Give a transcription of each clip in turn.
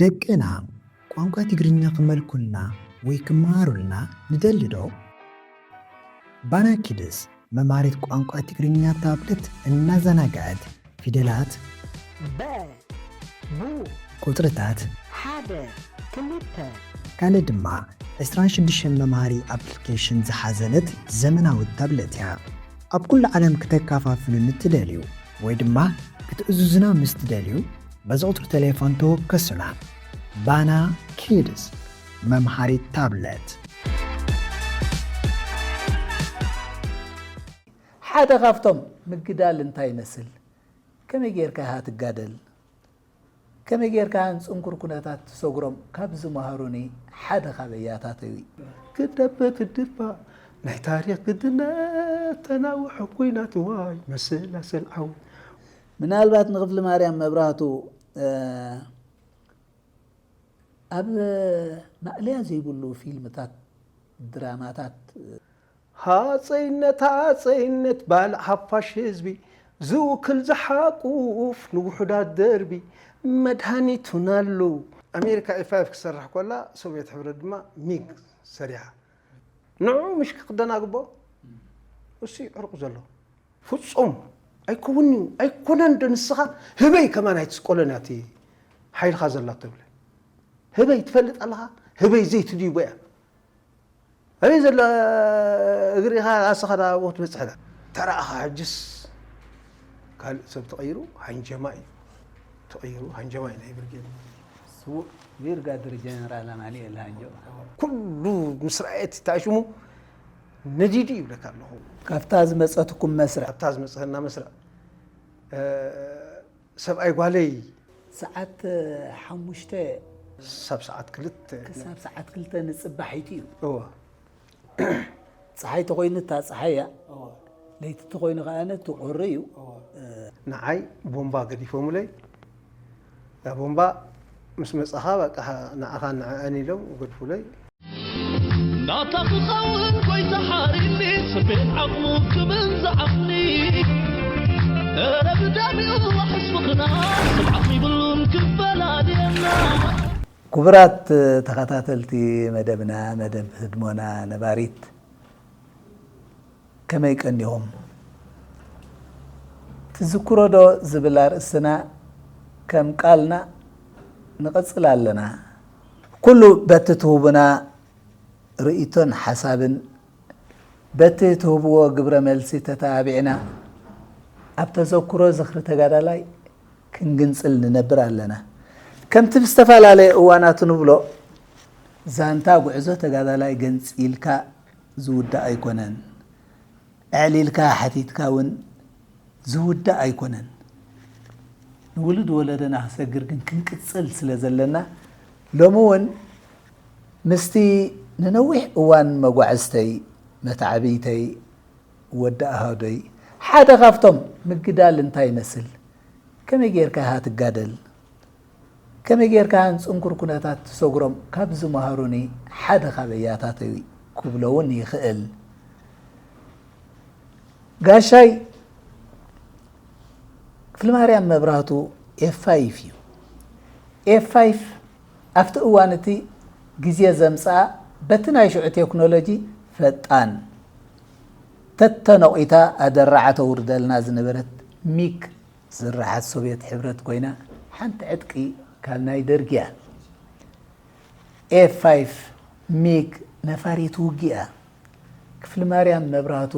ደቅና ቋንቋ ትግርኛ ክመልኩልና ወይ ክመሃሩልና ንደሊ ዶ? ባና ኪድስ መምሃሪት ቋንቋ ትግርኛ ታብለት እናዘናግዐት ፊደላት፣ በ፣ ቡ፣ ቁጽርታት፣ ሓደ፣ ክልተ፣ ካልእ ድማ ዕስራን ሽዱሽተን መምሃሪ ኣፕሊኬሽን ዝሓዘለት ዘመናዊት ታብለት እያ። ኣብ ኩሉ ዓለም ክተከፋፍሉ ንትደልዩ ወይ ድማ ክትእዝዙና ምስ ትደልዩ፣ በዚ ቁጽሪ ቴሌፎን ተወከሱና። ባና ኪድስ፣ መምሃሪት ታብለት። ሓደ ካብቶም ምግዳል እንታይ ይመስል? ከመይ ጌርካ ኢኻ ትጋደል? ከመይ ጌርካ ንጽንኩር ኩነታት ትሰግሮም? ካብ ዝመሃሩኒ ሓደ ካብ ዕያታተይ እዩ። ክደበ ክድፋ ናይ ታሪኽ ግድነት ተናውሑ ኲናት ዋይ መሰላሰል ዓው። ምናልባት ንክፍሊ ማርያም መብራህቱ፣ እ፣ ኣብ ማእለያ ዘይብሉ ፊልምታት፣ ድራማታት፣ ሃጸይነት፣ ሃጸይነት፣ ባልዕ ሃፋሽ ህዝቢ፣ ዝውክል ዝሓቁፍ ንውሑዳት ደርቢ፣ መድሃኒቱን ኣሎ። ኣሜሪካ ኤፍ ፋይቭ ክሰርሕ ኮላ፣ ሶቪየት ሕብረት ድማ ሚግ ሰሪሓ። ንዕኡ ምሽ ክደናግቦ፣ እሱ እዩ ዕርቁ ዘሎ። ፍጹም ኣይከውን'ዩ፣ ኣይኮነን ዶ ንስኻ ህበይ ከማን ኣይትስቆሎን እያ እቲ ሓይልኻ ዘላ ተብለ። ህበይ ትፈልጥ ኣለኻ፣ ህበይ ዘይትድይቦ እያ። ኣበይ ዘሎ እግሪ ኢኻ ኣስኻ ዳ ኣብኡ ክትበጽሕ ዳ? ተራእኻ ሕጅስ ካልእ ሰብ ተቐይሩ ሃንጀማ እዩ። ተቐይሩ ሃንጀማ እዩ ናይ ብርጌድ። ስዉእ ብርጋደር ጀነራል ኣማኑኤል ሃንጀማ። ኩሉ ምስ ረኣየ እቲ ሽሙ ነዲዱ ይብለካ ኣለኹ። ካብታ ዝመጸትኩም መስርዕ። ካብታ ዝመጸትና መስርዕ፣ እ፣ ሰብኣይ ጓለይ። ሰዓት ሓሙሽተ ክሳብ ሰዓት ክልተ። ክሳብ ሰዓት ክልተ ንጽባሒቱ እዩ። እወ። ጸሓይ ተኾይኑ እታ ጸሓይ እያ። እወ። ለይቲ ተኾይኑ ከኣ እቲ ቁሪ እዩ። እወ። እ፣ ንዓይ ቦምባ ገዲፎምለይ። እዛ ቦምባ ምስ መጻኻ በቃ ንዓኻ ንዕአን ኢሎም ገድፉለይ። ናታ ክኸውን ጎይታ ሓሪኒ፣ ስሜት ዓቕሙ ክብል ዝዓቕኒ። እረ ብደሚኡ ኣሕስብኽና፣ ስምዓት ይብሉን ክፈላልየና። ክቡራት ተኸታተልቲ መደብና፣ መደብ ህድሞና ነባሪት፣ ከመይ ቀኒኹም? ትዝክሮ ዶ ዝብል ኣርእስትና ከም ቃልና ንቐጽል ኣለና። ኩሉ በቲ ትህቡና ርእይቶን ሓሳብን በቲ ትህብዎ ግብረ መልሲ ተተባቢዕና ኣብ ተዘክሮ ዝኽሪ ተጋዳላይ ክንግንጽል ንነብር ኣለና። ከምቲ ብዝተፈላለየ እዋናት ንብሎ፣ ዛንታ ጉዕዞ ተጋዳላይ ገንጺልካ ዝውዳእ ኣይኮነን። ኣዕሊልካ ሓቲትካ እውን ዝውዳእ ኣይኮነን። ንውሉድ ወለደና ክሰግር ግን ክንቅጽል ስለ ዘለና፣ ሎሚ እውን ምስቲ ንነዊሕ እዋን መጓዕዝተይ፣ መታዕብይተይ፣ ወዲ ኣሃዶይ፣ ሓደ ካብቶም ምግዳል እንታይ ይመስል፣ ከመይ ጌርካ ኢኻ ትጋደል፣ ከመይ ጌርካ ንጽንኩር ኩነታት ትሰግሮም ካብ ዝመሃሩኒ ሓደ ካብ ዕያታተይ ክብሎ እውን ይኽእል። ጋሻይ ክፍለማርያም መብራህቱ ኤፍ ፋይፍ እዩ። ኤፍ ፋይፍ ኣብቲ እዋን እቲ ግዜ ዘምጽኣ በቲ ናይ ሽዑ ቴክኖሎጂ ፈጣን ተተነቒታ ኣደራዓ ተውርደልና ዝነበረት ሚግ ዝረሓት ሶቭየት ሕብረት ኮይና፣ ሓንቲ ዕጥቂ ካብ ናይ ደርግ እያ። ኤፍ ፋይፍ ሚግ ነፋሪት ውግእ እያ። ክፍለማርያም መብራህቱ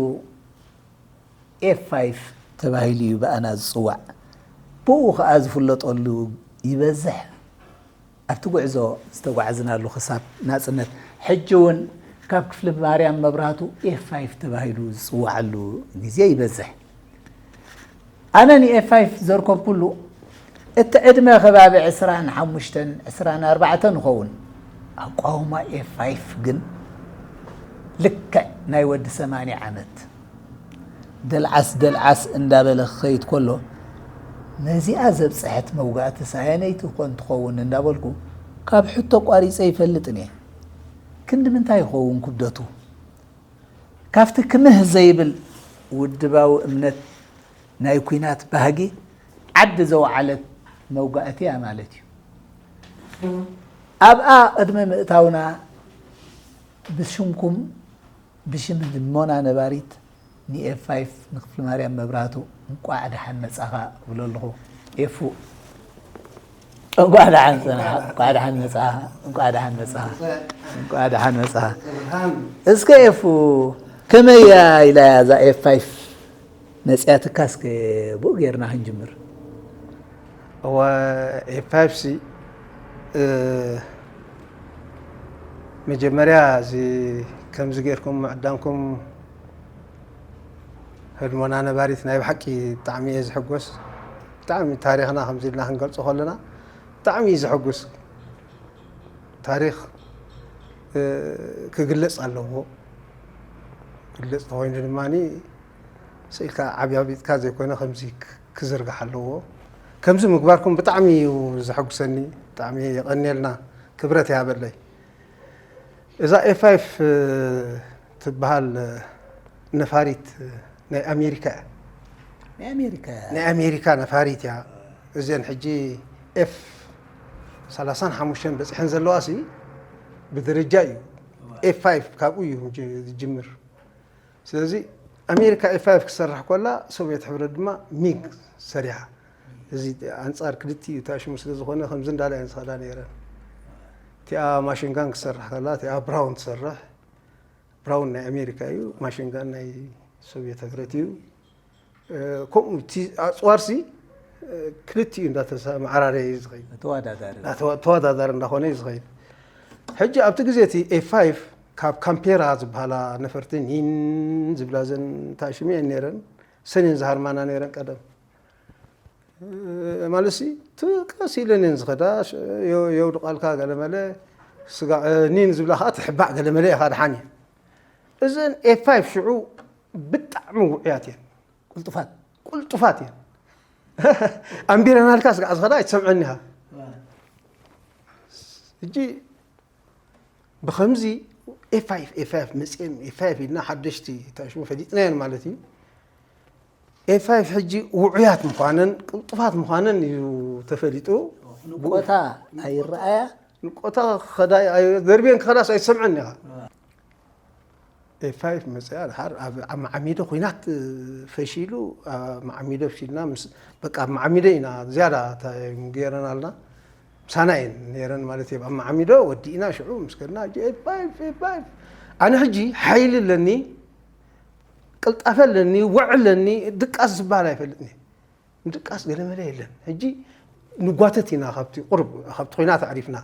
ኤፍ ፋይፍ ተባሂሉ እዩ ብኣና ዝጽዋዕ። ብኡ ኸኣ ዝፍለጠሉ ይበዝሕ። ኣብቲ ጉዕዞ ዝተጓዕዝናሉ ክሳብ ናጽነት፣ ሕጂ እውን ካብ ክፍለማርያም መብራህቱ ኤፍ ፋይፍ ተባሂሉ ዝጽዋዓሉ ግዜ ይበዝሕ። ኣነ ንኤፍ ፋይፍ ዘርከብኩሉ እቲ ዕድመ ከባቢ ዕስራን ሓሙሽተን፣ ዕስራን ኣርባዕተን ይኸውን። ኣቋውማ ኤፍ ፋይፍ ግን ልክዕ ናይ ወዲ ሰማንያ ዓመት። ደልዓስ ደልዓስ እንዳበለ ክኸይድ ከሎ፣ ነዚኣ ዘብጽሐት መውጋእቲ ሳየነይቲ ኮን ትኸውን እንዳበልኩ ካብ ሕቶ ቋሪጸ ይፈልጥን እየ። ክንዲ ምንታይ ይኸውን ክብደቱ? ካብቲ ክምህ ዘይብል ውድባዊ እምነት ናይ ኲናት ባህጊ ዓዲ ዘውዓለት መውጋእቲ እያ ማለት እዩ። ኣብኣ ቅድሚ ምእታውና ብሽምኩም ብሽም ህድሞና ነባሪት ንኤፍ ፋይፍ ንክፍሊ ማርያም መብራቱ እንቋዕ ደሓን መጻኻ እብሎ ኣለኹ። ኤፉ እንቋዕ ደሓን ጸናኻ፣ እንቋዕ ደሓን መጻኻ፣ እንቋዕ ደሓን መጻኻ፣ እንቋዕ ደሓን መጻኻ። እስከ ኤፉ ከመይ እያ ኢላ እያ እዛ ኤፍ ፋይፍ መጽያትካ እስከ ብኡ ጌርና ክንጅምር። እወ ኤፍ ፋይፍ ሲ እ፣ መጀመርያ እዚ ከምዚ ጌርኩም ምዕዳምኩም ህድሞና ነባሪት ናይ ብሓቂ ብጣዕሚ እየ ዝሕጎስ። ብጣዕሚ ታሪኽና ከምዚ ኢልና ክንገልጾ ከለና ብጣዕሚ እዩ ዘሐጉስ። ታሪኽ እ፣ ክግለጽ ኣለዎ። ክግለጽ ተኾይኑ ድማ ስኢልካ ዓብያቢጥካ ዘይኮነ ከምዚ ክ- ክዝርጋሕ ኣለዎ። ከምዚ ምግባርኩም ብጣዕሚ እዩ ዘሐጉሰኒ። ብጣዕሚ የቐንየልና፣ ክብረት ይሃበለይ። እዛ ኤፍ ፋይፍ ትበሃል ነፋሪት ናይ ኣሜሪካ እያ። ናይ ኣሜሪካ ናይ ኣሜሪካ ነፋሪት እያ። እዘን ሕጂ ኤፍ ሰላሳን ሓሙሽተን በፂሐን ዘለዋ ሲ ብደረጃ እዩ። ኤፍ ፋይፍ ካብኡ እዩ ዝጅምር። ስለዚ ኣሜሪካ ኤፍ ፋይፍ ክሰርሕ ከላ ሶቪየት ሕብረት ድማ ሚግ ሰሪሓ። እዚ ኣንፃር ክልቲኡ ተኣሽሙ ስለ ዝኾነ ከምዚ እንዳለ እየን ዝኸዳ ነይረን። እቲኣ ማሽንጋን ክሰርሕ ከላ እቲኣ ብራውን ትሰርሕ። ብራውን ናይ ኣሜሪካ እዩ፣ ማሽንጋን ናይ ሶቪየት ሕብረት እዩ። እ፣ ከምኡ እቲ ኣፅዋርሲ እ፣ ክልቲኡ እንዳተሰማዓራረየ እዩ ዝኸይድ። ተወዳዳሪ ተወዳዳሪ እንዳኾነ እዩ ዝኸይድ። ሕጂ ኣብቲ ግዜ እቲ ኤፍ ፋይፍ ካብ ካምፔራ ዝበሃላ ነፈርቲ ኒን ዝብላ ዘን ታሽሙ እየን ነይረን። ሰኔን ዝሃርማና ነይረን ቀደም። እ፣ ማለት ሲ ትቀስ ኢለን እየን ዝኸዳ። ሽ- የው- የውድቓልካ ገለመለ ስጋ እ፣ ኒን ዝብላ ከዓ ትሕባእ ገለመለ ኢኻ ድሓን እየን። እዘን ኤፍ ፋይፍ ሽዑ ብጣዕሚ ውዑያት እየን። ቁልጡፋት ቁልጡፋት እየን። ኣንቢረናልካ ስጋዕ ዝኸዳ ኣይትሰምዐኒ ኢኻ። ሕጂ ብኸምዚ ኤፍ ፋይፍ ኤፍ ፋይፍ መፅኤን ኤፍ ፋይፍ ኢልና ሓደሽቲ ታሽሙ ፈሊጥናየን ማለት እዩ። ኤፍ ፋይፍ ሕጂ ውዑያት ምዃነን ቅልጡፋት ምዃነን እዩ ተፈሊጡ። ንቆታ ኣይረኣያ ንቆታ ክኸዳ ደርብየን ክኸዳስ ኣይትሰምዐን ኢኻ። ኤፍ ፋይፍ መፅኣ ድሓር ኣብ ኣብ ማዓሚዶ ኩናት ፈሺሉ ኣብ ማዓሚዶ ፍሽልና ምስ በቃ ኣብ ማዓሚዶ ኢና ዝያዳ እንታይ ገይረን ኣልና ምሳና እየን ነይረን ማለት እዩ ኣብ ማዓሚዶ ወዲእና ሽዑ ምስ ከድና ሕጂ ኤፍ ፋይፍ ኤፍ ፋይፍ ኣነ ሕጂ ሓይሊ ኣለኒ ቅልጣፈ ኣለኒ ወዕ ኣለኒ ድቃስ ዝበሃል ኣይፈልጥን እየ ንድቃስ ገለመለ የለን ሕጂ ንጓተት ኢና ካብቲ ቁርብ ካብቲ ኩናት ኣዕሪፍና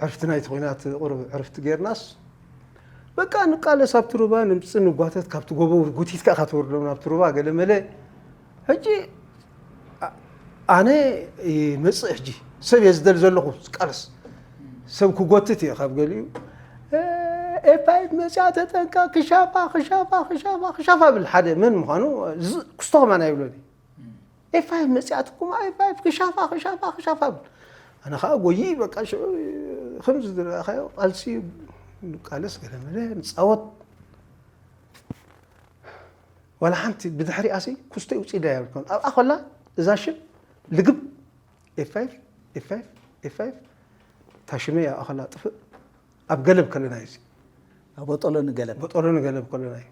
ዕርፍቲ ናይቲ ኩናት ቁርብ ዕርፍቲ ጌርናስ በቃ ንቃለስ ኣብቲ ሩባ ንምፅእ ንጓተት ካብቲ ጎቦ ጉቲትካ ኢኻ ትወርዶም ናብቲ ሩባ ገለመለ ሕጂ ኣ- ኣነ ይመፅእ ሕጂ ሰብ እየ ዝደሊ ዘለኹ ዝቃለስ ሰብ ክጎትት እየ ካብ ገሊኡ ኤፋይት መፅያ ተጠንቀ ክሻፋ ክሻፋ ክሻፋ ክሻፋ ብል ሓደ መን ምዃኑ ዝ- ክስቶ ከማን ኣይብሎን እዩ ኤፋይፍ መፅያትኩም ኣይፋይፍ ክሻፋ ክሻፋ ክሻፋ ብል ኣነ ከዓ ጎይ በቃ ሽዑ ከምዚ ዝረኣኻዮ ቃልሲ ንቃለስ ገለመለ ንፃወት ዋላ ሓንቲ ብድሕሪኣሲ ኩስቶ ይውፅእ ኢለ ያብልኮን ኣብኣ ከላ እዛ ሽም ልግብ ኤፋይፍ ኤፋይፍ ኤፋይፍ ታሽመ ኣብኣ ከላ ጥፍእ ኣብ ገለብ ከለና እዩ ኣብ ቦጦሎ ንገለብ ቦጦሎ ንገለብ ከለና እዩ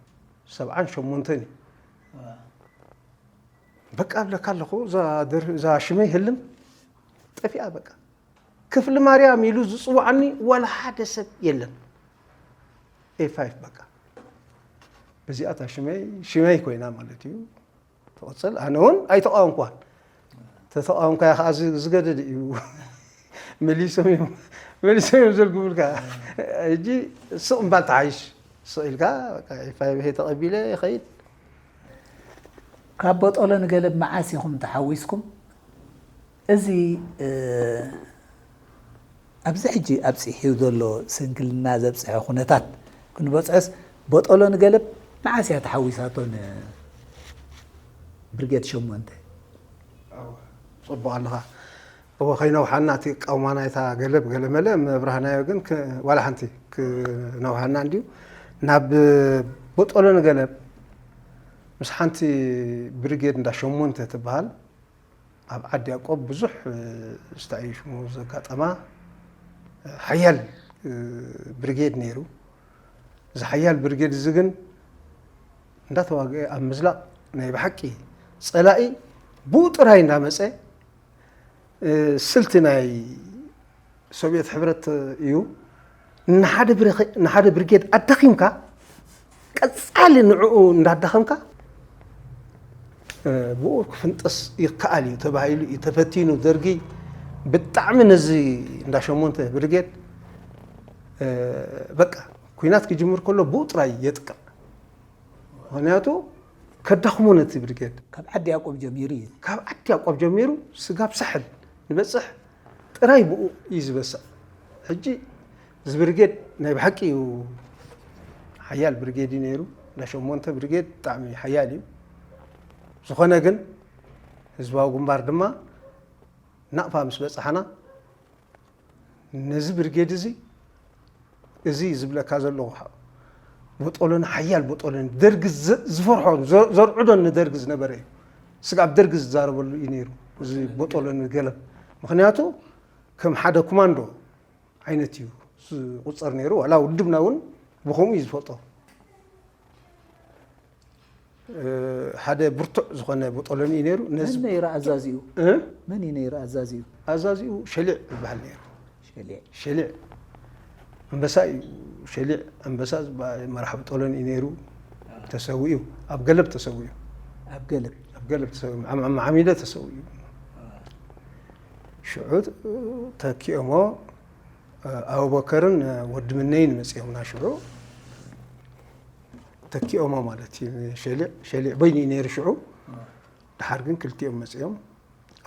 ሰብዓን ሸሞንተን እዩ በቃ እብለካ ኣለኹ እዛ ደር- እዛ ሽመይ ህልም ጠፊኣ በቃ ክፍሊ ማርያም ኢሉ ዝፅዋዓኒ ዋላ ሓደ ሰብ የለን ኤፋይፍ በቃ በዚኣታ ሽመይ ሽመይ ኮይና ማለት እዩ ትቕፅል ኣነ እውን ኣይተቃወምኳን ተተቃወምካያ ከዓ ዝ- ዝገደድ እዩ መሊሶም እዮም መሊሶም እዮም ዘልግቡልካ ሕጂ ስቕ እምባል ተሓይሽ ስቕ ኢልካ በቃ ኤፋይፍ ተቐቢለ ይኸይድ ካብ ቦጦሎ ንገለብ መዓስ ኢኹም ተሓዊስኩም እዚ እ፣ ኣብዚ ሕጂ ኣብፂሑ ዘሎ ስንክልና ዘብፅሐ ኩነታት ክንበፅሖስ ቦጦሎ ንገለብ መዓስ እያ ተሓዊሳቶ ንብርጌድ ሸሞንተ ፅቡቅ ኣለኻ እወ ከይነውሓና እቲ ቃውማና ይታ ገለብ ገለመለ መብራህናዮ ግን ክ- ዋላ ሓንቲ ክነውሓና እንድዩ ናብ ቦጦሎ ንገለብ ምስ ሓንቲ ብሪጌድ እንዳ ሸሞንተ ትበሃል ኣብ ዓዲ ያቆብ ብዙሕ ስታይ ሽሙ ዘጋጠማ ሓያል ብርጌድ ነይሩ። እዚ ሓያል ብርጌድ እዚ ግን እንዳተዋግአ ኣብ ምዝላቕ ናይ ብሓቂ ጸላኢ ብኡ ጥራይ እንዳመጸ፣ ስልቲ ናይ ሶቪየት ሕብረት እዩ። ንሓደ ብርጌድ ኣዳኺምካ ቀጻሊ ንዕኡ እንዳዳኸምካ ብኡ ክፍንጠስ ይከኣል እዩ ተባሂሉ እዩ ተፈቲኑ። ደርጊ ብጣዕሚ ነዚ እንዳ ሸሞንተ ብርጌድ በቃ ኩናት ክጅምር ከሎ ብኡ ጥራይ የጥቅዕ። ምክንያቱ ከዳኽሞ ነቲ ብርጌድ። ካብ ዓዲ ያዕቆብ ጀሚሩ እዩ። ካብ ዓዲ ያዕቆብ ጀሚሩ ስጋብ ሳሕል ንበጽሕ ጥራይ ብኡ እዩ ዝበስዕ። ሕጂ እዚ ብርጌድ ናይ ብሓቂ እዩ ሓያል ብርጌድ እዩ ነይሩ። እንዳ ሸሞንተ ብርጌድ ብጣዕሚ ሓያል እዩ። ዝኾነ ግን ህዝባዊ ግንባር ድማ ናቕፋ ምስ በጻሕና ነዚ ብርጌድ እዚ፣ እዚ ዝብለካ ዘለኹ ቦጦሎኒ፣ ሓያል ቦጦሎኒ፣ ደርጊ ዝፈርሖ ዘርዕዶ ንደርጊ ዝነበረ እዩ። ስጋብ ደርጊ ዝዛረበሉ እዩ ነይሩ እዚ ቦጦሎኒ ገለብ። ምክንያቱ ከም ሓደ ኮማንዶ ዓይነት እዩ ዝቁጸር ነይሩ። ዋላ ውድብና እውን ብከምኡ እዩ ዝፈልጦ። ሓደ ብርቱዕ ዝኾነ ቦጦሎኒ እዩ ነይሩ። ነዚ መን ነይሩ ኣዛዚኡ? እ? መን እዩ ነይሩ ኣዛዚኡ? ኣዛዚኡ ሸሊዕ ይበሃል ነይሩ። ሸሊዕ። ሸሊዕ ኣንበሳ እዩ። ሸሊዕ ኣንበሳ ዝበሃል መራሕ ቦጦሎኒ እዩ ነይሩ። ተሰዊኡ። ኣብ ገለብ ተሰዊኡ። ኣብ ገለብ። ኣብ ገለብ ተሰዊኡ። ዓም-፣ ዓም-፣ ዓሚደ ተሰዊኡ። ሽዑ ተኪኦሞ፣ ኣቡበከርን ወዲ ምነይን መጺኦምና ሽዑ። ተኪኦሞ ማለት እዩ። ሸሊዕ፣ ሸሊዕ በይኑ እዩ ነይሩ ሽዑ። ድሓር ግን ክልቲኦም መጺኦም፣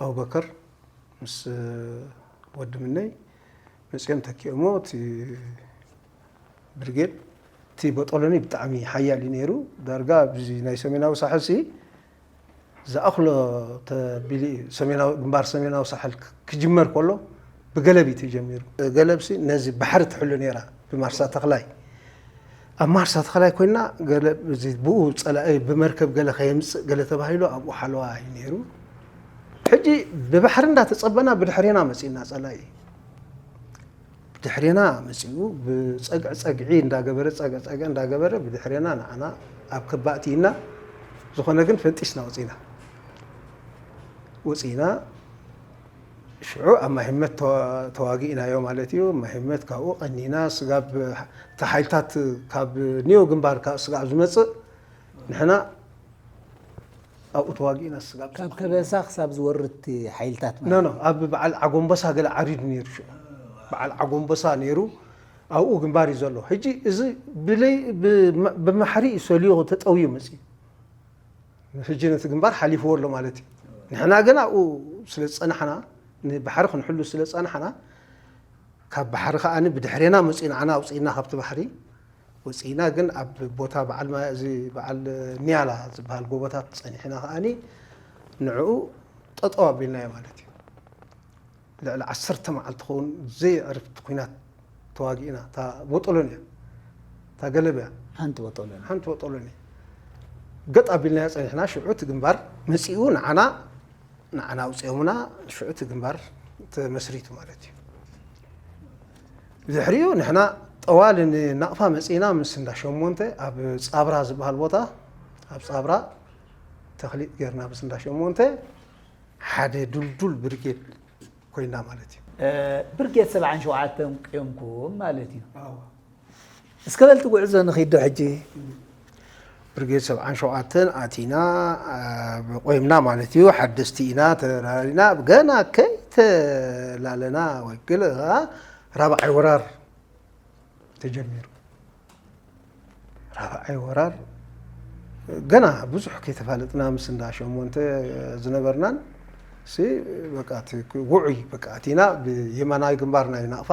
ኣቡበከር ምስ ወዲ ምነይ መጺኦም ተኪኦሞ። እቲ ብርጌድ፣ እቲ ቦጦሎኒ ብጣዕሚ ሓያል እዩ ነይሩ። ዳርጋ ኣብዚ ናይ ሰሜናዊ ሳሕል ሲ ዝኣኽሎ ተቢሉ እዩ። ሰሜናዊ፣ ግንባር ሰሜናዊ ሳሕል ክ-፣ ክጅመር ከሎ ብገለብ እዩ ተጀሚሩ። ገለብሲ ነዚ ባሕሪ ትሕሉ ነይራ ብማርሳ ተኽላይ። ኣብ ማርሳ ተኽላይ ኮይና ገለ እዚ ብኡ ጸላኢ ብመርከብ ገለ ከየምጽእ ገለ ተባሂሉ ኣብኡ ሓለዋ እዩ ነይሩ። ሕጂ ብባሕሪ እንዳተጸበና ብድሕሬና መጺእና ጸላኢ። ብድሕሬና መጺኡ ብጸግዒ ጸግዒ እንዳገበረ፣ ጸግዒ ጸግዒ እንዳገበረ ብድሕሬና ንዓና ኣብ ከባእቲ ኢና። ዝኾነ ግን ፈንጢስና ወጺና። ወጺና ሽዑ ኣብ ማይ ህመት ተዋ-፣ ተዋጊእናዮ ማለት እዩ። ማይ ህመት ካብኡ ቀኒና ስጋብ እቲ ሓይልታት ካብ ኒዮ ግንባር ካ-፣ ስጋብ ዝመጽእ ንሕና ኣብኡ ተዋጊእና ስጋብ ካብ ከበሳ ክሳብ ዝወርድ እቲ ሓይልታት ኖ፣ ማለት ኖ፣ እዩ። ኣብ በዓል ዓጎምበሳ ገለ ዓሪዱ ነይሩ ሽዑ። በዓል ዓጎምበሳ ነይሩ፣ ኣብኡ ግንባር እዩ ዘሎ። ሕጂ እዚ ብለይ-፣ ብመ-፣ ብማሕሪ እዩ ሰልዩ ተጠውዩ መጺኡ። ሕጂ ነቲ ግንባር ሓሊፍዎ ኣሎ ማለት እዩ። ንሕና ግን ኣብኡ ስለ ዝጸናሕና፣ ንባሕሪ ክንሕሉ ስለ ዝጸናሕና፣ ካብ ባሕሪ ከኣ ብድሕሬና መጺኡ ንዓና ኣውጺእና ካብቲ ባሕሪ ወጺእና። ግን ኣብ ቦታ በዓል ማ-፣ እዚ በዓል ኒያላ ዝበሃል ጎቦታት ጸኒሕና ከኣ ንዕኡ ጠጠው ኣቢልናዮ ማለት እዩ። ልዕሊ ዓሰርተ መዓልቲ ኸውን ዘይዕርፍቲ ኲናት ተዋጊእና። እታ ቦጦሎን እያ፣ እታ ገለብ እያ። ሓንቲ ቦጦሎን። ሓንቲ ቦጦሎን እያ። ገጥ ኣቢልናዮ ጸኒሕና። ሽዑ እቲ ግንባር መጺኡ ንዓና፣ ንዓና ኣውጺኦምና። ሽዑ እቲ ግንባር ተመስሪቱ ማለት እዩ። ድሕሪኡ ንሕና ጠዋሊ ንናቕፋ መጺእና ምስ እንዳ ሸሞንተ ኣብ ጻብራ ዝበሃል ቦታ፣ ኣብ ጻብራ ተኽሊጥ ጌርና ምስ እንዳ ሸሞንተ ሓደ ድልዱል ብርጌድ ኮይና ማለት እዩ። እ፣ ብርጌድ ሰብዓን ሸውዓተን ቆምኩም ማለት እዩ። ኣዎ። እስከ በልቲ ጉዕዞ ንኺድ ዶ ሕጂ? ብርጌድ ሰብዓን ሸውዓተን ኣቲና፣ እ፣ ቆይምና ማለት እዩ። ሓደስቲ ኢና፣ ተራሪና፣ ገና ከይተላለና ወይ ገለ ራብዓይ ወራር ተጀሚሩ። ራብዓይ ወራር ገና ብዙሕ ከይተፋለጥና ምስ እንዳ ሸሞንተ ዝነበርናን ሲ በቃ እቲ ውዑይ በቃ ኣቲና ብየማናይ ግንባር ናይ ናቕፋ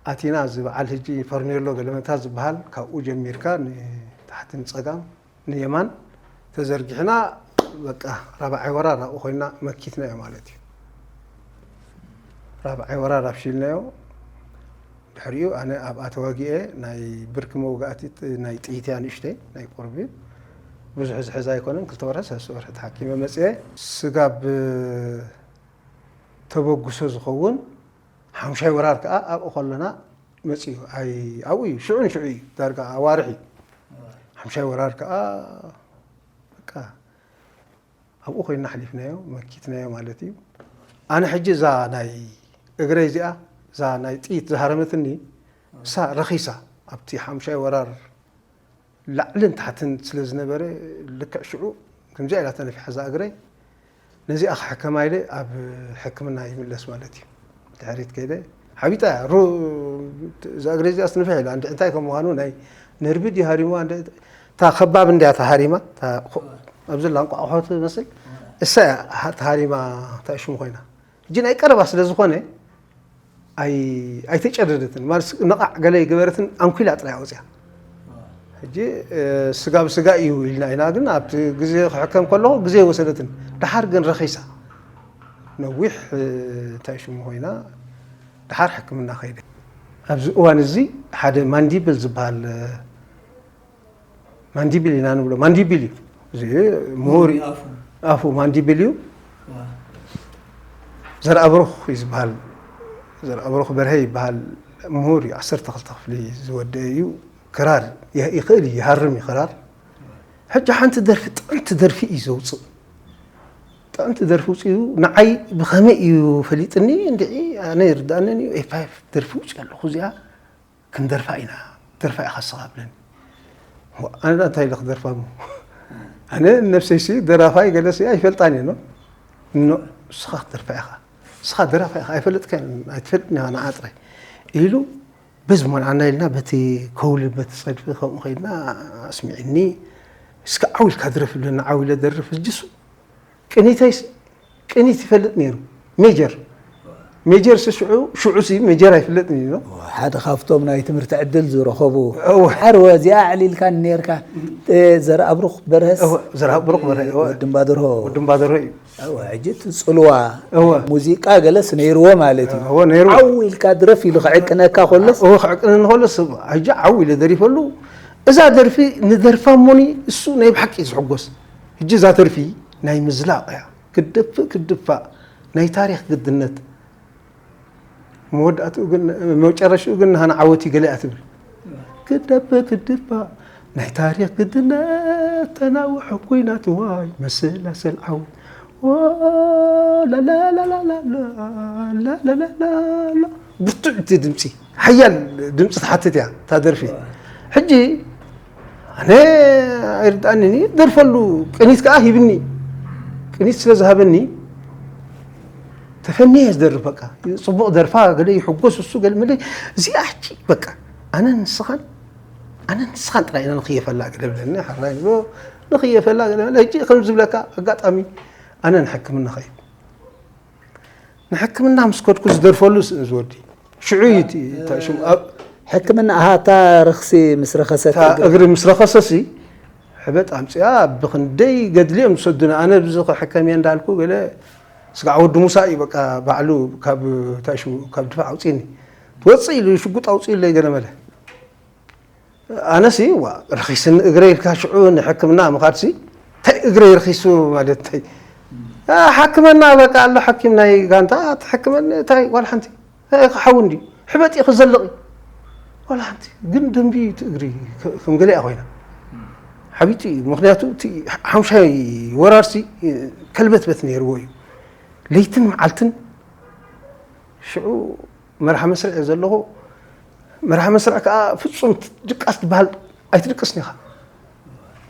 ኣቲና እዚ በዓል ሕጂ ፈርኔሎ ገለመታ ዝበሃል ካብኡ ጀሚርካ ንታሕቲ ንጸጋም ንየማን ተዘርጊሕና በቃ ራብዓይ ወራር ኣብኡ ኮይና መኪትናዮ ማለት እዩ። ራብዓይ ወራር ኣፍሺልናዮ። ድሕሪኡ ኣነ ኣብኣ ተዋጊኤ ናይ ብርኪ መውጋእቲ ጥ-፣ ናይ ጥይት እያ ንእሽተይ ናይ ቁርቢ ብዙሕ ዝሕዝ ኣይኮነን። ክልተ ወርሒ ሰለስተ ወርሒ ተሓኪመ መፅኤ። ስጋብ ተበግሶ ዝኸውን ሓምሻይ ወራር ከዓ ኣብኡ ከለና መፅዩ። ኣይ ኣብኡ እዩ፣ ሽዑ ንሽዑ እዩ፣ ዳርጋ ኣዋርሕ እዩ። ሓምሻይ ወራር ከዓ በቃ ኣብኡ ኮይና ኣሕሊፍናዮ፣ መኪትናዮ ማለት እዩ። ኣነ ሕጂ እዛ ናይ እግረይ እዚኣ፣ እዛ ናይ ጥይት ዝሃረመትኒ፣ እሳ ረኺሳ ኣብቲ ሓምሻይ ወራር ላዕልን ታሕትን ስለ ዝነበረ፣ ልክዕ ሽዑ ከምዚኣ ኢላ ተነፊሓ እዛ እግረይ። ነዚኣ ክሕከማ ኢለ ኣብ ሕክምና ይምለስ ማለት እዩ። ድሕሪት ከይደ ሓቢጣ እያ። ሩ-፣ እዛ እግረይ እዚኣ ስትንፍሕ ኢላ። እንዲ እንታይ ከም ምዃኑ ናይ ነርቢ ድዩ ሃሪማ፣ እንደ-፣ እታ ከባብ እንድያ እታ ሃሪማ፣ እታ ኮ-፣ ኣብዚ ላንቋቑሖ ትመስል። እሳ እያ ሃ-፣ እታ ሃሪማ እታ ሽሙ ኮይና። ሕጂ ናይ ቀረባ ስለ ዝኾነ ኣይ-፣ ኣይተጨደደትን። ማለት ነቓዕ ገለ ይገበረትን ኣንኲላ ጥራይ ኣውፅያ። ሕጂ፣ እ፣ ስጋ ብስጋ እዩ ኢልና ኢና፣ ግን ኣብቲ ግዜ ክሕከም ከለኹ ግዜ ወሰደትን። ደሓር ግን ረኺሳ። ነዊሕ፣ እ፣ እንታይ ሽሙ ኮይና፣ ደሓር ሕክምና ከይደ። ኣብዚ እዋን እዚ ሓደ ማንዲብል ዝበሃል፣ እ፣ ማንዲብል ኢና ንብሎ። ማንዲብል እዩ። እዚ ምሁር እዩ። ኣፉ። ኣፉ ማንዲብል እዩ። ዋ። ዘርኣብሩኽ እዩ ዝበሃል። ዘርኣብሩኽ በርሀ ይበሃል። ምሁር እዩ። ዓሰርተ ክልተ ክፍሊ ዝወደአ እዩ። ክራር ይ-፣ ይኽእል እዩ፣ ይሃርም እዩ ክራር። ሕጂ ሓንቲ ደርፊ፣ ጥዕምቲ ደርፊ እዩ ዘውፅእ። ጥዕምቲ ደርፊ ውፅኡ ንዓይ ብኸመይ እዩ ፈሊጥኒ? እንድዒ ኣነ ይርድኣንን እዩ። ኤፋ ደርፊ ውፅእ ኣለኹ እዚኣ ክንደርፋ ኢና፣ ደርፋ ኢኻ ንስኻ ብለኒ። ዋ፣ ኣነ እንታይ ኢለ ክደርፋ እሞ? ኣነ ነብሰይሲ ደራፋይ ገለሲ ኣይፈልጣን እየ፣ ኖ? ኖ፣ ንስኻ ክትደርፋ ኢኻ። ንስኻ ደራፋይ ኢኻ፣ ኣይፈለጥካን፣ ኣይትፈልጥን ኢኻ ንዓ ጥራይ። ኢሉ በዚ ሞልዓና ኢልና በቲ ከውሊ፣ በቲ ጸድፊ ከምኡ ኸይድና ኣስሚዕኒ። እስከ ዓው ኢልካ ድረፍ ብለኒ፣ ዓው ኢለ ደርፍ፣ እጅሱ ቅኒተይስ፣ ቅኒት ይፈልጥ ነይሩ። ሜጀር፣ ሜጀር ሲ ሽዑ፣ ሽዑ ሲ ሜጀር ኣይፍለጥን እዩ፣ ኖ? ሓደ ካብቶም ናይ ትምህርቲ ዕድል ዝረኸቡ እወ። ሓርወ እዚኣ ኣዕሊልካ ነርካ። እ፣ ዘርኣብሩኽ በርሀስ፣ እወ፣ ዘርኣብሩኽ በርሀ፣ እወ። ወዲ እምባደርሆ። ወዲ እምባደርሆ እዩ። እወ፣ ሕጂ እቲ ጽልዋ እወ። ሙዚቃ ገለስ ነይርዎ ማለት እዩ። እወ፣ ነይርዎ። ዓው ኢልካ ድረፍ ኢሉ ክዕቅነካ ከሎስ? እወ፣ ክዕቅነኒ ከሎስ፣ ሕጂ ዓው ኢለ ደሪፈሉ። እዛ ደርፊ ንደርፋ እሞኒ እሱ ናይ ብሓቂ እዩ ዝሕጎስ። ሕጂ እዛ ደርፊ ናይ ምዝላቕ እያ። ክደፍእ ክድፋእ ናይ ታሪኽ ግድነት። መወዳእትኡ ግን፣ መጨረሽኡ ግን ንሃና ዓወት እዩ ገለ እያ ትብል። ክደፍእ ክድፋእ ናይ ታሪኽ ግድነት፣ ተናውሑ ኩናት ዋይ፣ መሰላሰል ዓወት። ኦ፣ ላላላላላ፣ ላላላላላ። ብርቱዕ እቲ ድምፂ፣ ሓያል ድምፂ ትሓትት እያ እታ ደርፊ። ሕጂ ኣነ ኣይርድኣንን እዩ፣ ደርፈሉ ቅኒት ከኣ ሂብኒ። ቅኒት ስለ ዝሃበኒ ተፈንየ እየ ዝደርፍ። በቃ ጽቡቕ ደርፋ፣ ገለ ይሕጎስ እሱ፣ ገለ መለ። እዚኣ ሕጂ በቃ ኣነን ንስኻን፣ ኣነን ንስኻን ጥራይ ኢና ንኽየፈላ፣ ገለ ብለኒ። ሓራይ ንብሎ፣ ንኽየፈላ፣ ገለ መለ። ሕጂ ከም ዝብለካ ኣጋጣሚ ኣነ ንሕክምና ኸይድ። ንሕክምና ምስ ከድኩ ዝደርፈሉ ስእን ዝወዲ ሽዑ እዩ እቲ፣ እታ ሽሙ ኣብ ሕክምና ኣሃ፣ እታ ርኽሲ ምስ ረኸሰት እታ እግሪ። እግሪ ምስ ረኸሰሲ፣ ሕበጥ ኣምፅኣ ብኽንደይ ገድሊ እዮም ዝሰዱና። ኣነ ብዚ ክሕከም እየ እንዳልኩ ገለ ስጋዕ ወዲ ሙሳ እዩ በቃ ባዕሉ ካብ፣ እንታይ ሽሙ፣ ካብ ድፋዕ ኣውፅእኒ። ትወፅእ ኢሉ ሽጉጥ ኣውፅእለይ ገለ መለ። ኣነሲ ዋ፣ ረኺስኒ እግረይ ኢልካ ሽዑ ንሕክምና ምኻድሲ፣ እንታይ እግረይ ረኺሱ ማለት እንታይ? ኣ፣ ሓክመና በቃ ኣሎ ሓኪም ናይ ጋንታ፣ ትሕክመኒ እንታይ ዋላ ሓንቲ። እንታይ ክሓዊ እንድዩ? ሕበጥ እዩ ክዘልቕ እዩ። ዋላ ሓንቲ። ግን ደንቢ እቲ እግሪ ከ-፣ ከም ገለ እያ ኮይና። ሓቢጡ እዩ። ምኽንያቱ እቲ ሓምሻይ ወራርሲ ከልበትበት ነይርዎ እዩ። ለይትን መዓልትን ሽዑ መርሓ መስርዕ እየ ዘለኹ። መርሓ መስርዕ ከዓ ፍጹም ድቃስ ትበሃል ኣይትድቅስን ኢኻ።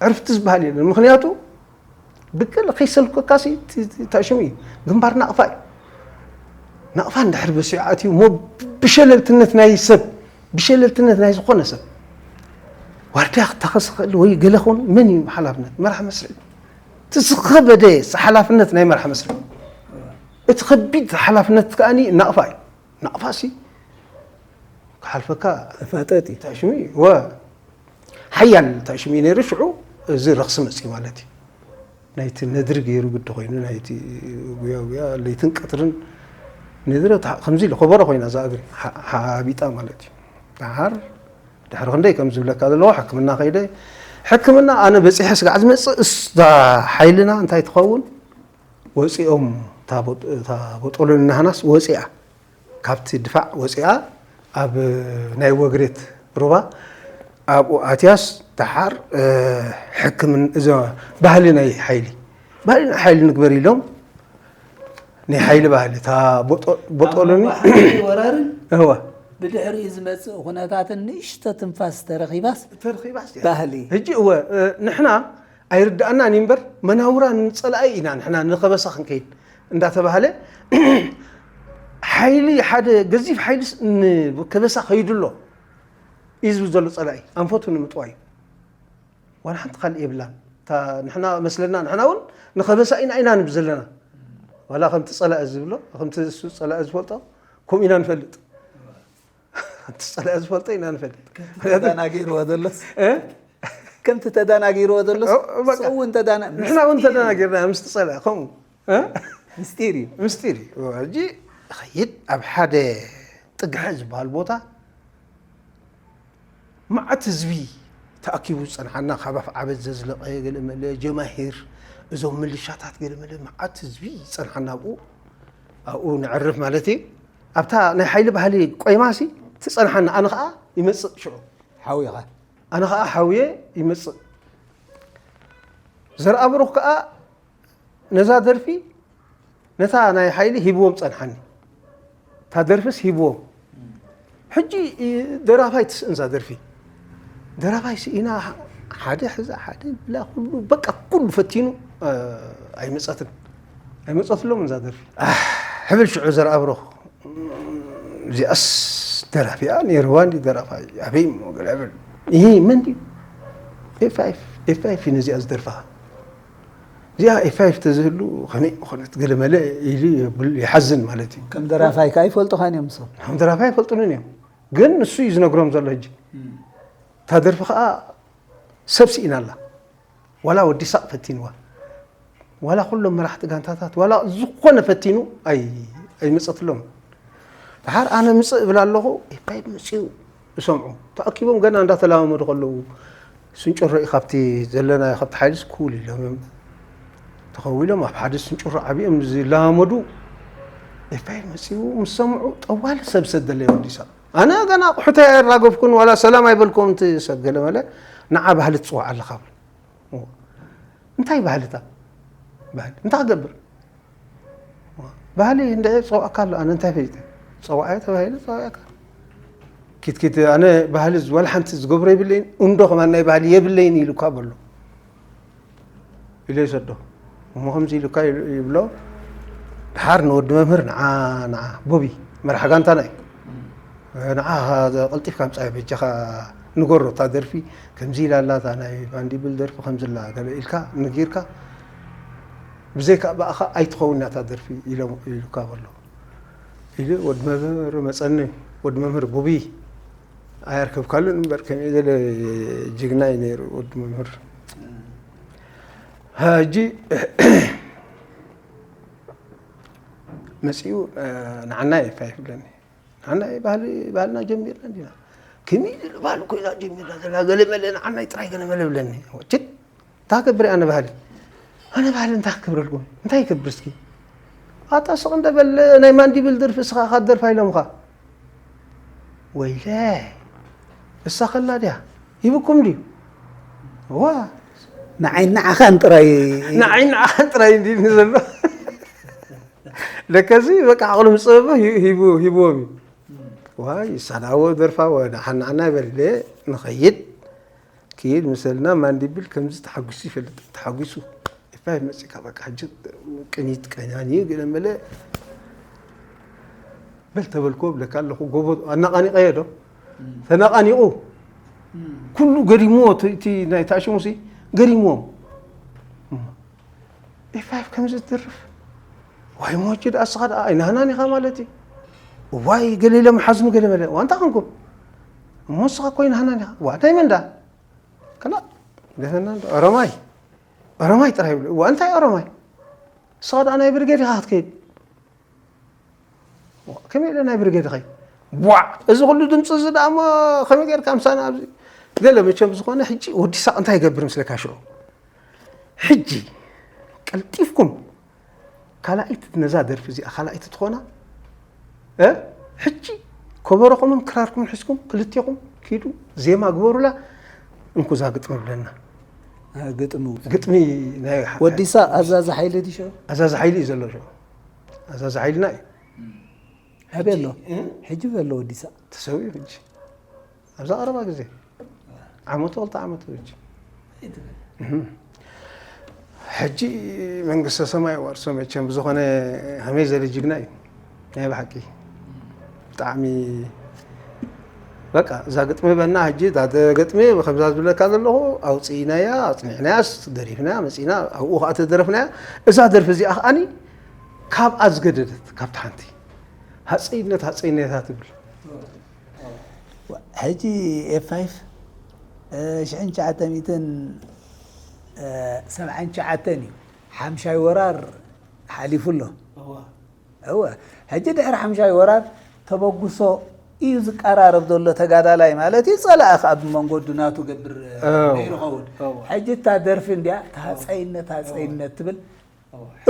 ዕርፍቲ ዝበሃል የለን። ምኽንያቱ ብገለ ከይሰልከካሲ እቲ፣ እቲ፣ እንታይ ሽሙ እዩ? ግንባር ናቕፋ እዩ። ናቕፋ እንድሕር በሲዑ ኣትዩ እሞ ብሸለልትነት ናይ ሰብ፣ ብሸለልትነት ናይ ዝኾነ ሰብ ዋርድያ ክታኸስ ይኽእል ወይ ገለ ክኾን መን እዩ ሓላፍነት? መርሓ መስርዕ። እቲ ዝኸበደ ሓላፍነት ናይ መርሓ መስርዕ። እቲ ከቢድ ሓላፍነት ከኣኒ ናቕፋ እዩ። ናቕፋሲ ክሓልፈካ ተፋጠጥ እዩ። እንታይ ሽሙ እዩ? ወ-፣ ሓያል እንታይ ሽሙ እዩ ነይሩ ሽዑ? እዚ ረኽሲ መፅዩ ማለት እዩ። ናይቲ ነድሪ ገይሩ ግዲ ኮይኑ፣ ናይቲ ጉያ ጉያ ለይትን ቀትርን ነድሪ ታ-፣ ከምዚ ኢሉ ከበሮ ኮይና እዛ እግሪ ሓ-፣ ሓቢጣ ማለት እዩ። ደሓር ድሕሪ ክንደይ ከም ዝብለካ ዘለዎ ሕክምና ከይደ፣ ሕክምና ኣነ በፂሐ ስጋዕ ዝመፅእ እስ-፣ እዛ ሓይልና እንታይ ትኸውን? ወፂኦም፣ እታ ቦጥ-፣ እታ ቦጦሎ እናሃናስ ወፂኣ። ካብቲ ድፋዕ ወፂኣ ኣብ ናይ ወግሬት ሩባ ኣብኡ ኣትያስ ደሓር ሕክምን እዞ ባህሊ ናይ ሓይሊ ባህሊ ናይ ሓይሊ ንግበር ኢሎም ናይ ሓይሊ ባህሊ እታ ቦጦሎኒ ወራርን እዋ ብድሕሪኡ ዝመፅእ ኩነታትን ንእሽቶ ትንፋስ ተረኺባስ ተርኺባስ ባህሊ ሕጂ እወ ንሕና ኣይርዳእናን እዩ እምበር መናውራ ንፀላኢ ኢና ንሕና ንኸበሳ ክንከይድ እንዳተባሃለ ሓይሊ ሓደ ገዚፍ ሓይሊ ከበሳ ከይዱ ኣሎ እዩ ዝብል ዘሎ ፀላኢ ኣንፈቱ ንምጥዋይ ዋላ ሓንቲ ካልእ የብላን ንሕና መስለና ንሕና እውን ንኸበሳ ኢና ኢና ንብል ዘለና ዋላ ከምቲ ፀላኢ ዝብሎ ከምቲ እሱ ፀላኢ ዝፈልጦ ከምኡ ኢና ንፈልጥ እቲ ፀላኢ ዝፈልጦ ኢና ንፈልጥ ተዳናጊርዎ ዘሎስ ከምቲ ተዳናጊርዎ ዘሎስ ንሕና እውን ተዳናጊርና ምስቲ ፀላኢ ከምኡ ምስጢር እዩ ምስጢር እዩ ሕጂ ኸይድ ኣብ ሓደ ጥግሐ ዝበሃል ቦታ መዓት ህዝቢ ተኣኪቡ ዝፀንሓና ካብ ኣፍ ዓበት ዘዝለቐ ገለመለ ጀማሂር እዞም ምልሻታት ገለመለ መዓት ህዝቢ ዝፀንሓና ኣብኡ ኣብኡ ንዕርፍ ማለት እዩ ኣብታ ናይ ሓይሊ ባህሊ ቆይማሲ ትፀንሓና ኣነ ከዓ ይመፅእ ሽዑ ሓዊኻ ኣነ ከዓ ሓውየ ይመፅእ ዘርኣብሩኽ ከዓ ነዛ ደርፊ ነታ ናይ ሓይሊ ሂብዎም ጸንሓኒ እታ ደርፍስ ሂብዎም ሕጂ ደራፋይ ትስእን እዛ ደርፊ ደራፋይ ስኢና ሓደ ሕዛ ሓደ ብላ ኩሉ በቃ ኩሉ ፈቲኑ ኣይመጸትን ኣይመጸትሎም እዛ ደርፊ ሕብል ሽዑ ዘርኣብሮ እዚኣስ ደራፊያ ነይርዋ እንዲ ደራፋይ ኣበይ እሞ ገለ ብል ይህ መን ድዩ ኤፍ ኣይፍ ኤፍ ኣይፍ እዩ ነዚኣ ዝደርፋ እዚኣ ኤፍ ኣይፍ ተዝህሉ ከመይ ምኾነት ገለ መለ ኢሉ የብል ይሓዝን ማለት እዩ ከም ደራፋይ ከዓ ይፈልጡኻን እዮም ንሶም ከም ደራፋይ ኣይፈልጡንን እዮም ግን ንሱ እዩ ዝነግሮም ዘሎ ሕጂ እታ ደርፊ ከዓ ሰብ ስኢና ኣላ ዋላ ወዲ ሳቕ ፈቲንዋ ዋላ ኩሎም መራሕቲ ጋንታታት ዋላ ዝኾነ ፈቲኑ ኣይመፀትሎም ድሓር ኣነ ምፅእ እብል ኣለኹ ኤፋይ መፅኡ እሰምዑ ተኣኪቦም ገና እንዳተላመዱ ከለዉ ስንጭሮ እዩ ካብቲ ዘለና ካብቲ ሓይልስ ኩል ኢሎም እዮም ተኸዊሎም ኣብ ሓደ ስንጭሮ ዓብዮም ዝላመዱ ኤፋይ መፅኡ ምስ ሰምዑ ጠዋሊ ሰብ ሰደለዮ ወዲሳ ኣነ ገና ኣቑሑተይ ኣይራገፍኩን ዋላ ሰላም ኣይበልኩም እቲ ሰብ ገለ መለ ንዓ ባህሊ ትፅዋዕ ኣለኻ እንታይ ባህልታ ባህሊ እንታይ ክገብር ባህሊ እንደ ፀዋዕካ ኣሎ ኣነ እንታይ ፈይጠ ፀዋዐ ተባሂለ ፀዋዕካ ኪትኪት ኣነ ባህሊ ወላ ሓንቲ ዝገብሮ የብለይን እንዶ ከማን ናይ ባህሊ የብለይን ኢሉካ በሎ ኢለ ይሰዶ እሞ ከምዚ ኢሉካ ይብሎ ድሓር ንወዲ መምህር ንዓ ንዓ ቦቢ መራሕ ጋንታና እዩ ንዓ ቀልጢፍካ ምፃ በጃኻ ንገሮ እታ ደርፊ ከምዚ ኢላ ኣላ እታ ናይ ባንዲብል ደርፊ ከምዚ ኣላ ገለ ኢልካ ነጊርካ ብዘይካ ብኣኻ ኣይትኸውን እያ እታ ደርፊ ኢሎም ኢሉካ ከሎ ኢሉ ወዲ መምህር መፀኒ ወዲ መምህር ቡቢ ኣያርከብካሉን እምበር ከመይ ገለ ጅግና እዩ ነይሩ ወዲ መምህር ሕጂ መፂኡ ንዓና የፋ ይብለኒ ንዓና ባህሊ ባህልና ጀሚርና እንዲና ከመይ ዝሉ ባህሊ ኮይና ጀሚርና ዘለና ገለ መለ ንዓናይ ጥራይ ገለ መለ ብለኒ ችት እንታይ ክገብር ኣነ ባህሊ ኣነ ባህሊ እንታይ ክገብረልኩም እንታይ ይገብር እስኪ ኣታ ስቕ እንደ በል ናይ ማንዲብል ደርፊ እስኻ ኢኻ ትደርፋ ኢሎምኻ ወይለ እሳ ከላ ድያ ሂብኩም ድዩ ዋ ንዓይ ንዓኻን ጥራይ ንዓይ ንዓኻን ጥራይ እንዲኒ ዘሎ ለከዚ በቃ ዓቕሉ ምፅበበ ሂብዎም እዩ ዋይ ሳዳዎ ደርፋ ወደ ሓናዕና ይበል ንኸይድ ክይድ ምሰልና ማንዲብል ከምዚ ተሓጒሱ ይፈልጥ ተሓጒሱ ኤፋይ መፂካ በቃ ሕጂ ቅኒት ቀኛኒ ገለ መለ በል ተበልኮ ብለካ ኣለኹ ጎቦ ኣናቃኒቀዮ ዶ ተናቃኒቁ ኩሉ ገዲምዎ እቲ ናይ ታሽሙሲ ገዲምዎም ኤፋይፍ ከምዚ ትድርፍ ዋይ ሞጂ ደኣ እስኻ ደኣ ኣይናህናን ኢኻ ማለት እዩ እዋይ ገለ ኢለ መሓዝኑ ገለ መለ እዋ እንታይ ኮንኩም እሞ እስኻ እኮ ኣይናህናን ኢኻ እዋ እንታይ መን ደኣ ከላ ገፈና እንዶ ኦሮማይ ኦሮማይ ጥራይ ይብሉ እዋ እንታይ ኦሮማይ እስኻ ደኣ ናይ ብርጌድ ኢኻ ክትከይድ ከመይ ኢለ ናይ ብርጌድ ኸይ ቧዕ እዚ ኩሉ ድምፂ እዚ ደኣ እሞ ከመይ ጌርካ ምሳና ኣብዚ ገለ መቸም ዝኾነ ሕጂ ወዲ ሳቕ እንታይ ይገብር ምስለካ ሽዑ ሕጂ ቀልጢፍኩም ካልኣይቲ ነዛ ደርፊ እዚኣ ካልኣይቲ ትኾና እ ሕጂ ከበሮኹምን ክራርኩምን ሒዝኩም ክልቴኹም ኪዱ ዜማ ግበሩላ። እንኩ እዛ ግጥሚ ብለና። ግጥሚ ግጥሚ ናይ ወዲሳ ኣዛዚ ሓይሊ ድሾ ኣዛዚ ሓይሊ እዩ ዘሎ። ኣዛዚ ሓይልና እዩ ኣበሎ ሕጂ በሎ ወዲሳ ተሰዊኡ። ሕጂ ኣብዛ ቀረባ ግዜ ዓመቱ ክልተ ዓመቱ ሕጂ ሕጂ መንግስተ ሰማይ ዋርሶ መቸም ብዝኾነ ከመይ ዘለ ጅግና እዩ ናይ ብሓቂ ብጣዕሚ በቃ እዛ ግጥሚ በና ሕጂ እዛ ገጥሚ ከምዛ ዝብለካ ዘለኹ ኣውፅኢናያ ኣፅኒዕናያስ ደሪፍናያ መፂና ኣብኡ ከዓ ተደረፍናያ። እዛ ደርፊ እዚኣ ከዓኒ ካብኣ ዝገደደት ካብቲ ሓንቲ ሃፀይነት ሃፀይነታ ትብል ሕጂ ኤፍ ፋይፍ ሽሕን ትሽዓተ ሚእትን ሰብዓን ትሽዓተን እዩ ሓምሻይ ወራር ሓሊፉ ኣሎ። እወ ሕጂ ድሕሪ ሓምሻይ ወራር ተበግሶ እዩ ዝቀራረብ ዘሎ ተጋዳላይ ማለት እዩ። ፀላኢ ከዓ ብመንገዱ ናቱ ገብር ነይሩ ኸውን። ሕጂ እታ ደርፊ እንዲያ ተሃፀይነት ሃፀይነት ትብል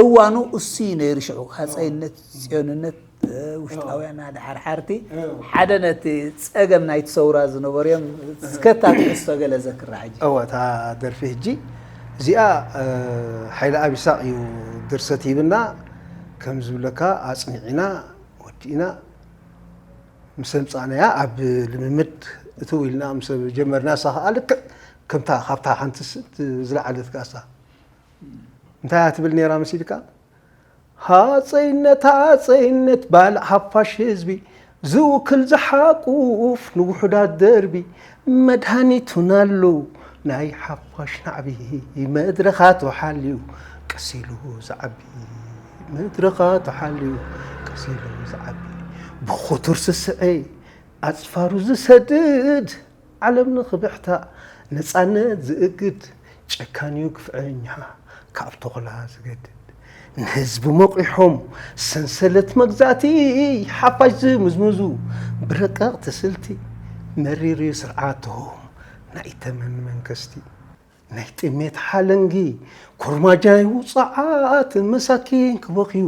እዋኑ እሱ እዩ ነይሩ። ሽዑ ሃፀይነት፣ ፅዮንነት፣ ውሽጣውያን ሓደ ሓርሓርቲ ሓደ ነቲ ፀገም ናይቲ ሰውራ ዝነበሩ እዮም። እስከታ ትሕዝቶ ገለ ዘክራ ሕጂ። እወ እታ ደርፊ ሕጂ እዚኣ ሓይለ ኣብ ይሳቕ እዩ ድርሰት ሂብና ከም ዝብለካ ኣፅኒዕና ወዲእና ምስ ኣምፃእናያ ኣብ ልምምድ እትው ኢልና ምስ ጀመርና እሳ ከዓ ልክዕ ከምታ ካብታ ሓንቲ ዝለዓለት ጋሳ እንታይ እያ ትብል ነይራ መሲልካ? ሃፀይነት ሃፀይነት ባል ሓፋሽ ህዝቢ ዝውክል ዝሓቁፍ ንውሑዳት ደርቢ መድሃኒቱን ኣሎ ናይ ሓፋሽ ናዕቢ መድረኻቱ ሓልዩ ቀሲሉ ዝዓቢ መድረኻቱ ሓልዩ ቀሲሉ ዝዓቢ ብኹቱር ስስዐ ኣፅፋሩ ዝሰድድ ዓለም ንኽብሕታ ነፃነት ዝእግድ ጨካንዩ ግፍዐኛ ካብ ተኹላ ዝገድድ ንህዝቢ መቂሖም ሰንሰለት መግዛእቲ ሓፋሽ ዝምዝምዙ ብረቀቕቲ ስልቲ መሪርዩ ስርዓቶም ናይ ተመን መንግስቲ ናይ ጥሜት ሓለንጊ ኮርማጃይ ውፅዓት መሳኪን ክበኽዩ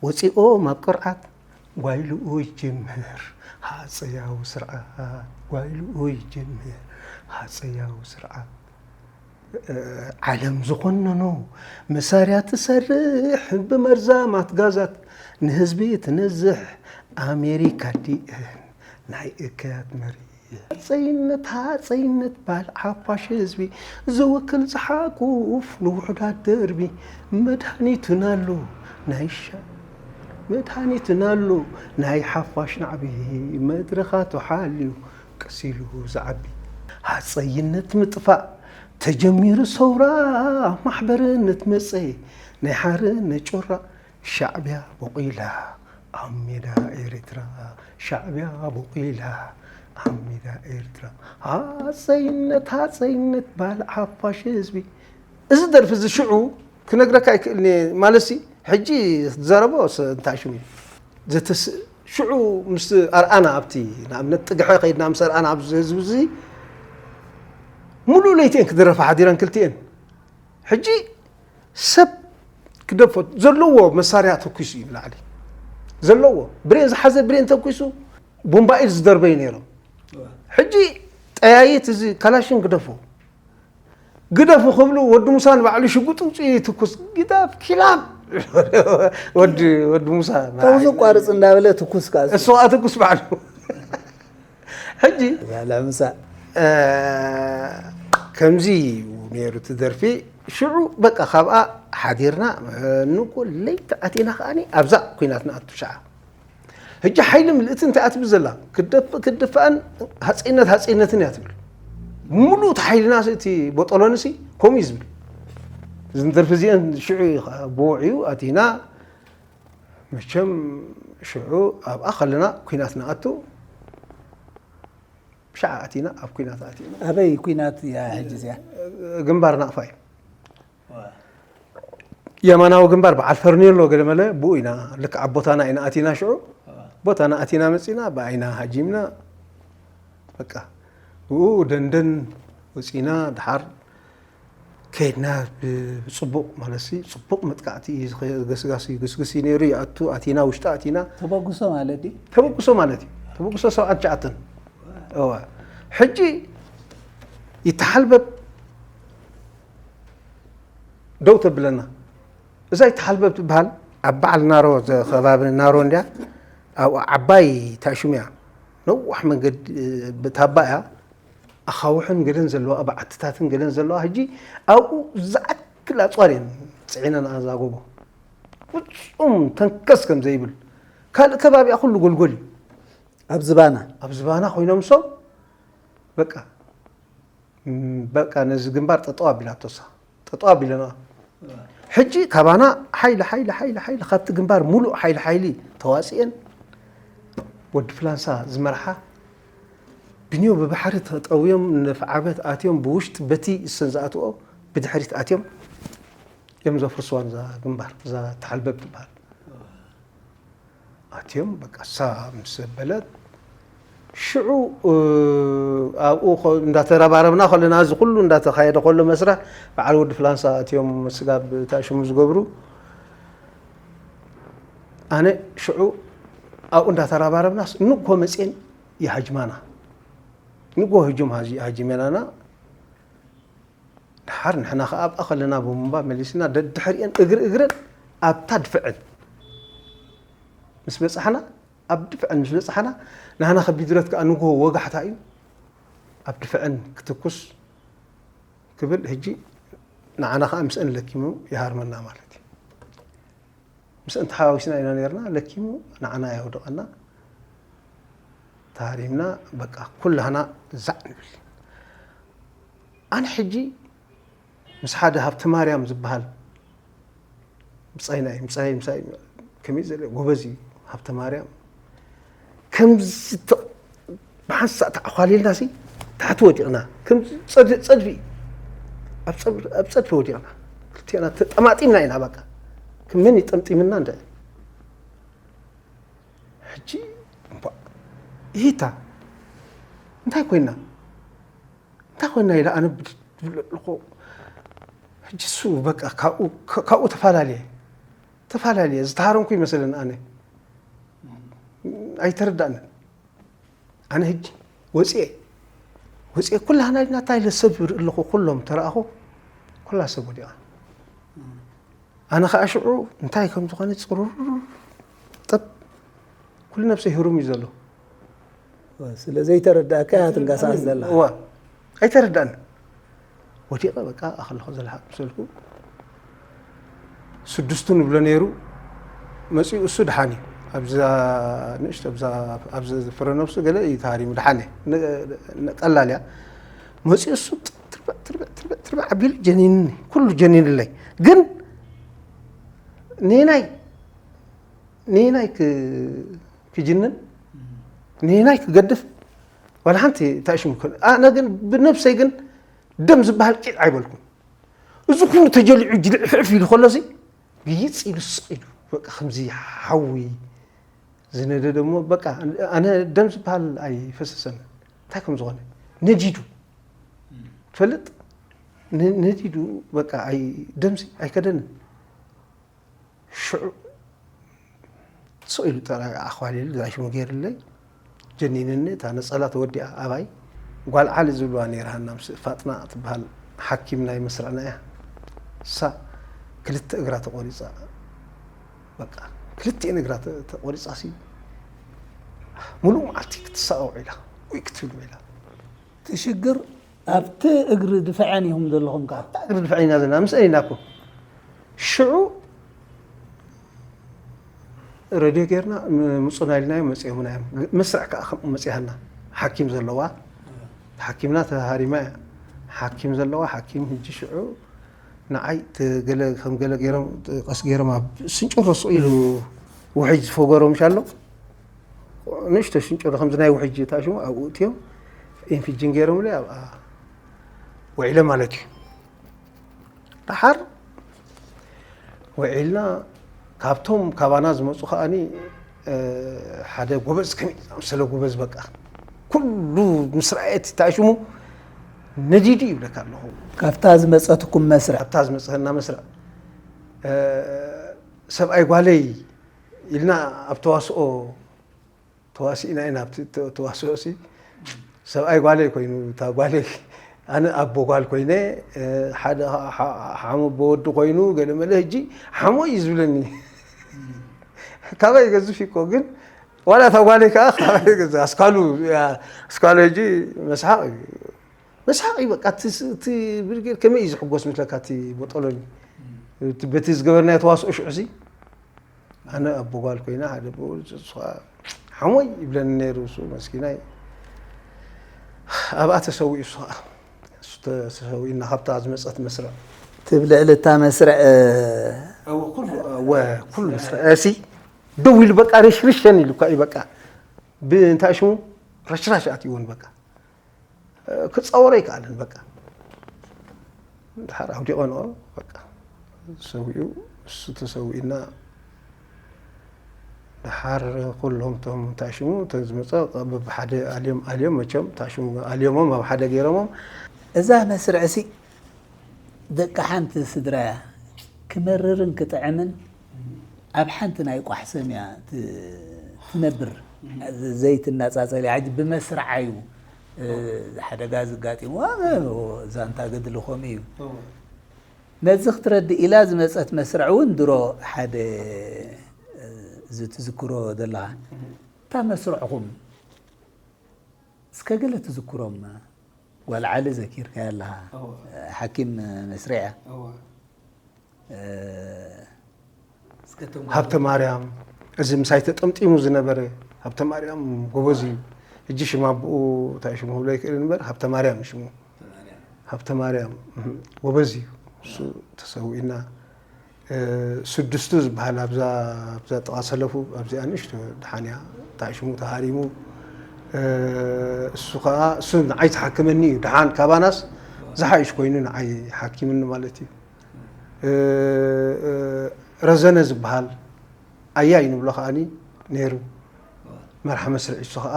ወፂኦም ኣብ ቅርዓት ጓይልኡ ይጅምር ሃፀያዊ ስርዓት ጓይልኡ ይጅምር ሃፀያዊ ስርዓት ዓለም ዝኾነኖ መሳርያ ትሰርሕ ብመርዛማት ጋዛት ንህዝቢ ትነዝሕ ኣሜሪካ ዲእን ናይ እከያት መሪ ሃፀይነት ሃፀይነት ባል ሓፋሽ ህዝቢ ዝውክል ዝሓቁፍ ንውሑዳት ደርቢ መድሃኒቱን ኣሎ ናይ ሻ መድሃኒቱን ኣሎ ናይ ሓፋሽ ናዕቢ መድረኻቱ ሓልዩ ቀሲሉ ዝዓቢ ሃፀይነት ምጥፋእ ተጀሚሩ ሰውራ ማሕበርነት መፀ ናይ ሓርነት ጮራ ሻዕብያ ቦቂላ ኣብ ሜዳ ኤርትራ ሻዕብያ ቦቂላ ኣብ ሜዳ ኤርትራ ሃፀይነት ሃፀይነት ባል ሓፋሽ ህዝቢ እዚ ደርፊ እዚ ሽዑ ክነግረካ ኣይክእልን እየ ማለትሲ ሕጂ ክትዛረቦ እንታይ ሽሙ እዩ ዘተስ ሽዑ ምስ ኣርኣና ኣብቲ ንኣብነት ጥግሐ ከይድና ምስ ኣርኣና ኣብዚ ህዝቢ እዚ ሙሉእ ለይቲ እየን ክድረፋ ሓዲረን ክልቲኤን ሕጂ ሰብ ክደፎ ዘለዎ መሳርያ ተኩሱ እዩ ብላዕሊ ዘለዎ ብሬን ዝሓዘ ብሬን ተኩሱ ቡምባኢል ዝደርበዩ ነይሮም ሕጂ ጠያይት እዚ ካላሽን ግደፎ ግደፉ ክብሉ ወዲ ሙሳ ንባዕሉ ሽጉጥ ውፅኡ ትኩስ ግደፍ ኪላብ ወዲ ወዲ ሙሳ ተውዚ ቋርፅ እንዳበለ ትኩስ ከዓ እሱ ከዓ ትኩስ ባዕሉ ሕጂ ላምሳ ከምዚ እዩ ነይሩ እቲ ደርፊ ሽዑ በቃ ካብኣ ሓዲርና ንቁ ለይቲ ኣቲና ከዓኒ ኣብዛ ኩናት ንኣቱ ሸዓ ሕጂ ሓይሊ ምልእቲ እንታይ እያ ትብል ዘላ ክደፍእ ክድፋእን ሃፀይነት ሃፀይነትን እያ ትብል ሙሉእ እቲ ሓይልና እቲ ቦጠሎንሲ ከምኡ እዩ ዝብል እዚ ንደርፊ እዚአን ሽዑ እዩ ከዓ ብውዕዩ ኣቲና መቸም ሽዑ ኣብኣ ከለና ኩናት ንኣቱ ብሻዓ ኣቲና ኣብ ኩናት ኣቲና ኣበይ ኩናት እያ ሕጂ እዚኣ ግንባር ናቕፋ እዩ የማናዊ ግንባር በዓል ፈርኔሎ ገለመለ ብኡ ኢና ልክዓ ቦታና ኢና ኣቲና ሽዑ ቦታና ኣቲና መፂና ብኣይና ሃጂምና በቃ ብኡ ደንደን ወፂና ድሓር ከይድና ብፅቡቕ ማለት ሲ ፅቡቕ መጥቃዕቲ እዩ ዝኸ- ገስጋስ እዩ፣ ግስግስ እዩ ነይሩ። ይኣቱ ኣቲና፣ ውሽጢ ኣቲና። ተበግሶ ማለት ድዩ? ተበግሶ ማለት እዩ። ተበግሶ ሰብዓት ትሽዓተን እዋ። ሕጂ ይተሓልበብ ደው ተብለና። እዛ ይተሓልበብ ትበሃል ኣብ በዓል ናሮ፣ ከባቢ ናሮ እንድያ። ኣብኡ ዓባይ ታሽሙ እያ፣ ነዋሕ መንገዲ ብታባ እያ። ኣኻውሕን ገለን ዘለዋ፣ በዓትታትን ገለን ዘለዋ። ሕጂ ኣብኡ ዝኣክል ኣፅዋር እየን ፅዒነን ኣዛ ጎቦ፣ ፍፁም ተንከስ ከም ዘይብል። ካልእ ከባቢኣ ኩሉ ጎልጎል እዩ። ኣብ ዝባና ኣብ ዝባና ኮይኖም ሶም በቃ፣ ም፣ በቃ ነዚ ግንባር ጠጠው ኣቢላቶ እሳ፣ ጠጠው ኣቢለና። ሕጂ ካባና ሓይሊ ሓይሊ ሓይሊ ሓይሊ ካብቲ ግንባር ሙሉእ ሓይሊ ሓይሊ ተዋፅኤን፣ ወዲ ፍላንሳ ዝመርሓ ብንዮ ብባሕሪ ተጠውዮም፣ ነፍዓበት ኣትዮም፣ ብውሽጢ በቲ እሰን ዝኣትዎ፣ ብድሕሪት ኣትዮም እዮም ዘፍርስዋን እዛ ግንባር፣ እዛ ተሓልበብ ትበሃል። ኣትዮም በቃ እሳ ምስ በለት፣ ሽዑ እ፣ ኣብኡ ኸ- እንዳተረባረብና ከለና፣ እዚ ኩሉ እንዳተኻየደ ከሎ መስርሕ፣ በዓል ወዲ ፍላንሳ ኣትዮም ስጋብ ታሽሙ ዝገብሩ። ኣነ ሽዑ ኣብኡ እንዳተረባረብናስ፣ ንግሆ መፅኤን ይሃጅማና። ንግሆ ህጁም ሃጂ- ሃጂመናና። ድሓር ንሕና ኸዓ ኣብኣ ከለና ብምንባብ መሊስና፣ ደድሕሪአን እግሪ እግረን ኣብታ ድፍዐን ምስ በፃሕና፣ ኣብ ድፍዐን ምስ በፃሕና፣ ንሕና ከቢድረት ከዓ ንግሆ ወጋሕታ እዩ። ኣብ ድፍዐን ክትኩስ ክብል፣ ሕጂ ንዓና ከዓ ምስአን ለኪሙ ይሃርመና ማለት እዩ። ምስአን ተሓዋዊስና ኢና ነይርና፣ ለኪሙ ንዓና የውድቐና። ተሃሪምና በቃ ኩላህና ዛዕ ንብል። ኣነ ሕጂ ምስ ሓደ ሃብተ ማርያም ዝበሃል ብጻይና እዩ፣ ምጻይ ምሳይ ከመይ ዘለ ጎበዝ እዩ ሃብተ ማርያም። ከምዚ ተ- ብሓንሳእ ተዓኳሊልና ሲ ታሕቲ ወዲቕና፣ ከምዚ ጸድ- ጸድፊ እዩ። ኣብ ጸድ- ኣብ ጸድፊ ወዲቕና፣ ክልቲና ተጠማጢምና ኢና። በቃ ክመን ይጠምጢምና እንደ ሕጂ እምቧ፣ ይሂታ እንታይ ኮይና፣ እንታይ ኮይና ኢለ ኣነ ብድ- ዝብሎ ኣለኹ። ሕጂ እሱ በቃ ካብኡ፣ ካብኡ ተፈላለየ፣ ተፈላለየ። ዝተሃረምኩ ይመስለኒ ኣነ። ኣይተረዳእንን። ኣነ ሕጂ ወፅኤ፣ ወፅኤ ኩላህና ኢልና እንታይ ኢለ ሰብ ርኢ ኣለኹ፣ ኩሎም ተረኣኹ፣ ኩላ ሰብ ወዲቓ። ኣነ ኸዓ ሽዑ እንታይ ከም ዝኾነ ፅሩር ጠብ፣ ኩሉ ነብሰይ ህሩም እዩ ዘሎ። ስለ ዘይተረዳእካ እያ ትንቀሳቐስ ዘላ። እዋ ኣይተረዳእን። ወዲቐ በቃ ኣኸለኹ ዘለሓቅ ምሰልኩ ስድስቱ ንብሎ ነይሩ። መፂኡ እሱ ድሓን እዩ። ኣብዛ ንእሽቶ ኣብዛ ኣብዚ ፍረ ነብሱ ገለ እዩ ተሃሪሙ፣ ድሓን እየ። ን- ን- ቀላል እያ። መፂኡ እሱ ትርበዕ ትርበዕ ትርበዕ ትርበዕ ኣቢሉ ጀኒንኒ፣ ኩሉ ጀኒንለይ። ግን ኔናይ ኔናይ ክ- ክጅንን ኔናይ ክገድፍ ዋላ ሓንቲ ታሽሙ። ኣነ ግን ብነብሰይ ግን ደም ዝበሃል ቂጥ ኣይበልኩን። እዚ ኩሉ ተጀሊዑ ጅልዕፍዕፍ ኢሉ ከሎሲ ግይፅ ኢሉ ስቕ ኢሉ በቃ ከምዚ ሓዊ ዝነደደ እሞ በቃ ኣነ ደም ዝበሃል ኣይፈሰሰን። እንታይ ከም ዝኾነ ነዲዱ ትፈልጥ፣ ነ- ነዲዱ በቃ ኣይ ደምሲ ኣይከደንን። ሽዑ ስቕ ኢሉ ጠራይ ኣኽባሊሉ ዛሽሙ ገይርለይ ጀኒንኒ። እታ ነፀላ ተወዲኣ ኣባይ ጓል ዓሊ ዝብልዋ ነይራ ሃና ምስ ፋጥና ትበሃል ሓኪም ናይ መስርዕና እያ። እሳ ክልተ እግራ ተቆሪፃ፣ በቃ ክልቲኤን እግራ ተ- ተቆሪፃ ሲ ሙሉእ መዓልቲ ክትሳቐ ውዒላ ወይ ክትብል ውዒላ። እቲ ሽግር ኣብቲ እግሪ ድፍዐን ኢኹም ዘለኹም ከዓ እግሪ ድፍዐን ኢና ዘለና ምስ ኢና እኮ ሽዑ ረድዮ ጌርና ም- ምፁና ኢልናዮ መፂኦምና እዮም። መስርዕ ከዓ ከም መፂሃና ሓኪም ዘለዋ ሓኪምና ተሃሪማ እያ። ሓኪም ዘለዋ ሓኪም ህጂ ሽዑ ንዓይ ት- ገለ ከም ገለ ገይሮም ት- ቀስ ገይሮም ኣብ ስንጭሮ ስቕ ኢሉ ውሕጅ ዝፈገሮ ምሽ ኣሎ ንእሽቶ ሽንጭሮ ከምዚ ናይ ውሕጅ ታሽሙ ኣብኡ እትዮም ኢንፊጅን ገይሮምለይ ኣብኣ ውዒለ ማለት እዩ። ደሓር ውዒልና ካብቶም ካባና ዝመፁ ከዓኒ ሓደ ጎበዝ ከመይ ዝኣምሰለ ጎበዝ በቃ ኩሉ ምስ ረኣየ እቲ ታሽሙ ነዲዱ ይብለካ ኣለኹ። ካብታ ዝመፀትኩም መስርዕ ኣብታ ዝመፀና መስርዕ ሰብኣይ ጓለይ ኢልና ኣብ ተዋስኦ ተዋሲእና ኢና። ኣብቲ ተዋስኦ ሲ ሰብኣይ ጓለይ ኮይኑ እታ ጓለይ ኣነ ኣቦ ጓል ኮይነ ሓደ ሓሞ ኣቦ ወዲ ኮይኑ ገለ መለ ሕጂ ሓሞ እዩ ዝብለኒ። ካባይ ገዝፍ እኮ ግን ዋላ እታ ጓለይ ከዓ ካባይ ገዝፍ ኣስካሉ ኣስካሉ ሕጂ መስሓቕ እዩ። መስሓቕ እዩ በቃ እቲ ብርጌድ ከመይ እዩ ዝሕጎስ ምስለካ እቲ ቦጦሎኒ በቲ ዝገበርናዮ ተዋስኦ ሽዑ ሲ ኣነ ኣቦ ጓል ኮይና ሓደ ብኡ እሱ ከዓ ሓሞይ ይብለኒ ነይሩ እሱ መስኪናይ ኣብኣ ተሰዊኡ እሱ ከዓ እሱ ተሰዊእና ካብታ ዝመፀት መስርዕ ትብል ልዕሊ እታ መስርዕ ኩሉ መስርዕ እሲ ደው ኢሉ በቃ ርሽርሸን ኢሉ እኳ እዩ በቃ ብእንታይ ሽሙ ረሽራሽ ኣትይዎን በቃ ክፃወሮ ኣይከኣልን በቃ ድሓር ኣውዲቐንኦ በቃ ሰዊኡ እሱ ተሰዊእና ድሓር ኩሎም ቶም እንታይ ሽሙ ተዝመፀ በብሓደ ኣልዮም ኣልዮም መቸም እንታይ ሽሙ ኣልዮሞም ኣብ ሓደ ገይሮሞም እዛ መስርዕሲ ደቂ ሓንቲ ስድራያ ክመርርን ክጥዕምን ኣብ ሓንቲ ናይ ቋሕ ሰም እያ ትነብር ዘይትነፃፀል እያ ብመስርዓ እዩ ሓደጋ ዝጋጢምዋ ዛንታ ገድሊ ከምኡ እዩ ነዚ ክትረድእ ኢላ ዝመፀት መስርዕ እውን ድሮ ሓደ እዚ ትዝክሮ ዘለኻ እታ መስርዕኹም እስከ ገለ ትዝክሮም ጓል ዓሊ ዘኪርካያ ኣለኻ ሓኪም መስርዕ እያ ሃብተ ማርያም እዚ ምሳይ ተጠምጢሙ ዝነበረ ሃብተ ማርያም ጎበዝ እዩ። ሕጂ ሽም ኣቦኡ እንታይ ሽሙ ክብሎ ይክእል እምበር ሃብተ ማርያም እዩ ሽሙ። ሃብተ ማርያም ጎበዝ እዩ። እሱ ተሰዊእና ስድስቱ ዝበሃል ኣብዛ ኣብዛ ጥቓ ሰለፉ ኣብዚኣ ንእሽቶ ድሓን እያ እንታይ ሽሙ ተሃሪሙ እሱ ከዓ እሱ ንዓይ ተሓክመኒ እዩ ድሓን ካባናስ ዝሓይሽ ኮይኑ ንዓይ ሓኪምኒ ማለት እዩ። ረዘነ ዝበሃል ኣያ እዩ ንብሎ ከዓኒ ነይሩ መርሓ መስርዕ እሱ ከዓ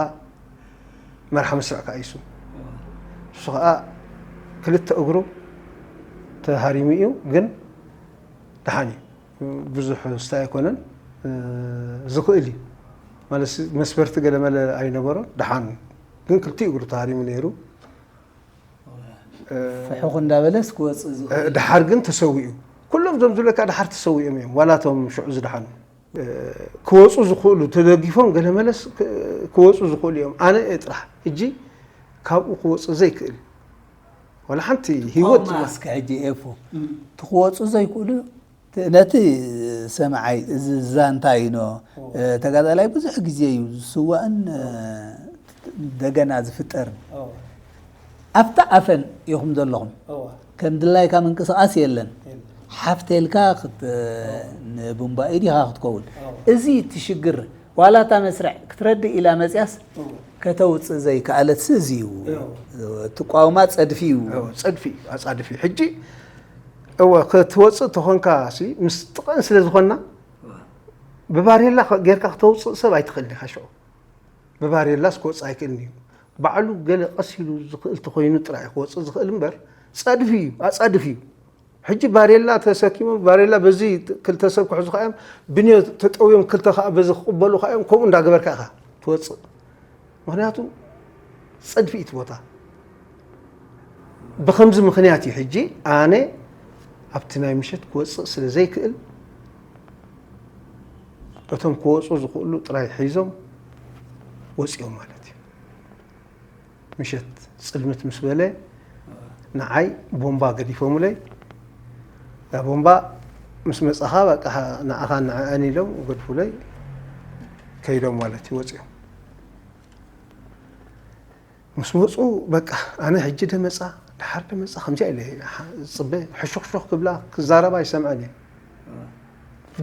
መርሓ መስርዕ ከዓ ይሱ እሱ ከዓ ክልተ እግሩ ተሃሪሙ እዩ ግን ደሓን እዩ ብዙሕ ስታይ ኣይኮነን ዝኽእል እዩ ማለት መስፈርቲ ገለመለ ኣይነበሮን ደሓን ግን ክልቲኡ እግሩ ተሃሪሙ ነይሩ ፍሑኽ እንዳበለስ ክወፅእ ዝኽእል ድሓር ግን ተሰዊኡ ኩሎም ዞም ዝብለካ ድሓር ተሰዊኦም እዮም ዋላ ቶም ሽዑ ዝድሓኑ ክወፁ ዝኽእሉ ተደጊፎም ገለመለስ ክወፁ ዝኽእሉ እዮም ኣነ እየ ጥራሕ ሕጂ ካብኡ ክወፅእ ዘይክእል ዋላ ሓንቲ ህይወት እስከ ሕጂ ኤፉ ትክወፁ ዘይክእሉ ነቲ ሰምዓይ እዚ ዛንታ ኢኖ ተጋዳላይ ብዙሕ ግዜ እዩ ዝስዋእን እንደገና ዝፍጠርን ኣብታ ኣፈን ኢኹም ዘለኹም ከም ድላይካ ምንቅስቃስ የለን ሓፍቴልካ ንቡምባ ኢዲኻ ክትከውን እዚ ትሽግር ዋላ እታ መስርዕ ክትረድእ ኢላ መፅያስ ከተውፅእ ዘይከኣለትሲ እዚ እዩ ትቋውማ ፀድፊ እዩ ፀድፊ ኣፃድፊ ሕጂ እወ ክትወፅእ ተኾንካ ሲ ምስ ጥቐን ስለ ዝኾንና ብባሬላ ጌርካ ክተውፅእ ሰብ ኣይትኽእልን ኢኻ ሽዑ ብባሬላስ ክወፅእ ኣይክእልን እዩ ባዕሉ ገለ ቀስ ኢሉ ዝኽእል ተኾይኑ ጥራይ ክወፅእ ዝኽእል እምበር ፀድፊ እዩ ኣፃድፊ እዩ ሕጂ ባሬላ ተሰኪሞም ባሬላ በዚ ክልተ ሰብ ክሕዙ ከኣዮም ብንዮ ተጠውዮም ክልተ ከዓ በዚ ክቕበሉ ከኣዮም ከምኡ እንዳገበርካ ኢኻ ትወፅእ ምክንያቱ ፀድፊ እቲ ቦታ ብከምዚ ምክንያት እዩ ሕጂ ኣነ ኣብቲ ናይ ምሸት ክወፅእ ስለ ዘይክእል እቶም ክወፁ ዝኽእሉ ጥራይ ሒዞም ወፂኦም ማለት እዩ ምሸት ፅልምት ምስ በለ ንዓይ ቦምባ ገዲፎምለይ እዛ ቦምባ ምስ መፃኻ በቃ ንዓኻ ንዕአን ኢሎም ገድፉለይ ከይዶም ማለት እዩ ወፂኦም ምስ መፁ በቃ ኣነ ሕጂ ደመፃ ድሓር ደመፃ ከምዚኣ ኢለ ዝፅበ ሕሹኽሹኽ ክብላ ክዛረባ ይሰምዐን እየ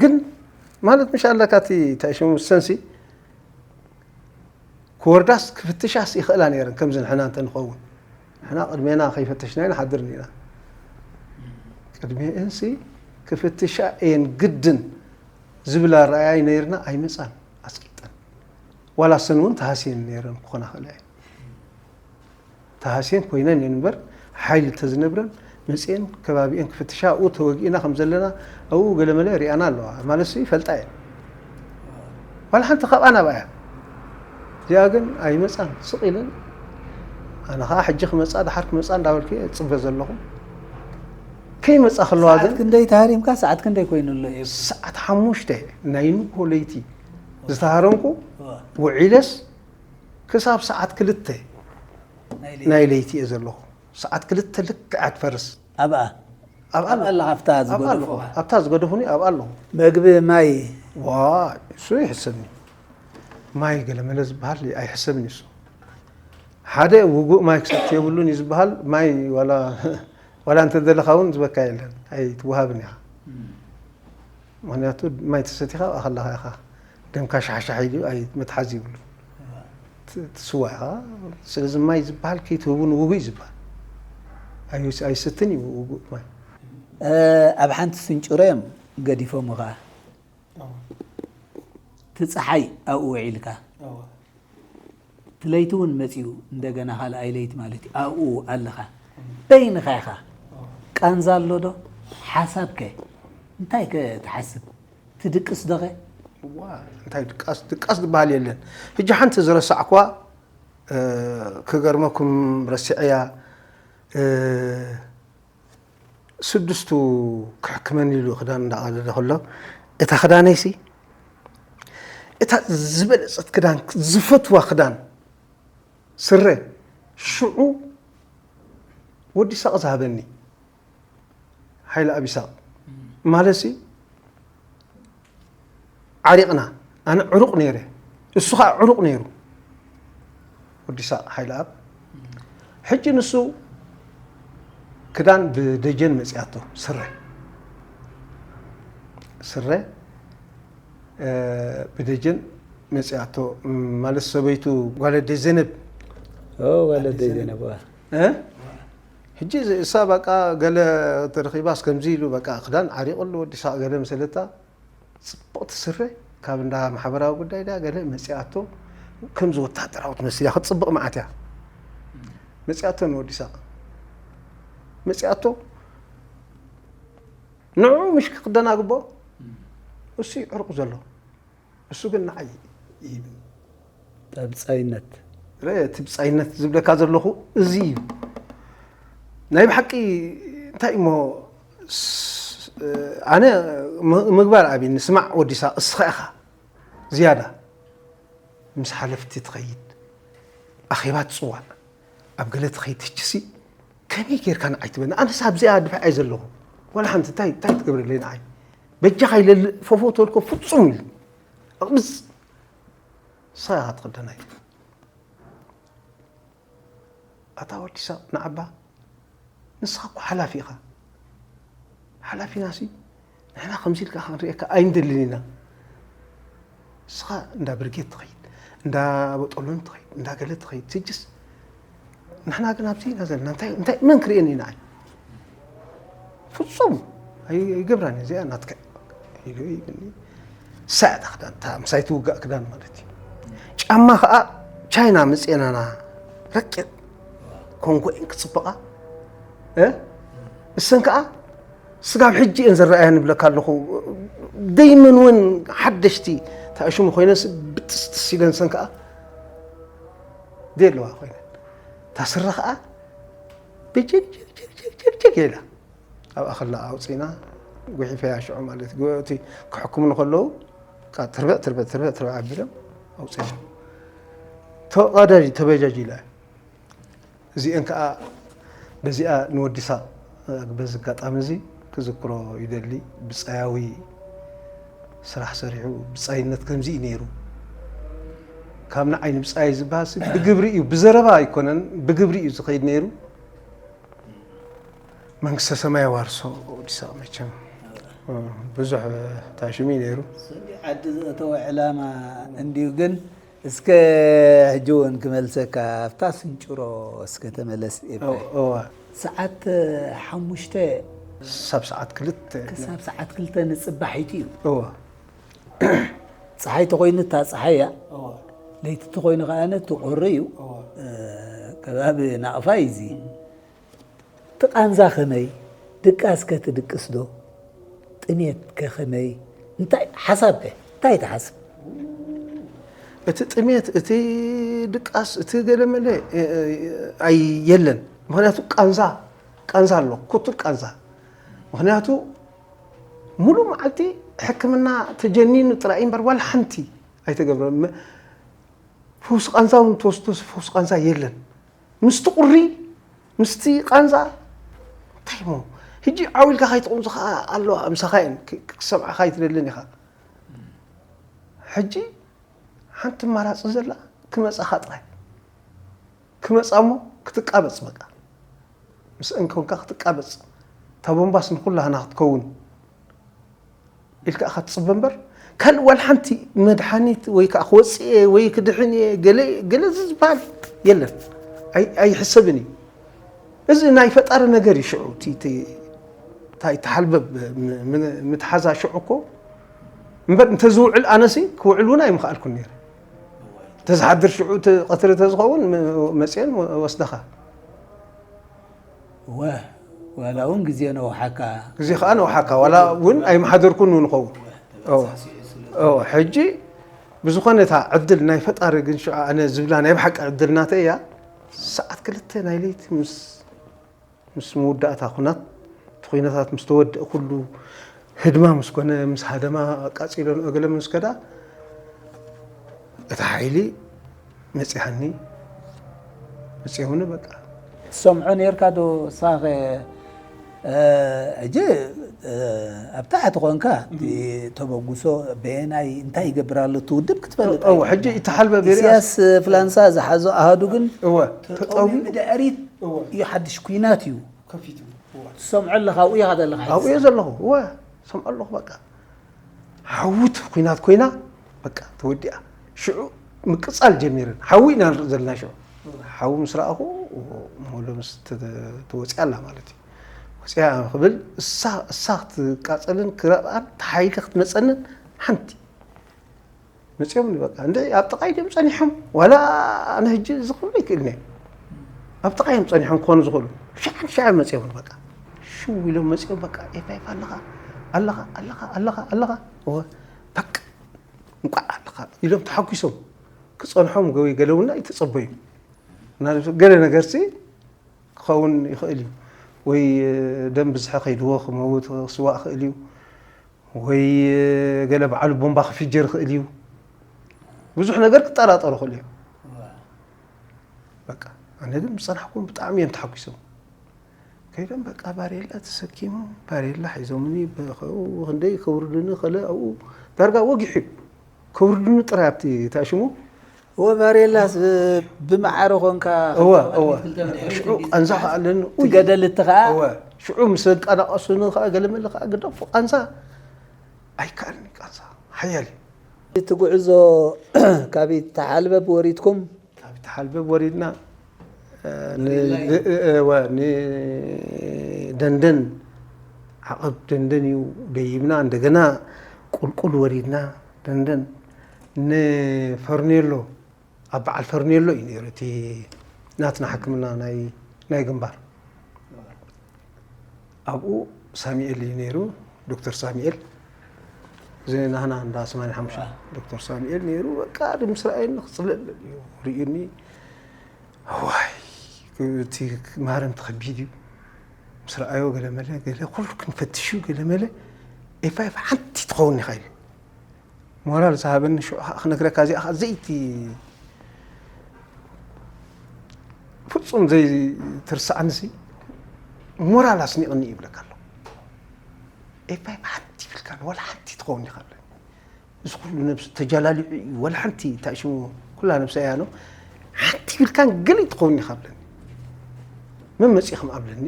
ግን ማለት ምሽ ኣለካ እቲ እንታይ ሽሙ ሰንሲ ክወርዳስ ክፍትሻስ ይኽእላ ነይረን ከምዚ ንሕና እንተንኸውን ንሕና ቅድሜና ከይፈተሽና ንሓድር ኢና ቅድሜአንሲ ክፍትሻ እየን ግድን ዝብል ኣረኣያ ነይርና ኣይመፃን ኣስቂጠን ዋላ ሰን እውን ተሃስየን ነይረን ክኾና ክእላ እየን ተሃስየን ኮይነን እየን እምበር ሓይሊ እንተዝነብረን መፅኤን ከባቢኤን ክፍትሻ ኣብኡ ተወጊእና ከም ዘለና ኣብኡ ገለመለ ሪኣና ኣለዋ ማለት ሲ ይፈልጣ እየን። ዋላ ሓንቲ ካብኣ ናብኣ እያ። እዚኣ ግን ኣይመፃን ስቕ ኢለን። ኣነ ከዓ ሕጂ ክመፃ ደሓር ክመፃ እንዳበልኩ እየ ፅበ ዘለኹ። ከይመፃ ከለዋ ሰዓት ግን ክንደይ ተሃሪምካ? ሰዓት ክንደይ ኮይኑ ኣሎ እዩ? ሰዓት ሓሙሽተ ናይ ንግሆ ለይቲ ዝተሃረምኩ እዋ። ውዒለስ ክሳብ ሰዓት ክልተ ናይ ለይቲ። ናይ ለይቲ እየ ዘለኹ። ሰዓት ክልተ ልክዕ ትፈርስ። ኣብኣ ኣብኣ ኣብኣ ኣለኹ። ኣለኻ ኣብታ ኣብኣ ኣለኹ። ዝገደፉኻ? ኣብታ ዝገደፉኒ ኣብኣ ኣለኹ። መግቢ ማይ ዋ እሱ ይሕሰብኒ። ማይ ገለመለ ዝበሃል ኣይሕሰብን እዩ እሱ። ሓደ ውጉእ ማይ ክሰቲ የብሉን እዩ ዝበሃል። ማይ ዋላ ዋላ እንተደለኻ እውን ዝበካ የለን ኣይትወሃብን ኢኻ። ምክንያቱ ማይ ተሰቲኻ ኣብኣ ከለኻ ኢኻ ደምካ ሻሕሻሕ ኢሉ ኣይ መትሓዚ ይብሉ። ት- ትስዋ ኢኻ። ስለዚ ማይ ዝበሃል ከይትህቡ ንውጉእ እዩ ዝበሃል። ኣይ- ኣይስትን እዩ ውጉእ ማይ። እ፣ ኣብ ሓንቲ ስንጭሮ እዮም ገዲፎምኻ። እቲ ፀሓይ ኣብኡ ውዒልካ። እቲ ለይቲ እውን መፂኡ እንደገና ካልኣይ ለይቲ ማለት እዩ ኣብኡ ኣለኻ። በይንኻ ኢኻ። ቃንዛ ኣሎ ዶ? ሓሳብ ከ እንታይ ከ ትሓስብ? ትድቅስ ዶ ኸ? ዋ እንታይ ድቃስ ድቃስ ዝበሃል የለን። ሕጂ ሓንቲ ዝረሳዕኳ እ፣ ክገርመኩም ረሲዐያ እ፣ ስድስቱ ክሕክመኒ ኢሉ ክዳን እንዳቐደደ ከሎ እታ ክዳነይሲ እታ ዝበለፀት ክዳን ዝፈትዋ ክዳን ስረ ሽዑ ወዲ ሳቕ ዝሃበኒ ሓይለ ኣብ ይሳቕ ማለት ሲ ዓሪቕና ኣነ ዕሩቕ ነይረ እሱ ከዓ ዕሩቕ ነይሩ ወዲ ሳቕ ሓይለ ኣብ ሕጂ ንሱ ክዳን ብደጀን መፅያቶ ስረ ስረ ብደጀን መፅያቶ ማለት ሰበይቱ ጓለደይ ዘነብ ወለደይ ዘነብ ሕጂ እሳ በቃ ገለ ተረኺባስ ከምዚ ኢሉ በቃ ክዳን ዓሪቑ ኣሎ ወዲ ሳቕ ገለ መሰለታ ፅብቕቲ ስረ ካብ እንዳ ማሕበራዊ ጉዳይ ዳ ገለ መፅያቶ ከምዚ ወታደራዊ ትመስል እያ ክትፅብቕ መዓት እያ መፅያቶ ንወዲ ሳቕ መፅያቶ ንዑ ምሽ ክክደና ግቦ እሱ ዕሩቕ ዘሎ እሱ ግን ንዓይ ይህብኒ ተብፃይነት ረ እቲ ብፃይነት ዝብለካ ዘለኹ እዚ እዩ ናይ ብሓቂ እንታይ እሞ ኣነ ምግባር ኣብኒ ስማዕ ወዲሳ እስኻ ኢኻ ዝያዳ ምስ ሓለፍቲ ትኸይድ ኣኼባ ትፅዋዕ ኣብ ገለ ትኸይድ ትችሲ ከመይ ጌርካ ንዓይ ትበኒ ኣነስ ኣብዚኣ ድፍዐ ዘለኹ ዋላ ሓንቲ እንታይ እንታይ ትገብረለይ ንዓይ በጃኻ ኢለ ፎፎ ተልኮ ፍፁም ኢሉ ኣቕብፅ ንስኻ ኢኻ ትኽደና ኢሉ ኣታ ወዲ ሳቕ ንዓባ ንስኻ እኮ ሓላፊ ኢኻ ሓላፊና ሲ ንሕና ከምዚ ኢልካ ክንሪኤካ ኣይንደልን ኢና ንስኻ እንዳ ብርጌድ ትኸይድ እንዳ በጠሎን ትኸይድ እንዳ ገለ ትኸይድ ስጅስ ንሕና ግን ኣብዚ ኢና ዘለና እንታይ እንታይ መን ክርእየኒ ኢና ኣይ ፍጹም ኣይገብራን እዚኣ ናትካ ኢሉ ይብኒ ሳዕዳ ክዳን እታ ምሳይ ትውጋእ ክዳን ማለት እዩ ጫማ ከዓ ቻይና ምፅኤናና ረቂቕ ኮንጎኤን ክፅበቓ እሰን ከዓ ስጋብ ሕጂ እየን ዝረኣያ ንብለካ ኣለኹ ደይመን እውን ሓደሽቲ ተኣሽሙ ኮይነን ብጥስጥስ ኢለን ሰን ከዓ ደየለዋ ኮይነን እታ ስረ ከዓ ብጀግጀግጀግጀግጀግ ኢላ ኣብኣ ከላ ኣውፂና ጉሒፈያ ሽዑ ማለት እዩ እቲ ክሕክሙኒ ከለዉ ትርበዕ ትርበዕ ትርበዕ ትርበዕ ኣቢሎም ኣውፂና ተቐዳጅ ተበጃጅ ኢላ እዚአን ከዓ በዚኣ ንወዲ ሳቕ በዚ ኣጋጣሚ እዚ ክዝክሮ ይደሊ ብፃያዊ ስራሕ ሰሪሑ ብፃይነት ከምዚ እዩ ነይሩ ካብ ንዓይ ንብፃይ ዝበሃል ብግብሪ እዩ ብዘረባ ኣይኮነን ብግብሪ እዩ ዝኸይድ ነይሩ መንግስተ ሰማይ ኣዋርሶ ወዲ ሳቕ መቸም ብዙሕ ታሽሙ እዩ ነይሩ ዓዲ ዘእተወ ዕላማ እንድዩ ግን እስከ ሕጂ እውን ክመልሰካ ኣብታ ስንጭሮ እስከ ተመለስ ኤባ እዋ ሰዓት ሓሙሽተ ሳብ ሰዓት ክልተ ክሳብ ሰዓት ክልተ ንፅባሒቱ እዩ እዋ ፀሓይ ተኮይኑ እታ ፀሓይ እያ ለይቲ ተኮይኑ ከዓ እቲ ቁሪ እዩ ከባቢ ናቕፋ እዩ እዚ እቲ ቃንዛ ከመይ? ድቃስከ ትድቅስ ዶ? ጥሜትከ ከመይ? እንታይ ሓሳብከ? እንታይ ትሓስብ? እቲ ጥሜት፣ እቲ ድቃስ፣ እቲ ገለመለ ኣይ የለን። ምክንያቱ ቃንዛ ቃንዛ ኣሎ፣ ክቱር ቃንዛ። ምክንያቱ ሙሉእ መዓልቲ ሕክምና ተጀኒኑ ጥራይ እምበር ዋላ ሓንቲ ኣይተገብረን። ፈውሲ ቃንዛ እውን ትወስዶ ፈውሲ ቃንዛ የለን። ምስቲ ቁሪ ምስቲ ቃንዛ እንታይ ሞ ሕጂ ዓው ኢልካ ከይትቕምዚ ከዓ ኣለዋ ምሳኻ እየን ክሰምዓኻ ኣይትደልን ኢኻ። ሕጂ ሓንቲ ኣማራፂ ዘላ ክመፃኻ ጥራይ ክመፃ እሞ ክትቃበፅ በቃ ምስ እንኮንካ ክትቃበፅ እታ ቦምባስ ንኩላህና ክትከውን ኢልካ ኢኻ ትፅበ እምበር ካልእ ዋላ ሓንቲ መድሓኒት ወይ ከዓ ክወፅእ እየ ወይ ክድሕን እየ ገለ ገለ ዝበሃል የለን። ኣይሕሰብን እዩ። እዚ ናይ ፈጣሪ ነገር እዩ። ሽዑ እታይ ተሓልበብ ምትሓዛ ሽዑ እኮ እምበር እንተዝውዕል ኣነሲ ክውዕል እውን ኣይምኽኣልኩን ነይረ። ተዝሓድር ሽዑ ቀትሪ ተዝኸውን መፅአን ወስደኻ። ወ ዋላ እውን ግዜ ነውሓካ። ግዜ ከዓ ነውሓካ ዋላ እውን ኣይምሓደርኩን ንኸውን። ሕጂ ብዝኾነ እታ ዕድል ናይ ፈጣሪ ግን ሽዑ ኣነ ዝብላ ናይ ብሓቂ ዕድል ናተይ እያ። ሰዓት ክልተ ናይ ለይቲ ምስ ምስ መወዳእታ ኩናት እቲ ኩነታት ምስ ተወድአ ኩሉ ህድማ ምስ ኮነ ምስ ሃደማ ኣቃፂሎ ንኦ ገለ ምስ ከዳ እቲ ሓይሊ መፂሃኒ መፂሆኒ በቃ። ትሰምዖ ነርካ ዶ ሳኸ ሕጂ ኣብ ታሕቲ ኮንካ ተበጉሶ በየናይ እንታይ ይገብር ኣሎ እቲ ውድብ ክትፈልጥ። ሕጂ ይተሓልበ ኢሳያስ ፍላንሳ ዝሓዞ ኣሃዱ ግን ተጠዊ ብድዕሪት እዩ ሓድሽ ኩናት እዩ። ትሰምዖ ኣለኻ ኣብኡ ኢኻ ዘለኻ። ኣብኡ እየ ዘለኹ። እወ ሰምዖ ኣለኹ። በቃ ሓዊ ኩናት ኮይና በቃ ተወዲኣ። ሽዑ ምቅፃል ጀሚረን። ሓዊ ኢና ንርኢ ዘለና ሽዑ። ሓዊ ምስ ረኣኹ ሞሎ ምስ ተወፂኣ ኣላ ማለት እዩ። ወፂኣ ክብል እሳ ክትቃፀልን ክረብኣን ተሓይሊ ክትመፀንን ሓንቲ መፅኦምኒ በቃ እንደ ኣብ ጥቓይ ድዮም ፀኒሖም ዋላ ኣነ ሕጂ እዚ ክብሎ ይክእልኒ ኣብ ጥቓይ እዮም ፀኒሖም ክኾኑ ዝኽእሉ ሻዕን ሻዕን መፅኦምኒ በቃ ሽው ኢሎም መፅኦም በቃ ኤፋይፍ ኣለኻ ኣለኻ ኣለኻ ኣለኻ ኣለኻ እወ በቃ እንቋዕ ኣለኻ ኢሎም ተሓጒሶም ክፀንሖም ገለ እውን ኣይተፀበዩ ገለ ነገርሲ ክኸውን ይኽእል እዩ ወይ ደም ብዝሒ ከይድዎ ክመውት ክስዋእ ይኽእል እዩ ወይ ገለ በዓሉ ቦምባ ክፍጀር ይኽእል እዩ። ብዙሕ ነገር ክጠራጠሩ ይኽእሉ እዮም። በቃ ኣነ ግን ዝፀናሕኩም ብጣዕሚ እዮም ተሓጒሶም። ከይዶም በቃ ባሬላ ተሰኪሞም ባሬላ ሒዞምኒ ብኡ ክንደይ ከውርዱኒ ከለ ኣብኡ ዳርጋ ወጊሑ እዩ። ከውርዱኒ ጥራይ ኣብቲ ታሽሙ ወባሬላስ ብመዓረ ኮንካ እወ እወ ሽዑ ቃንዛ ከዓ ኣለኒ ኡይ ትገደል እቲ ከዓ እወ ሽዑ ምስ ኣቃናቀሱኒ ከዓ ገለመለ ከዓ ግደፉ ቃንዛ ኣይከኣልኒ ቃንዛ ሓያል እዩ እቲ ጉዕዞ ካብ ተሓልበብ ወሪድኩም ካብ ተሓልበብ ወሪድና ንደንደን ዓቐብ ደንደን እዩ ደይብና እንደገና ቁልቁል ወሪድና ደንደን ንፈርኔሎ ኣብ በዓል ፈርኔሎ እዩ ነይሩ እቲ ናትና ሕክምና ናይ ግንባር ኣብኡ ሳሚኤል እዩ ነይሩ ዶክተር ሳሚኤል እዚ ናህና እንዳ ሰማንያ ሓሙሽተ ዶክተር ሳሚኤል ነይሩ በቃ ምስ ረኣየኒ ክፅለለል እዩ ርእዩኒ ዋይ እቲ ማረምቲ ከቢድ እዩ ምስ ረኣዮ ገለመለ ገለ ኩሉ ክንፈትሽ እዩ ገለመለ ኤፋይፍ ሓንቲ ትኸውን ኢኻ ኢሉ ሞራል ዝሃበኒ ሽዑ ከዓ ክነግረካ እዚኣ ከዓ ዘይቲ ፍፁም ዘይትርሳዕንሲ ሞራል ኣስኒቕኒ ይብለካ ኣሎ ኤፋይ ሓንቲ ይብልካ ዋላ ሓንቲ ትኸውን ኢኻ ኣለኒ እዚ ኩሉ ነብሲ ተጃላሊዑ እዩ ዋላ ሓንቲ ታሽሙ ኩላ ነብሳ እያ ነው ሓንቲ ይብልካን ገለ ትኸውን ኢኻ ኣለኒ መን መፂእኹም ኣብለኒ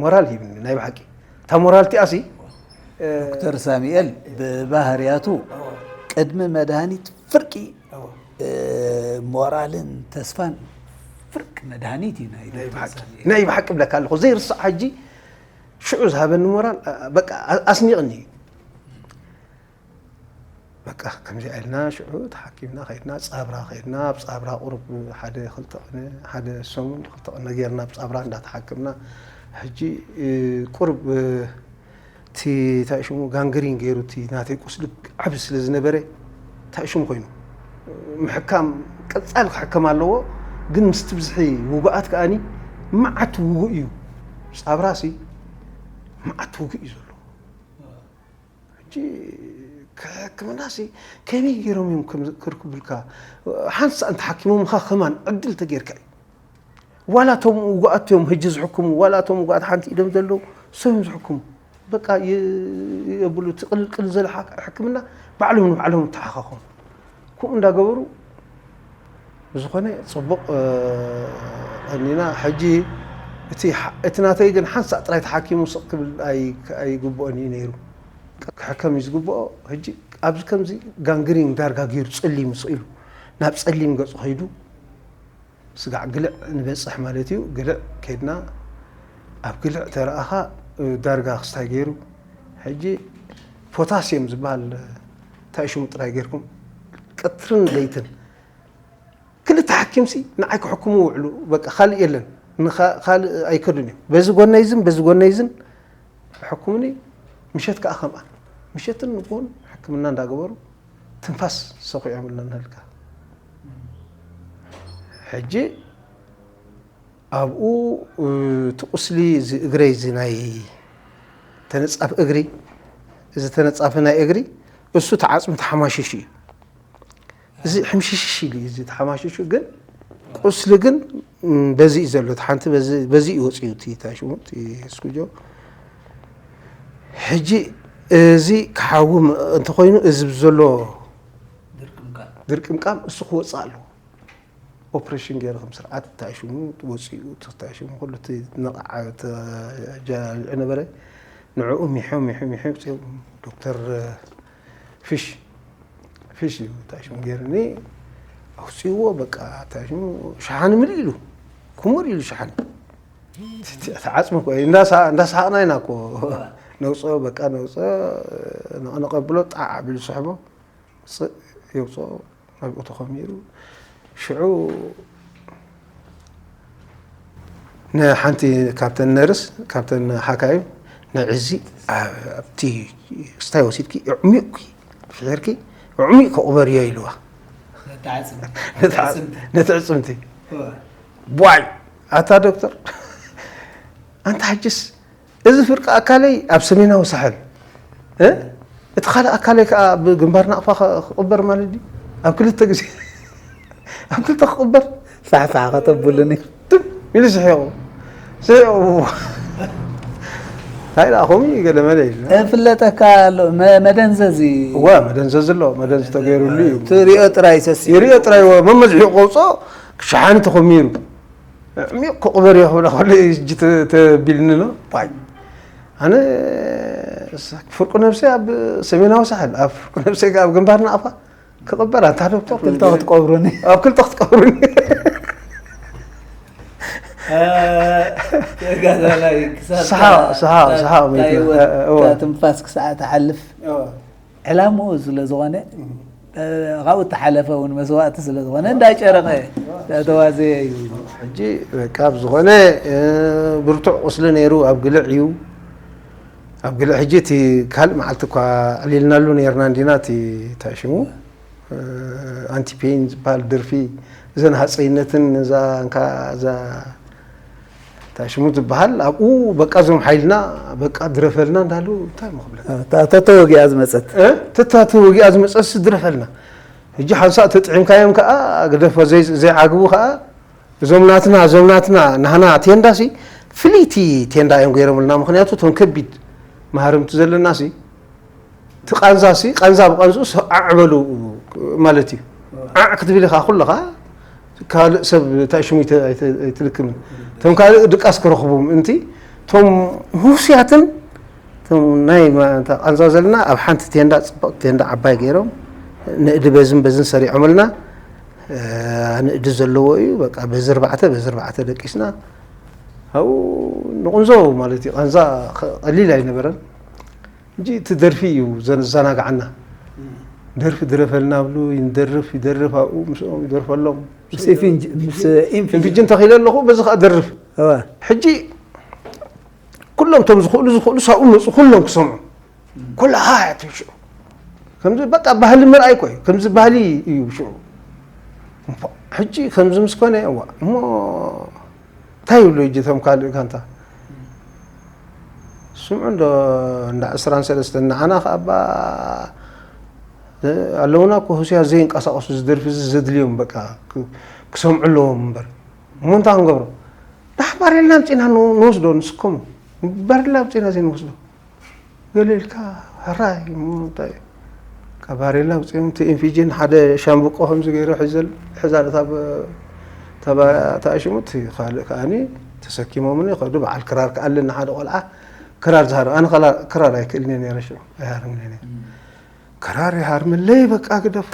ሞራል ሂብኒ ናይ ብሓቂ እታ ሞራል እቲኣሲ ዶክተር ሳሙኤል ብባህርያቱ ቅድሚ መድሃኒት ፍርቂ ሞራልን ተስፋን ፍርቂ መድሃኒት እዩ ናይ ዶክተር ሳሙኤል ናይ ብሓቂ ብለካ ኣለኹ ዘይርስዕ ሕጂ ሽዑ ዝሃበኒ ሞራል በቃ ኣስኒቕኒ እዩ በቃ ከምዚኣ ኢልና ሽዑ ተሓኪምና ከድና ጻብራ ከድና ኣብ ጻብራ ቁሩብ ሓደ ክልተ ቅነ ሓደ ሰሙን ክልተ ቅነ ጌርና ኣብ ጻብራ እንዳተሓከምና ሕጂ ቁርብ እቲ እንታይ ሽሙ ጋንግሪን ገይሩ እቲ ናተይ ቁስሊ ዓቢ ስለ ዝነበረ እንታይ ሽሙ ኮይኑ ምሕካም ቀጻሊ ክሕከም ኣለዎ። ግን ምስቲ ብዝሒ ውጉኣት ከኣኒ መዓት ውጉእ እዩ። ጻብራሲ መዓት ውጉእ እዩ ዘሎ። ሕጂ ሕክምናሲ ከመይ ገይሮም እዮም ክርክብልካ? ሓንሳ እንተሓኪሞምኻ ከማን ዕድል ተጌርካ እዩ። ዋላ እቶም ውጉኣት እዮም ሕጂ ዝሕክሙ፣ ዋላ እቶም ውጉኣት ሓንቲ ኢዶም ዘለዉ እሶም እዮም ዝሕክሙ። በቃ የብሉ እቲ ቅልቅል ዘለ ሕክምና ባዕሎም ንባዕሎም ተሓኻኾም። ከምኡ እንዳገበሩ ብዝኾነ ጽቡቕ ቀኒና። ሕጂ እቲ ናተይ ግን ሓንሳእ ጥራይ ተሓኪሙ ስቕ ክብል ኣይግብኦን እዩ ነይሩ። ክሕከም እዩ ዝግብኦ። ሕጂ ኣብዚ ከምዚ ጋንግሪን ዳርጋ ገይሩ ጸሊሙ ስቕ ኢሉ ናብ ጸሊም ገጹ ከይዱ ስጋዕ ግልዕ ንበጽሕ ማለት እዩ። ግልዕ ከድና ኣብ ግልዕ ተረኣኻ ዳርጋ ክስታይ ገይሩ። ሕጂ ፖታስየም ዝበሃል እንታይ ሽሙ ጥራይ ጌርኩም ቀትርን ለይትን ክልተ ሓኪምሲ ንዓይ ክሕክሙ ውዕሉ በቃ ካልእ የለን። ካልእ ኣይከዱን እዮም። በዚ ጎነይ ዝን በዚ ጎነይ ዝን ሕክሙኒ። ምሸት ከዓ ከምኣ ምሸትን ንጎን ሕክምና እንዳገበሩ ትንፋስ ሰኹ የብልናን ህልካ። ሕጂ ኣብኡ እቲ ቁስሊ እዚ እግረይ እዚ ናይ ተነጻፍ እግሪ እዚ ተነጻፊ ናይ እግሪ እሱ ተዓጽሚ ተሓማሽሽ እዩ። እዚ ሕምሽሽሽ ኢሉ እዩ እዚ ተሓማሽሹ ግን ቁስሊ ግን በዚ እዩ ዘሎ። ሓንቲ በዚ እዩ ወፂኡ እቲ ታሽሙ እቲ ስኩጆ። ሕጂ እዚ ክሓዊ እንተኮይኑ እዚ ዘሎ ድርቅምቃም እሱ ክወፅእ ኣለዎ። ኦፕሬሽን ገይረ ከም ስርዓት ታሽሙ ወፂኡ ታሽሙ ኩሉ እቲ ነቕዓ ተጃሊዑ ነበረ። ንዕኡ ሚሖ ሚሖ ሚሖ ዶክተር ፊሽ ፊሽ እዩ ታሽሙ ገይርኒ ኣውፅእዎ። በቃ ታሽሙ ሸሓኒ ምልእ ኢሉ ክሙር ኢሉ ሸሓኒ ተዓፅሚ እኮ እንዳሰሓቅና ኢና እኮ ነውፅኦ። በቃ ነውፅኦ ነቀብሎ ጣዕ ኣቢሉ ስሕቦ የውፅኦ ናብኡ ተኾሚሩ ሽዑ ንሓንቲ ካብተን ነርስ ካብተን ሓካይም ንዕዚ ኣብቲ ስታይ ወሲድኪ ዕሚቕኪ ፍሒርኪ ዕሚቕ ክቕበርዮ ኢልዋ። ነቲ ዕፅምቲ ቧይ ኣታ ዶክተር ኣንታ ሕጅስ እዚ ፍርቂ ኣካለይ ኣብ ሰሜናዊ ሳሕል እቲ ካልእ ኣካለይ ከዓ ኣብ ግንባር ናቕፋ ክቕበር ማለት ድዩ? ኣብ ክልተ ግዜ ኣብ ክልተ ክቕበር ሳሕሳሕ ከተብሉኒ ኢሉ ስሒቑ ስሒቑ እንታይ ደኣ ከምኡ እዩ ገለ መለ ኢሉ ፍለጠካ ኣሎ። መደንዘዚ እወ መደንዘዚ ኣሎ። መደንዚ ተገይሩሉ እዩ። ትሪኦ ጥራይ ሰሲ ይሪኦ ጥራይ እወ መመዝሒቑ ቀውፅኦ ሸሓኒ ተኾሚሩ ዕሚቕ ክቕበር እዮ ክብላ ከሎ እዩ እጅ ተቢልኒ ኣሎ። ኣነ ፍርቁ ነብሰይ ኣብ ሰሜናዊ ሳሕል ኣብ ፍርቁ ነብሰይ ኣብ ግንባር ናቕፋ ክቕበር ኣንታ ዶክተር ክልተ ክትቀብሩኒ ኣብ ክልተ ክትቀብሩኒ ተጋዳላይ ክሳብ ስሓቕ ስሓቕ ስሓቕ መይትና ትንፋስ ክሳዕ ትሓልፍ ዕላምኡ ስለ ዝኾነ ካብኡ እተሓለፈ እውን መስዋእቲ ስለ ዝኾነ እንዳጨረቐ እንዳተዋዘየ እዩ። ሕጂ በቃ ብዝኾነ ብርቱዕ ቁስሊ ነይሩ ኣብ ግልዕ እዩ። ኣብ ግልዕ ሕጂ እቲ ካልእ መዓልቲ እኳ ዕሊልናሉ ነይርና እንዲና እቲ እንታይ ሽሙ ኣንቲ ፔን ዝበሃል ደርፊ እዘን ሃፀይነትን እዛ እንካ እዛ እንታይ ሽሙ ዝበሃል ኣብኡ በቃ እዞም ሓይልና በቃ ድረፈልና እንዳሉ እንታይ ሞ ክብለካ እታ ተተወጊኣ ዝመፀት እ? ተታ ተወጊኣ ዝመፀት ድረፈልና። ሕጂ ሓንሳእ ተጥዒምካዮም ከዓ ግደፎ ዘይ- ዘይዓግቡ ከዓ እዞም ናትና እዞም ናትና ናህና ቴንዳሲ ፍልይቲ ቴንዳ እዮም ገይሮምልና። ምክንያቱ እቶም ከቢድ ማህረምቲ ዘለናሲ እቲ ቃንዛሲ ቃንዛ ብቃንዝኡስ ዓዕ በሉ ማለት እዩ። ዓዕ ክትብል ኢኻ ኩለኻ ካልእ ሰብ እንታይ ሽሙ ኣይተ- ኣይተ- ኣይትልክምን። እቶም ካልእ ድቃስ ክረኽቡ ምእንቲ እቶም ህውስያትን እቶም ናይ ማ- እታ ቃንዛ ዘለና ኣብ ሓንቲ ቴንዳ ፅብቕቲ ቴንዳ ዓባይ ገይሮም ንእዲ በዝን በዝን ሰሪዖምልና። ንእዲ ዘለዎ እዩ በቃ በዚ ኣርባዕተ በዚ ኣርባዕተ ደቂስና ኣብኡ ንቑንዞ ማለት እዩ። ቃንዛ ቀሊል ኣይነበረን። እንጂ እቲ ደርፊ እዩ ዘዘናግዓና። ደርፊ ድረፈልና ብሉ ይንደርፍ ይደርፍ ኣብኡ ምስኦም ይደርፈሎም። ምስ ኢፊንጅ ምስ ኢንፊንጅ ኢንፊንጅ እንተኺለ ኣለኹ በዚ ከዓ ደርፍ። እዋ። ሕጂ ኩሎም እቶም ዝኽእሉ ዝኽእሉ ሳብኡ መፁ ኩሎም ክሰምዑ። ኩላ ሃ ትሽዑ ከምዚ በቃ ባህሊ ምርኣይ ኮይ ከምዚ ባህሊ እዩ ሽዑ። ሕጂ ከምዚ ምስ ኮነ እዋ እሞ እንታይ ይብሉ ሕጂ እቶም ካልእ ጋንታ? ስምዑ እንዶ እንዳ ዕስራን ሰለስተን ንዓና ከኣባ ኣለውና እኮ ህስያ ዘይንቀሳቀሱ ዝደርፊ እዚ ዘድልዮም በቃ ክሰምዑ ኣለዎም እምበር እሞ እንታይ ክንገብሮ? ዳሕባር ኢልና ኣምፂና ንወስዶ ንስከሙ ባርላ ኣምፂና ዘይንወስዶ ገለ ኢልካ ሕራይ እንታይ ከባሬላ ውፅኦም እቲ ኢንፊጅን ሓደ ሻምብቆ ከምዚ ገይሩ ሕዘል ሕዛ ነታ ተኣሽሙ እቲ ካልእ ከዓኒ ተሰኪሞምኒ ከዱ በዓል ክራር ከኣለኒ ሓደ ቆልዓ ክራር ዝሃር ኣነ ክራር ኣይክእልኒ ነረ ሽዑ ኣይሃርምኒ ክራር ይሃርምለይ በቃ ግደፎ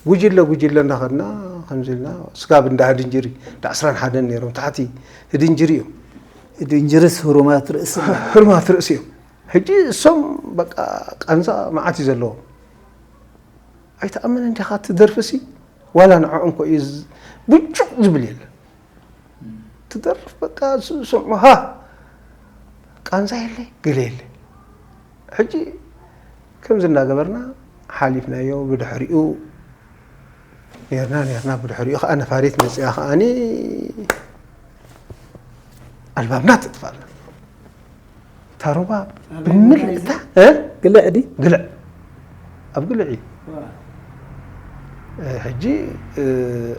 ጉጅለ ጉጅለ እናኸድና ከምዚ ኢልና ስጋብ እንዳ ህድንጅሪ እንዳ ዕስራን ሓደን ነይሮም ታሕቲ ህድንጅሪ እዮም ድንጅርስ ህሩማት ርእሲ ህርማት ርእሲ እዮም ሕጂ እሶም በቃ ቃንዛ መዓት እዩ ዘለዎም ኣይተኣምን እንዲኻ ትደርፍሲ ዋላ ንዕኦም ኮ እዩ ብጩቕ ዝብል የለን ትደርፍ በቃ ስምዑ ሃ ቃንዛ የለ ገለ የለ ሕጂ ከምዚ እናገበርና ሓሊፍናዮ ብድሕሪኡ ኔርና ኔርና ብድሕሪኡ ከዓ ነፋሪት መፅያ ከዓኒ ኣልባብና ትጥፋልና ታሮባ ብምልእታ ግልዕ ዲ ግልዕ ኣብ ግልዕ እዩ ሕጂ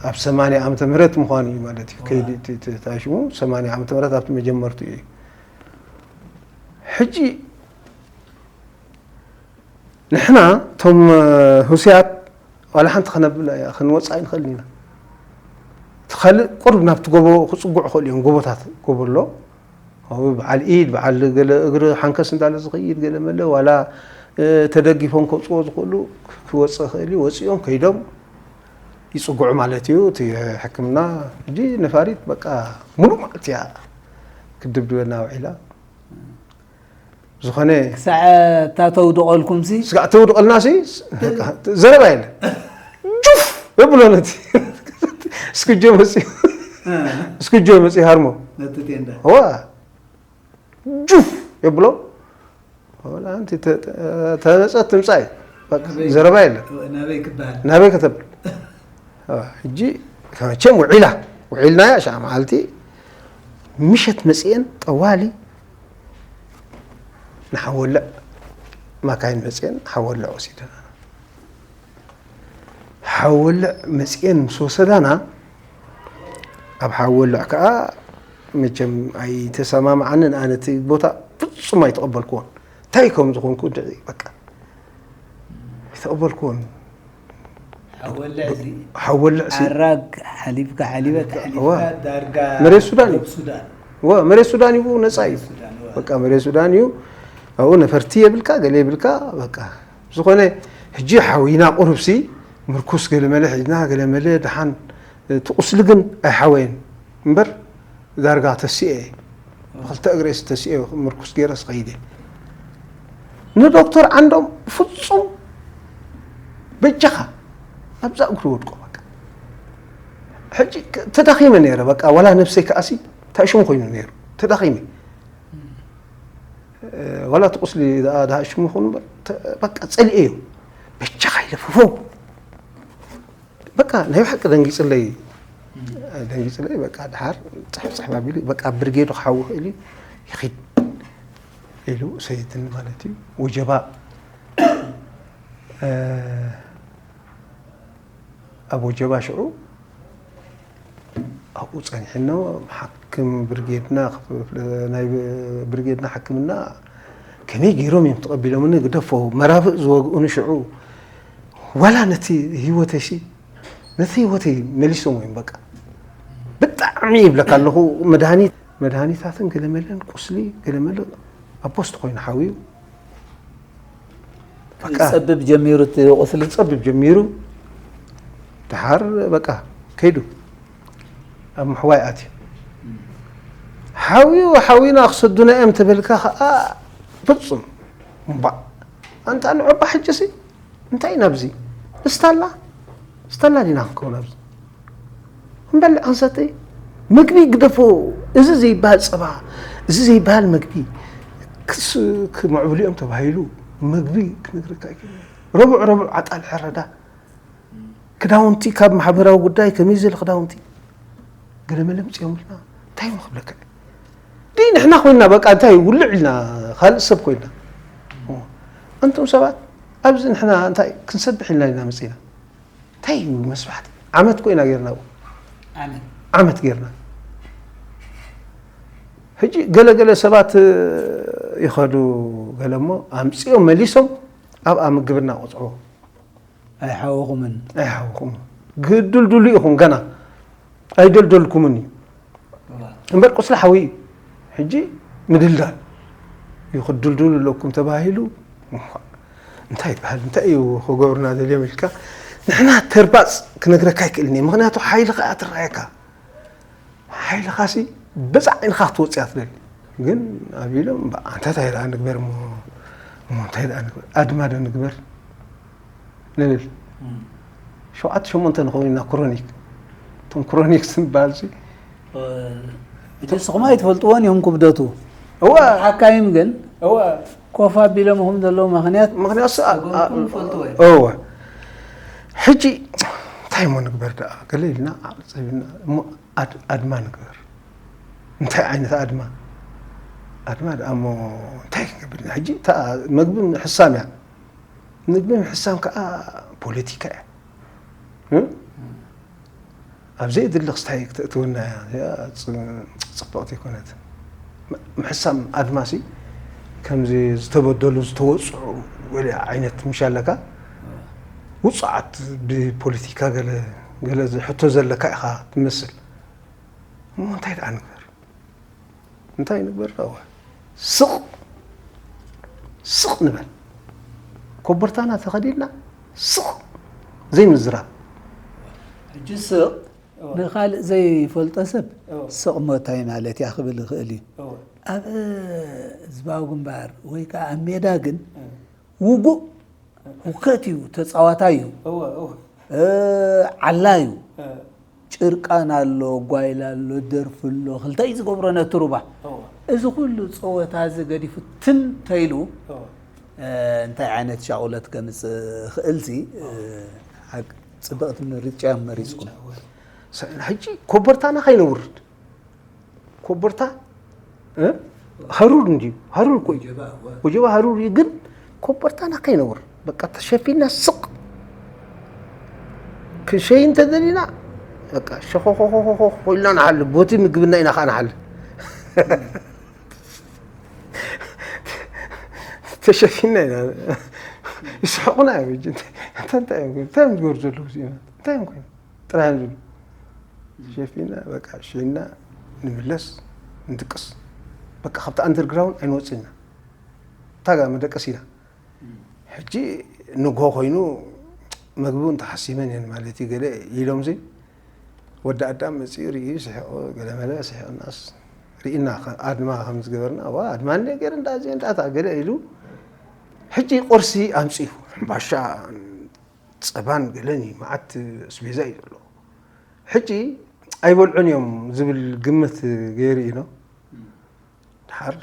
ኣብ ሰማንያ ዓመተ ምህረት ምዃኑ እዩ ማለት እዩ ከይዲ ታሽሙ ሰማንያ ዓመተ ምህረት ኣብቲ መጀመርቱ እዩ ሕጂ ንሕና እቶም ህስያት ዋላ ሓንቲ ከነብል ክንወፅእ ኣይንኽእልን ኢና እቲ ካልእ ቁርብ ናብቲ ጎቦ ክፅጉዕ ይኽእሉ እዮም ጎቦታት ጎቦ ኣሎ ኣብኡ በዓል ኢድ በዓል ገለ እግሪ ሓንከስ እንዳለ ዝኽይድ ገለ መለ ዋላ ተደጊፎም ከውፅዎ ዝኽእሉ ክወፅእ ይኽእል እዩ ወፂኦም ከይዶም ይፅጉዑ ማለት እዩ እቲ ሕክምና ሕጂ ነፋሪት በቃ ሙሉእ መዓልቲ እያ ክድብድበና ውዒላ ዝኾነ ክሳዕ እታ ተውድቐልኩም ሲ ስጋዕ ተውድቐልና ሲ ዘረባ የለ ጁፍ የብሎ ነቲ እስክጆ መፅኡ እስክጆ መፅኡ ሃርሞ ነቲ ቴንዳ ዋ ጁፍ የብሎ ወላ ኣንቲ ተመፀት ትምፃእ እዩ በቃ ዘረባ የለን ናበይ ክበሃል ናበይ ከተብል ሕጂ መቸም ውዒላ ውዒልናያ ሻዕ መዓልቲ ምሸት መፅኤን ጠዋሊ ንሓወልዕ ማካይን መፅኤን ሓወልዕ ወሲደና ሓወልዕ መፅኤን ምስ ወሰዳና ኣብ ሓወልዕ ከዓ መቸም ኣይተሰማማዓንን ኣነ እቲ ቦታ ፍፁም ኣይተቐበልክዎን እንታይ ከም ዝኾንኩ ድዒ በቃ ኣይተቐበልክዎን ሓወልዕ እዚ ሓወልዕ ሲ ኣራግ ሓሊፍካ ሓሊበት እዋ። ሓሊፍካ ዳርጋ መሬት ሱዳን እዩ። ሱዳን እዋ መሬት ሱዳን እዩ ነፃ እዩ ሱዳን እዋ። በቃ መሬት ሱዳን እዩ ኣብኡ ነፈርቲ የብልካ ገለ የብልካ በቃ ዝኾነ ሕጂ ሓዊና ቁሩብሲ ምርኩስ ገለ መለ ሒዝና ገለ መለ ደሓን እቲ ቁስሊ ግን ኣይሓወየን እምበር ዳርጋ ተሲኤ እየ ብክልተ እግረይ ተሲኤ ምርኩስ ገይረ ስኸይደ ንዶክተር ዓንዶም ፍፁም በጃኻ ኣብዛ እግሪ ወድቆ በቃ ሕጂ ተዳኺመ ነይረ በቃ ዋላ ነብሰይ ከኣሲ እንታይ ሽሙ ኮይኑ ነይሩ ተዳኺመ ዋላ እቲ ቁስሊ ደኣ ደኣ ሽሙ ይኹን እምበር በቃ ፀሊኤዮ በጃኻ ኢለ ፍፈው በቃ ናይ ብሓቂ ደንጊፅለይ ደንጊፅለይ በቃ ድሓር ፅሕፍ ፅሕፍ ኣቢሉ በቃ ብርጌዱ ክሓዊ ክእል እዩ ይኺድ ኢሉ ሰይድኒ ማለት እዩ ወጀባ ኣብ ወጀባ ሽዑ ኣብኡ ፀኒሕኖ ሓክም ብርጌድና ናይ ብርጌድና ሕክምና ከመይ ገይሮም እዮም ተቐቢሎምኒ ግደፎ መራፍእ ዝወግኡኒ ሽዑ ዋላ ነቲ ህይወተይሲ ነቲ ህይወተይ መሊሶም እዮም በቃ ብጣዕሚ ይብለካ ኣለኹ መድሃኒት መድሃኒታትን ገለመለን ቁስሊ ገለመለ ኣብ ፖስት ኮይኑ ሓውዩ ክፀብብ ጀሚሩ እቲ ቁስሊ ክፀብብ ጀሚሩ ድሓር በቃ ከይዱ ኣብ ምሕዋይ ኣትዩ ሓውዩ ሓዊና ክሰዱና እዮም ተበልካ ከዓ ፍፁም እምባእ ኣንታ ንዑባ ሕጅሲ እንታይ ኢና ኣብዚ እስታላ እስታላ ዲና ክንከውን ኣብዚ ክንበልዕ ክንሰቲ ምግቢ ግደፎ እዚ ዘይበሃል ፀባ እዚ ዘይበሃል መግቢ ክስ-፣ ክምዕብሉ እዮም ተባሂሉ መግቢ ክነግረካ ኣይክእልን። ረቡዕ ረቡዕ ዓጣል ሕረዳ፣ ክዳውንቲ ካብ ማሕበራዊ ጉዳይ ከመይ ዘለ ክዳውንቲ ገለመለ ምፅኦምልና እንታይ እዮም ክብለካ? ድይ ንሕና ኮይና በቃ እንታይ ውልዕ ኢልና ካልእ ሰብ ኮይና። እንቱም ሰባት ኣብዚ ንሕና እንታይ ክንሰብሕ ኢልና ኢና መፂና? እንታይ እዩ መስባሕቲ? ዓመት ኮይና ጌርና። ዓመት። ዓመት ጌርና። ሕጂ ገለ ገለ ሰባት ይኸዱ፣ ገለ እሞ ኣምፅኦም መሊሶም ኣብኣ ምግብና ቆፅዕዎ። ኣይሓወኹምን። ኣይሓወኹም። ግድልድሉ ኢኹም፣ ገና ኣይደልደልኩምን እዩ። እምበር ቁስሊ ሓዊ እዩ። ሕጂ ምድልዳል እዩ፣ ክድልድሉ ኣለኩም ተባሂሉ። እንታይ ይበሃል፣ እንታይ እዩ ክገብሩና ደልዮም ኢልካ፣ ንሕና ተርባፅ ክነግረካ ኣይክእልን እየ። ምኽንያቱ ሓይልኻ እያ ትረኣየካ። ሓይልኻሲ በዛ ዓይንኻ ክትወፅእ እያ ትደሊ። ግን ኣብ ኢሎም፣ እምባ፣ ኣንታ እንታይ ደኣ ንግበር እሞ፣ እሞ እንታይ ደኣ ንግበር? ኣድማ ዶ ንግበር? ንብል። እም። ሸውዓተ ሸሞንተ ንኸውን ኢና ክሮኒክ። እቶም ክሮኒክ ዝበሃል ሲ እ፣ እቲ ንስኹም ኣይትፈልጥዎን እዮም ክብደቱ። እወ። ሓካይም ግን እወ። ኮፍ ኣቢሎም ኢኹም ዘለዉ ምኽንያት ምኽንያት ስ-፣ ኣ-፣ ኣ-፣ ተጎድኩም ይፈልጥዎ እዮም። እወ። ሕጂ እንታይ እሞ ንግበር ደኣ? ገለ ኢልና ዓቕሊ ጸቢብና እሞ ኣድ-፣ ኣድማ ንግበር። እንታይ ዓይነት ኣድማ? ኣድማ ደኣ እሞ እንታይ ክንገብር ኢና? ሕጂ እታ መግቢ ምሕሳም እያ። ምግቢ ምሕሳም ከኣ ፖለቲካ እያ። እ? ኣብ ዘየድሊ ክስታይ ክተእትወና እያ። እዚኣ ጽ-፣ ጽብቕቲ ኣይኮነትን። ም-፣ ምሕሳም ኣድማሲ ከምዚ ዝተበደሉ፣ ዝተወጽዑ ገለ ዓይነት ምሽ ኣለካ። ውጹዓት ብፖለቲካ ገለ፣ ገለ ሕቶ ዘለካ ኢኻ ትመስል። እሞ እንታይ ደኣ ንግበር? እንታይ ንግበር? እወ፣ ስቕ፣ ስቕ ንበል። ኮበርታና ተኸዲንና ስቕ ዘይምዝራብ። ሕጂ ስቕ እወ። ንኻልእ ዘይፈልጦ ሰብ እወ። ስቕ እሞ እንታይ ማለት እያ ክብል ይኽእል እዩ። እወ። ኣብ ህዝባዊ ግንባር ወይ ከዓ ኣብ ሜዳ ግን እወ። ውጉእ፣ ውከት እዩ፣ ተጻዋታይ እዩ። እወ፣ እወ። እ፣ ዓላ እዩ። እ። ጭርቃን ኣሎ፣ ጓይላ ኣሎ፣ ደርፊ ኣሎ፣ ክልተ እዩ ዝገብሮ ነቲ ሩባ። እወ። እዚ ኩሉ ጸወታ እዚ ገዲፉ ትም ተይሉ፣ እወ። እ፣ እንታይ ዓይነት ሻቑለት ከምጽእ ክእልሲ፣ እ፣ እወ። ሓቅ ጽብቕቲ ምርጫ እዮም መሪጽኩም። እወ። ሰ-፣ ሕጂ ኮበርታና ከይነውርድ። ኮበርታ፣ እ? ሃሩር እንድዩ። ሃሩር እኮ እዩ። ወጀባ፣ እወ። ወጀባ ሃሩር እዩ፣ ግን ኮበርታና ከይነውር። በቃ ተሸፊና ስቕ። ክንሸይ እንተደሊና፣ በቃ ሸኾኾኾኾኾ ኢልና ንሓልፍ። ቦቲ ምግብና ኢና ኸዓ ንሓልፍ። ተሸፊና ኢና። ይስሕቑና እዮም። እንታይ፣ እንታይ እዮም፣ እንታይ እዮም ዝገብሩ ዘለዉ እዚኦም? እንታይ እዮም ኮይኖም? ጥራይ እዮም ዝብሉ። ሸፊና፣ በቃ፣ ሸይና ንምለስ፣ ንድቅስ። በቃ፣ ካብቲ ኣንደርግራውንድ ኣይንወጽእን ኢና። ታጋ መደቀስ ኢና። ሕጂ ንግሆ ኮይኑ፣ መግቢ እውን ተሓሲመን እየን ማለት እዩ፣ ገለ ኢሎምሲ፣ ወዲ ኣዳም መጺኡ ርእዩ፣ ስሒቑ፣ ገለመለ፣ ስሒቑናስ፣ ርኢና፣ ከ-፣ ኣድማ ከም ዝገበርና፣ "ዋ፣ ኣድማ እንደ ገይረ እንዳ፣ እዚ እንዳ፣ እታ ገለ" ኢሉ፣ ሕጂ ቁርሲ ኣምጺኡ፣ ሕምባሻ፣ ጸባን ገለን እዩ፣ መዓት ኣስቤዛ እዩ ዘሎ። ሕጂ ኣይበልዑን እዮም ዝብል ግምት ገይሩ እዩ ነው። ድሓር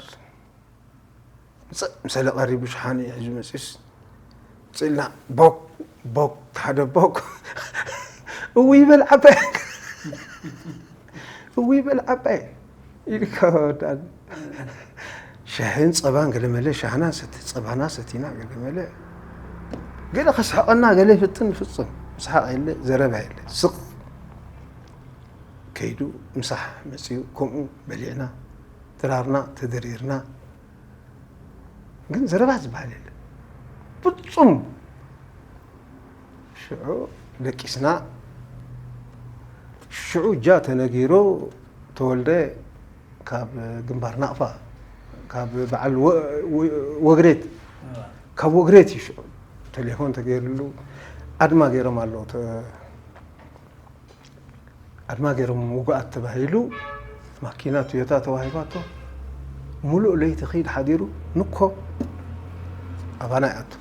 ምጽእ ምሰለ ቀሪቡ ሸሓኒ ሒዙ መጺኡስ፣ ምጽእ ኢልና ቦክ፣ ቦክ፣ ሓደ ቦክ። እውይ በል ዓባይ። እውይ በል ዓባይ ኢልካ ወዳል። ሻሂን ጸባን ገለመለ፣ ሻህና ሰቲ፣ ጸባና ሰቲና ገለመለ። ገለ ከስሕቐና፣ ገለ ይፍጥን፣ ፍጹም ምስሓቕ የለ፣ ዘረባ የለ። ስቕ ከይዱ ምሳሕ መጺኡ፣ ከምኡ በሊዕና፣ ድራርና ተደሪርና። ግን ዘረባ ዝበሃል የለ። ፍጹም። ሽዑ ደቂስና፣ ሽዑ እጃ ተነጊሩ ተወልደ ካብ ግንባር ናቕፋ፣ ካብ በዓል ወ-፣ ወ-፣ ወግሬት፣ ካብ ወግሬት እዩ ሽዑ ቴሌፎን ተገይርሉ፣ ኣድማ ገይሮም ኣለዉ። ተ-፣ ኣድማ ገይሮም ውጉኣት ተባሂሉ ማኪና ቶዮታ ተዋሂባቶ። ሙሉእ ለይቲ ኺድ ሓዲሩ ንኮ ኣባና ይኣቱ።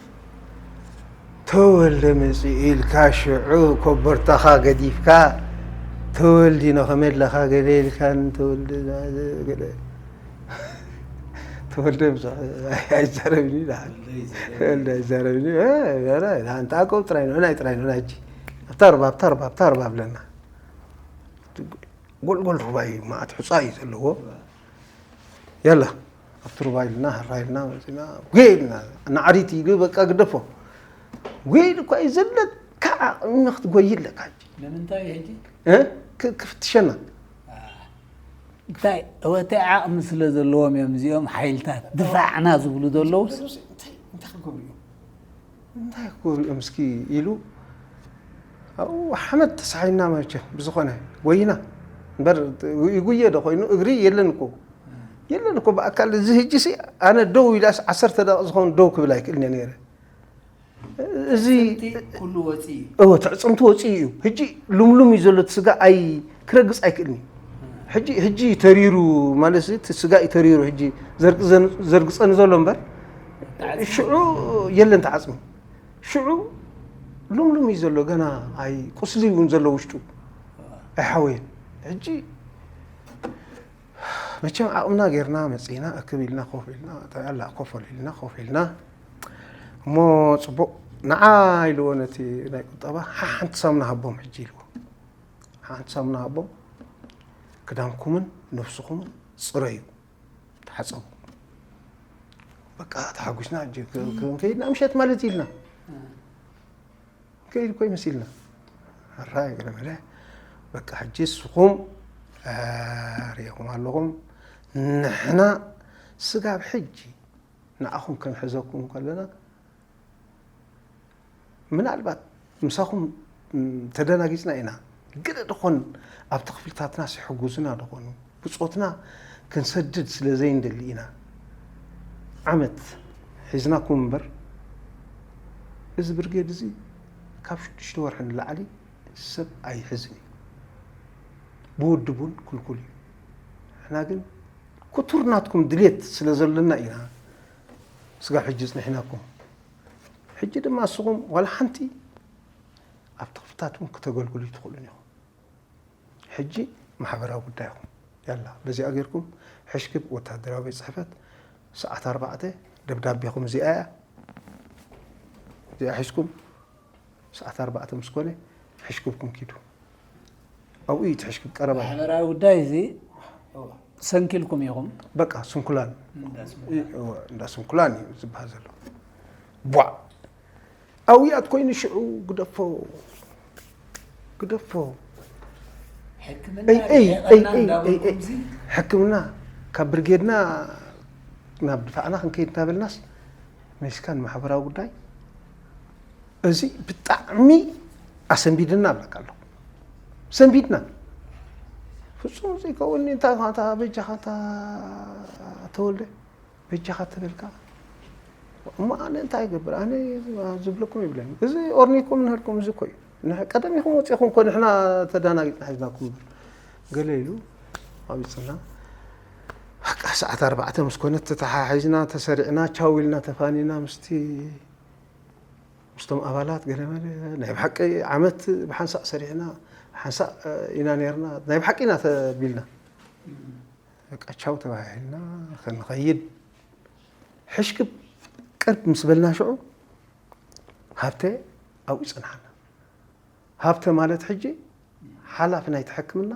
ተወልደ መጺኡ ኢልካ ሽዑ ኮበርታኻ ገዲፍካ፣ "ተወልዲኖ ከመይ ኣለኻ?" ገለ ኢልካን ተወልደ ገለ ወልደ ብዙሕ ኣይዛረብን እዩ። ደሓን ወልደ ኣይዛረብን እዩ። እ፣ ኧረ፣ ደሓን ተኣቀብ ጥራይ ነው፣ ናይ ጥራይ ነው፣ ናይ እጂ። ኣብታ ሩባ፣ ኣብታ ሩባ፣ ኣብታ ሩባ ብለና። ጎልጎል ሩባ እዩ፣ መዓት ሑጻ እዩ ዘለዎ። ያላ፣ ኣብቲ ሩባ ኢልና፣ ሃራ ኢልና፣ መጺና፣ ጉየ ኢልና፣ ንዓሪት ኢሉ በቃ ግደፎ። ጉየ ኢሉ እኳ እዩ ዘለካ ዓቕሚ ክትጎይ ኣለካ። ንምንታይ ሕጂ? እ? ክ-፣ ክፍትሸና። እንታይ፣ እወ፣ እንታይ ዓቕሚ ስለ ዘለዎም እዮም እዚኦም ሓይልታት ድፋዕና ዝብሉ ዘለውስ? እንታይ፣ እንታይ ክገብሩ እዮም? እንታይ ክገብሩ እዮም እስኪ ኢሉ ኣብኡ ሓመድ ተሳሒና መቸም ብዝኾነ ጎይና እምበር ይጉየ ዶ ኮይኑ እግሪ የለን እኮ፣ የለን እኮ ብኣካል። እዚ ሕጂ ሲ ኣነ ደው ኢላስ ዓሰርተ ደቂቕ ዝኸውን ደው ክብል ኣይክእልን እየ ነይረ። እዚ እቲ ኩሉ ወፂ እዩ። እወ፣ ትዕፅምቲ ወፂኡ እዩ። ሕጂ ልምሉም እዩ ዘሎ፣ እቲ ስጋ ኣይ-፣ ክረግፅ ኣይክእልን እዩ። ሕጂ፣ ሕጂ እዩ ተሪሩ ማለት እዚ፣ እቲ ስጋ እዩ ተሪሩ። ሕጂ ዘርግ-፣ ዘን-፣ ዘርግፀኒ ዘሎ እምበር፣ ተዓፅሚ። ሽዑ የለን ተዓፅሚ። ሽዑ ልምሉም እዩ ዘሎ፣ ገና ኣይ-፣ ቁስሊ እውን ዘሎ ውሽጡ ኣይሓወየን። ሕጂ መቸም ዓቕምና ጌርና መፂና፣ እክብ ኢልና ኮፍ ኢልና፣ ያላ ኮፈል ኢልና ኮፍ ኢልና፣ እሞ ፅቡቕ ንዓ ኢልዎ ነቲ ናይ ቁጠባ፣ ሓ-፣ ሓንቲ ሳሙና ሃቦም ሕጂ ኢልዎ። ሓንቲ ሳሙና ሃቦም፣ ክዳንኩምን ነብስኹምን ፅረዩ፣ ተሓፀቡ። በቃ ተሓጒስና፣ ሕጂ ክ-፣ ክንከይድ ናብ ምሸት ማለት ኢልና። ከይድ እኮ ይመሲልና። ሕራይ ገለ መለ፣ በቃ ሕጂ ንስኹም፣ እ፣ ርኢኹም ኣለኹም፣ ንሕና ስጋብ ሕጂ ንዓኹም ክንሕዘኩም ከለና፣ ምናልባት ምሳኹም፣ ም፣ ተደናጊጽና ኢና። ገለ ደኾን ኣብቲ ክፍልታትናስ ይሕጉዙና ደኾኑ። ብጾትና ክንሰድድ ስለ ዘይንደሊ ኢና ዓመት ሒዝናኩም እምበር፣ እዚ ብርጌድ እዚ ካብ ሽዱሽተ ወርሒ ንላዕሊ ሰብ ኣይሕዝን እዩ። ብውድቡን ክልኩል እዩ። ንሕና ግን ክቱር ናትኩም ድሌት ስለ ዘለና ኢና ስጋብ ሕጂ ጽኒሕናኩም። ሕጂ ድማ ንስኹም ዋላ ሓንቲ ኣብቲ ክፍልታት እውን ክተገልግሉ ኣይትኽእሉን ኢኹም። ሕጂ ማሕበራዊ ጉዳይኹም። ያላ፣ በዚኣ ጌርኩም ሕሽክብ ወታደራዊ ቤት ጽሕፈት ሰዓት ኣርባዕተ ደብዳቤኹም እዚኣ እያ። እዚኣ ሒዝኩም ሰዓት ኣርባዕተ ምስ ኮነ ሕሽክብኩም ኪዱ። ኣብኡ እዩ እቲ ሕሽክብ ቀረባ እዩ። ማሕበራዊ ጉዳይ እዚ ሰንኪልኩም ኢኹም። በቃ ስንኩላን። እንዳ ስንኩላን። እ-፣ እወ፣ እንዳ ስንኩላን እዩ ዝበሃል ዘሎ። ቧዕ! ኣውያት ኮይኑ ሽዑ ግደፎ፣ ግደፎ። ሕክምና ኣይ፣ ኣይ፣ ድሕረና ኣይ፣ ኣይ፣ እንዳበልኩም ኣይ፣ ኣይ። እዚ ሕክምና ካብ ብርጌድና ናብ ድፋዕና ክንከይድ እናበልናስ፣ መሲካን ማሕበራዊ ጉዳይ፣ እዚ ብጣዕሚ ኣሰንቢድና እብለካ ኣለኹ። ሰንቢድና። ፍጹም ዘይከውንኒ፣ እንታይ ኢኻ፣ እንታይ በጃኻ፣ እንታይ ተወልደ? በጃኻ ተበልካ። እሞ ኣነ እንታይ ይገብር? ኣነ ዝብለኩም ይብለኒ። እዚ ኦርኒኩም ንህልኩም እዚ እኮ እዩ። ንሕ-፣ ቀደም ኢኹም ወፂኹም እኮ ንሕና ተዳናጊፅና ሒዝናኩም እምበር። ገለ ኢሉ ኣውፅና። በቃ ሰዓት ኣርባዕተ ምስ ኮነት ተተሓሒዝና፣ ተሰሪዕና፣ ቻው ኢልና ተፋኒና ምስቲ፣ ምስቶም ኣባላት ገለ መለ ናይ ብሓቂ ዓመት ብሓንሳእ ሰሪሕና፣ ሓንሳእ ኢና ነርና። ናይ ብሓቂ ኢና ተቢልና። በቃ ቻው ተባሂልና ክንኸይድ ሕሽክብ ቅርብ ምስ በልና ሽዑ ሃብተ ኣብኡ ይጸንሓና። ሃብተ ማለት ሕጂ ሓላፊ ናይቲ ሕክምና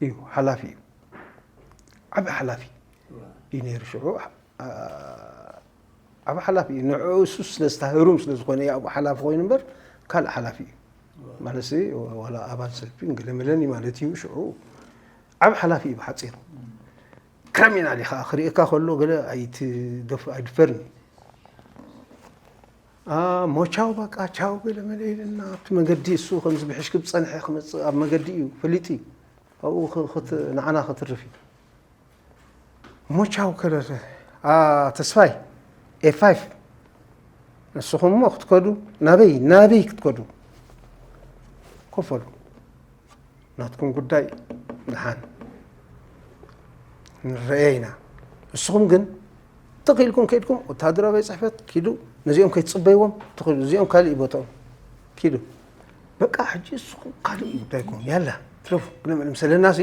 እዩ፣ ሓላፊ እዩ። ዓቢ ሓላፊ እዩ ነይሩ ሽዑ። ዓ-፣ ዓቢ ሓላፊ እዩ። ንዕኡ እሱ ስለ ዝታ-፣ ህሩም ስለ ዝኾነ እዩ ኣብኡ ሓላፊ ኮይኑ እምበር ካልእ ሓላፊ እዩ። ማለትሲ ዋላ ኣባል ሰልፊ ገለመለን እዩ ማለት እዩ ሽዑ። ዓቢ ሓላፊ እዩ ብሓጺሩ። ክረሚናል ኢኻ ክርእየካ ከሎ ገለ ኣይትደፍ-፣ ኣይድፈርን። አ፣ ሞቻው በቃ ቻው ገለ መለ ኢልና ኣብቲ መገዲ እሱ ከምዚ ብሕሽክብ ጸንሐ ክመጽእ ኣብ መገዲ እዩ ፈሊጡ እዩ። ኣብኡ ኽ-፣ ክት-፣ ንዓና ክትርፍ እዩ። ሞቻው ከለ፣ አ፣ ተስፋይ፣ ኤፍ ፋይቭ፣ ንስኹም እሞ ክትከዱ፣ ናበይ፣ ናበይ ክትከዱ? ኮፈሉ። ናትኩም ጉዳይ ደሓን ንረኤ ኢና። ንስኹም ግን ትኽ ኢልኩም ከይድኩም ወተሃደራዊ ቤት ጽሕፈት ኪዱ፣ ነዚኦም ከይትጽበይዎም ትኽእሉ፣ እዚኦም ካልእ እዩ ቦታኦም። ኪዱ። በቃ ሕጂ ንስኹም ካልእ እዩ ጉዳይኩም። ያላ፣ ትረፉ። ግነ ምንም ሰለናሲ፣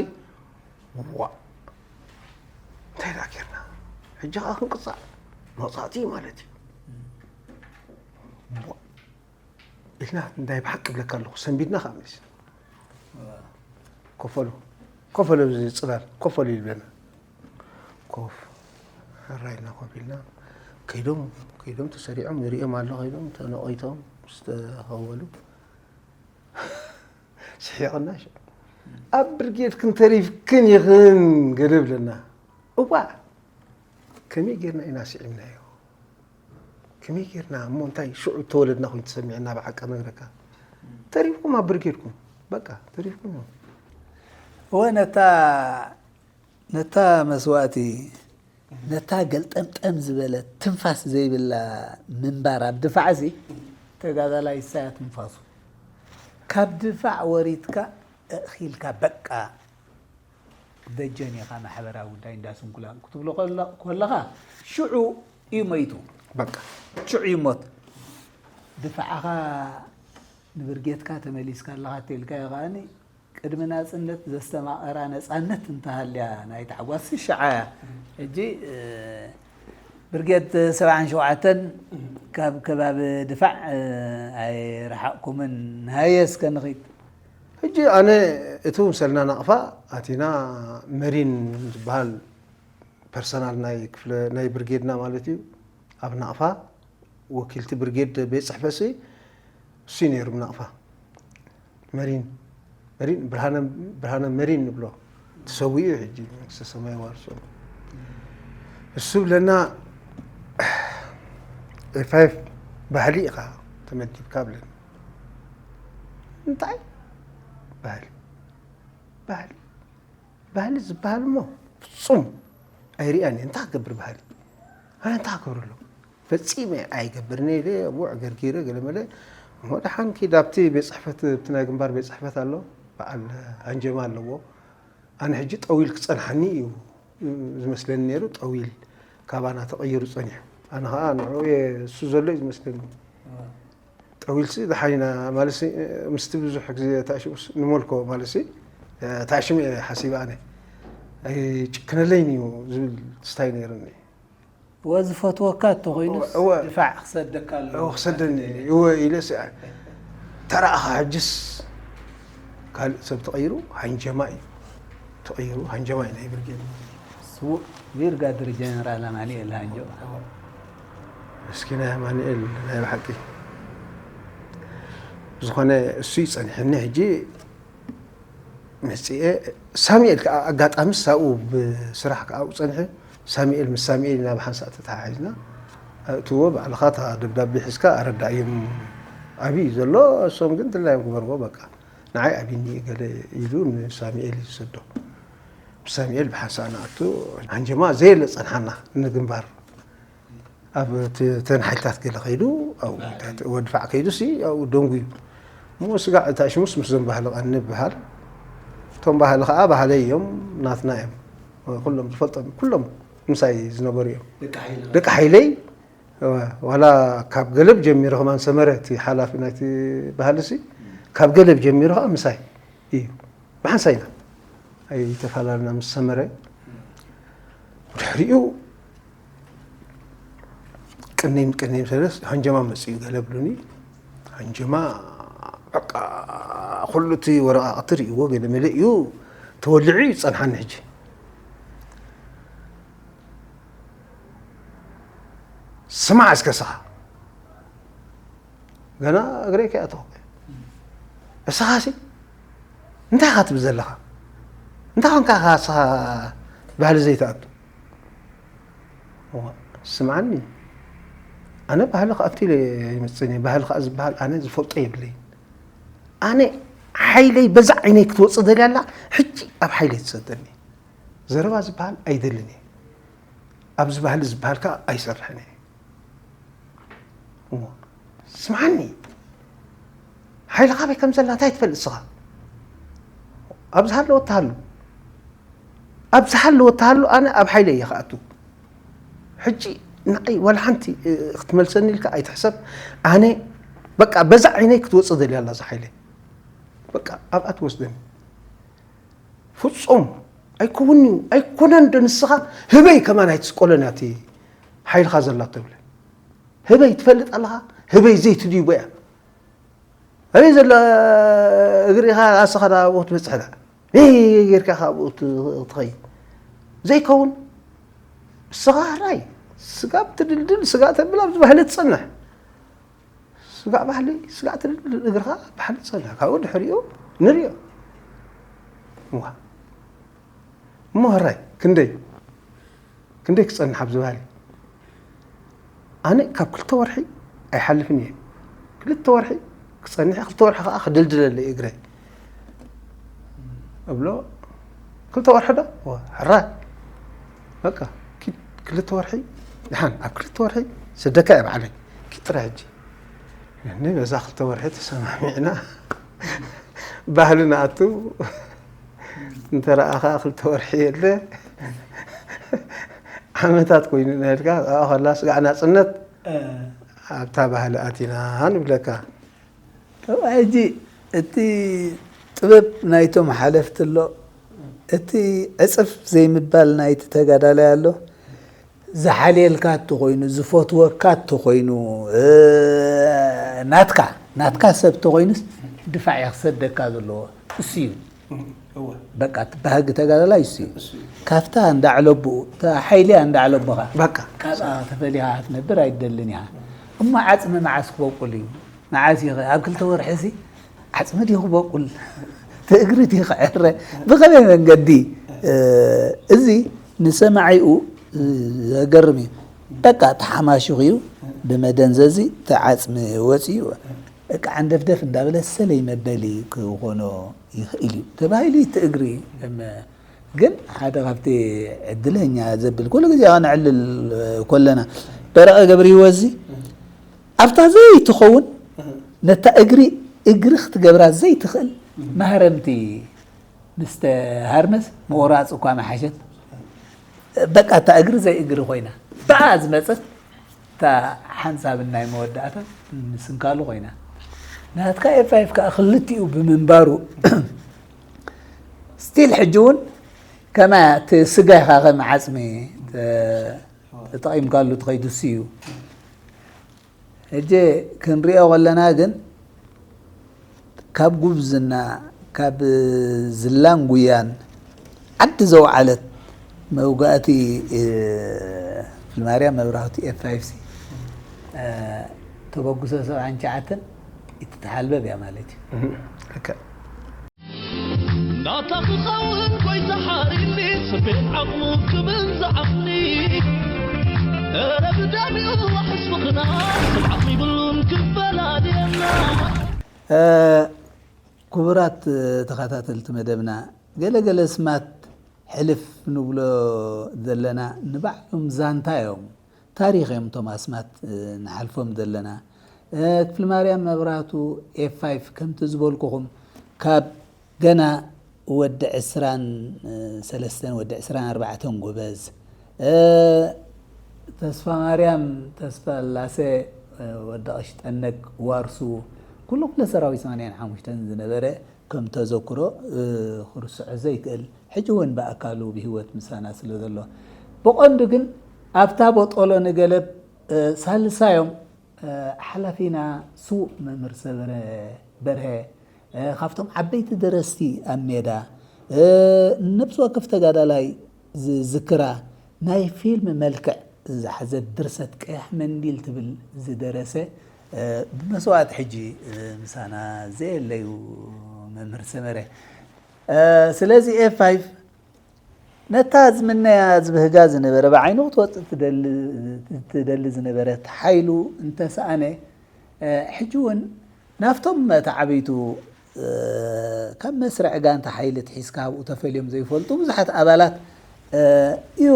ዋእ። እንታይ ደኣ ጌርና? ሕጂ ከዓ ክንቅፃዕ መቕፃዕቲ እዩ ማለት እዩ። እሞ ኢልና እንታይ ብሓቂ እብለካ ኣለኹ፣ ሰንቢድና ከዓ መሊስና። ኮፈሉ፣ ኮፈሉ ኣብዚ ፅላል፣ ኮፈሉ ይብለና። ኮፍ፣ ሕራይ ኢልና ኮፍ ኢልና፣ ከይዶም፣ ከይዶም ተሰሪዖም ንሪኦም ኣሎ፣ ከይዶም ተነቒቶም ዝተኸወሉ። ስሒቕና ሽዑ። ኣብ ብርጌድክን ተሪፍክን ኢኽን ገለ ብለና። እዋእ፣ ከመይ ጌርና ኢና ስዒብናዮ? ከመይ ጌርና እሞ እንታይ ሽዑ ተወለድና ኮይኑ ተሰሚዕና ብሓቂ ነግረካ። ተሪፍኩም ኣብ ብርጌድኩም፣ በቃ ተሪፍኩም። እወ ነታ ነታ መስዋእቲ ነታ ገልጠምጠም ዝበለት ትንፋስ ዘይብላ ምንባር ኣብ ድፋዕሲ ተጋዳላይ እሳያ ትንፋሱ ካብ ድፋዕ ወሪድካ እእኺልካ በቃ ደጀን ኢኻ ማሕበራዊ ጉዳይ እንዳ ስንኩላን ክትብሎ ከለኻ ሽዑ እዩ መይቱ። በቃ ሽዑ እዩ ሞት። ድፋዕኻ ንብርጌትካ ተመሊስካ ኣለኻ እተኢልካዮ ከዓኒ ቅድሚ ናጽነት ዘስተማቐራ ነጻነት እንተሃልያ ናይ ታሕጓስ ሽዓ እያ። ሕጂ ብርጌድ ሰብዓን ሸውዓተን ካብ ከባቢ ድፋዕ ኣይረሓቕኩምን። ንሃየ እስከ ንኺድ። ሕጂ ኣነ እቲ ምሰልና ናቕፋ ኣቲና መሪን ዝበሃል ፐርሰናል ናይ ክፍለ ናይ ብርጌድና ማለት እዩ ኣብ ናቕፋ ወኪልቲ ብርጌድ ቤት ፅሕፈት ሲ እሱ ነይሩ ብናቕፋ መሪን መሪን ብርሃነ መሪን ንብሎ ተሰዊኡ ሕጂ መንግስተ ሰማይ ዋርሶ እሱ ብለና ኤፋይፍ ባህሊ ኢኻ ተመዲብካ ብለና እንታይ ባህሊ ባህሊ ባህሊ ዝበሃል እሞ ፍፁም ኣይሪኣን እየ እንታይ ክገብር ባህሊ ኣነ እንታይ ክገብር ኣለዎ ፈፂመ ኣይገብርን እየ ኢለ እሞ ዕገርጊረ ገለመለ እሞ ደሓን ኪድ ኣብቲ ቤት ፅሕፈት ኣብቲ ናይ ግንባር ቤት ፅሕፈት ኣሎ በዓል ሃንጀማ ኣለዎ ኣነ ሕጂ ጠዊል ክፀንሓኒ እዩ ዝመስለኒ ነይሩ ጠዊል ካባና ተቐይሩ ፀኒሑ ኣነ ከዓ ንዕኡ እየ እሱ ዘሎ እዩ ዝመስለኒ ጠዊልሲ ደሓን ኢና ማለትሲ ምስቲ ብዙሕ ግዜ ተኣሽሙስ ንመልኮ ማለትሲ ተኣሽሙ እየ ሓሲበ ኣነ ኣይጭክነለይን እዩ ዝብል ስታይ ነይሩኒ ወዝፈትወካ እንተኾይኑስ እወ። ድፋዕ ክሰደካ ኣለዎ። እወ፣ ክሰደኒ እወ ኢለሲ ተረኣኻ ሕጅስ ካልእ ሰብ ተቐይሩ ሃንጀማ እዩ ተቐይሩ ሃንጀማ እዩ ናይ ብርጌድ ስዉእ ብርጋደር ጀነራል ኣማኑኤል ሃንጆ እስኪ ናይ ኣማኑኤል ናይ ብሓቂ ዝኾነ እሱ ይፀንሐኒ ሕጂ መፅኤ ሳሙኤል ከዓ ኣጋጣሚ ሳኡ ብስራሕ ከዓ ኣብኡ ፀንሐ ሳሙኤል ምስ ሳሙኤል ኢና ብሓንሳእ ተተሓሒዝና ኣእትዎ ባዕልኻ እታ ደብዳቤ ሒዝካ ኣረዳእዮም ኣብይ ዘሎ እሶም ግን ድላዮም ግበርዎ በቃ ንዓይ ኣብኒ ገለ ኢሉ ንሳሙኤል እዩ ዝሰዶ ብሳሙኤል ብሓንሳእ ንኣቱ ሃንጀማ ዘየለ ፀንሓና ንግንባር ኣብ ተን ሓይልታት ገለ ከይዱ ወድፋዕ ከይዱ ሲ ኣብኡ ደንጉዩ እሞ ስጋዕ እታ ሽሙስ ምስዞም ባህሊ ቀኒ ብሃል እቶም ባህሊ ከዓ ባህለይ እዮም ናትና እዮም ኩሎም ዝፈልጦም ኩሎም ምሳይ ዝነበሩ እዮም ደቂ ሓይለይ ዋላ ካብ ገለብ ጀሚሩ ከማን ሰመረ እቲ ሓላፊ ናይቲ ባህሊ ሲ ካብ ገለብ ጀሚሩ ከዓ ምሳይ እዩ ብሓንሳይና ኣይተፈላለና ምስ ሰመረ ድሕሪኡ ቅኒን ቅኒን ሰለስ ሃንጀማ መፅኡ ገለ ብሉኒ ሃንጀማ በቃ ኩሉ እቲ ወረቃቅቲ ርእዎ ገለ መለ እዩ ተወሊዑ እዩ ፀንሓኒ ሕጂ ስማዕ እስከ ስኻ ገና እግረይ ከይኣተኹ እስኻሲ እንታይ ኢኻ ትብል ዘለኻ እንታይ ኮንካ ኢኻ እስኻ ባህሊ ዘይትኣቱ ስምዓኒ ኣነ ባህሊ ክኣቱ ኢለ ይመፅእኒ ባህሊ ከዓ ዝበሃል ኣነ ዝፈልጦ የብለይ ኣነ ሓይለይ በዛ ዓይነይ ክትወፅእ ደልያ ኣላ ሕጂ ኣብ ሓይለይ ትሰደኒ ዘረባ ዝበሃል ኣይደልን እየ ኣብዚ ባህሊ ዝበሃል ከዓ ኣይሰርሕን እየ ስምዓኒ ሓይልኻ ኣበይ ከም ዘላ እንታይ ትፈልጥ ስኻ ኣብዚ ሃለወ ትሃሉ ኣብዚ ሃለወ ትሃሉ ኣነ ኣብ ሓይለ እየ ክኣቱ ሕጂ ንዓይ ዋላ ሓንቲ ክትመልሰኒ ኢልካ ኣይትሕሰብ ኣነ በቃ በዛ ዓይነይ ክትወፅእ ደልያ ኣላ እዛ ሓይለ በቃ ኣብኣ ትወስደኒ ፍፁም ኣይከውንዩ ኣይኮነን ዶ ንስኻ ህበይ ከማን ኣይትስቆለናቲ ሓይልኻ ዘላ ተብለ ህበይ ትፈልጥ ኣለኻ ህበይ ዘይትድይቦ እያ ኣበይ ዘሎ እግሪኻ ኣስኻ ናብኡ ትበጽሕ ዳ ጌርካ ካብኡ ትኸይድ ዘይከውን ስኻ ራይ ስጋብ ትድልድል ስጋ ተብል ኣብዚ ባህሊ ትጸንሕ ስጋዕ ባህሊ ስጋዕ ትድልድል እግርኻ ባህሊ ትጸንሕ ካብኡ ድሕሪኡ ንሪኦ እዋ እሞ ህራይ ክንደይ ክንደይ ክጸንሕ ኣብዚ ባህሊ ኣነ ካብ ክልተ ወርሒ ኣይሓልፍን እየ ክልተ ወርሒ ክጸንሕ ክልተ ወርሒ ከዓ ክድልድለለይ እግረይ እብሎ ክልተ ወርሒ ዶ ሕራይ በቃ ክልተ ወርሒ ድሓን ኣብ ክልተ ወርሒ ስደካ እየ ባዕለይ ኪጥራ ሕጂ እኒ በዛ ክልተ ወርሒ ተሰማሚዕና ባህሊ ንኣቱ እንተረኣኻ ክልተ ወርሒ የለ ዓመታት ኮይኑ ነልካ ከላ ስጋዕ ናፅነት ኣብታ ባህሊ ኣቲና ንብለካ ሕጂ እቲ ጥበብ ናይቶም ሓለፍቲ ኣሎ እቲ ዕፅፍ ዘይምባል ናይቲ ተጋዳላይ ኣሎ ዝሓልየልካ እንተኾይኑ ዝፈትወካ እንተኾይኑ ናትካ ናትካ ሰብ እንተኾይኑስ ድፋዕ እየ ክሰደካ ዘለዎ እሱ እዩ በቃ እቲ ባህጊ ተጋዳላይ እሱ እዩ ካብታ እንዳዕለብኡ ሓይሊያ እንዳዕለቦኻ በቃ ካብኣ ተፈሊኻ ክትነብር ኣይትደልን ኢኻ እሞ ዓፅሚ መዓስ ክበቁል እዩ መዓስ እዩ ኣብ ክልተ ወርሒ ሲ ዓፅሚ ድዩ ክበቁል ትእግሪ ድዩ ክዕረ ብኸመይ መንገዲ እዚ ንሰማዒኡ ዘገርም እዩ በቃ ተሓማሽኹ እዩ ብመደንዘዚ ተዓፅሚ ወፂኡ በቃ ዓንደፍደፍ እንዳበለ ሰለይ መበሊ ክኾኖ ይኽእል እዩ ተባሂሉ ትእግሪ ግን ሓደ ካብቲ ዕድለኛ ዘብል ኩሉ ግዜ ነዕልል ኮለና በረቐ ገብርሂወት እዚ ኣብታ ዘይትኸውን ነታ እግሪ እግሪ ክትገብራ ዘይትኽእል ማህረምቲ ምስ ተሃርመስ ምቑራፅ እኳ መሓሸት በቃ እታ እግሪ ዘይ እግሪ ኮይና ብኣ ዝመፀት እታ ሓንሳብ ናይ መወዳእታ ምስንካሉ ኮይና ናትካ ኤፋይፍ ከዓ ክልቲኡ ብምንባሩ ስቲል ሕጂ እውን ከመያ እቲ ስጋ ኢኻ ከም ዓፅሚ ተጠቒምካሉ ትኸይዱስ እዩ ሕጂ ክንሪኦ ከለና ግን ካብ ጉብዝና ካብ ዝላን ጉያን ዓዲ ዘውዓለት መውጋእቲ ፍልማርያ መብራህቱ ኤፍ ፋይቭ ሲ ተበግሶ ሰብዓን ትሽዓተን እትተሓልበብ እያ ማለት እዩ። ናታ ክኸውን ጎይታ ሓሪኒ ስቤት ዓቕሙ ክብል ዝዓቕኒ እረ ብደሚኡ ዋሕስ ምኽና ስብዓት ይብሉን ክፈላልየና ክቡራት ተኸታተልቲ መደብና ገለገለ ስማት ሕልፍ ንብሎ ዘለና ንባዕሎም ዛንታ እዮም። ታሪኽ እዮም እቶም ኣስማት ንሓልፎም ዘለና። ክፍለማርያም መብራህቱ ኤፍ ፋይቭ ከምቲ ዝበልኩኹም ካብ ገና ወዲ ዕስራን ሰለስተን ወዲ ዕስራን ኣርባዕተን ጎበዝ ተስፋማርያም ተስፋላሰ ወዲ ቀሽጠነግ ዋርሱ ኩሉ ክፍለ ሰራዊት ሰማንያን ሓሙሽተን ዝነበረ ከም ተዘክሮ ክርስዖ ዘይክእል ሕጂ እውን ብኣካሉ ብህይወት ምሳና ስለ ዘሎ ብቐንዱ ግን ኣብታ ቦጦሎ ንገለብ ሳልሳዮም ሓላፊና ስዉእ መምህር ሰበረ በርሀ ካብቶም ዓበይቲ ደረስቲ ኣብ ሜዳ ነብሲ ወከፍ ተጋዳላይ ዝዝክራ ናይ ፊልም መልክዕ ዝሓዘት ድርሰት ቀያሕ መንዲል ትብል ዝደረሰ ብመስዋእቲ ሕጂ ምሳና ዘየለዩ መምህር ሰመረ ስለዚ ኤፍ ፋይቭ ነታ ዝምነያ ዝብህጋ ዝነበረ ብዓይኑ ክትወፅእ ትደሊ ዝነበረት ሓይሉ እንተሰኣነ ሕጂ እውን ናብቶም ተዓበይቱ ካብ መስርዕ ጋንታ ሓይሊ ትሒዝካ ኣብኡ ተፈልዮም ዘይፈልጡ ብዙሓት ኣባላት እዩ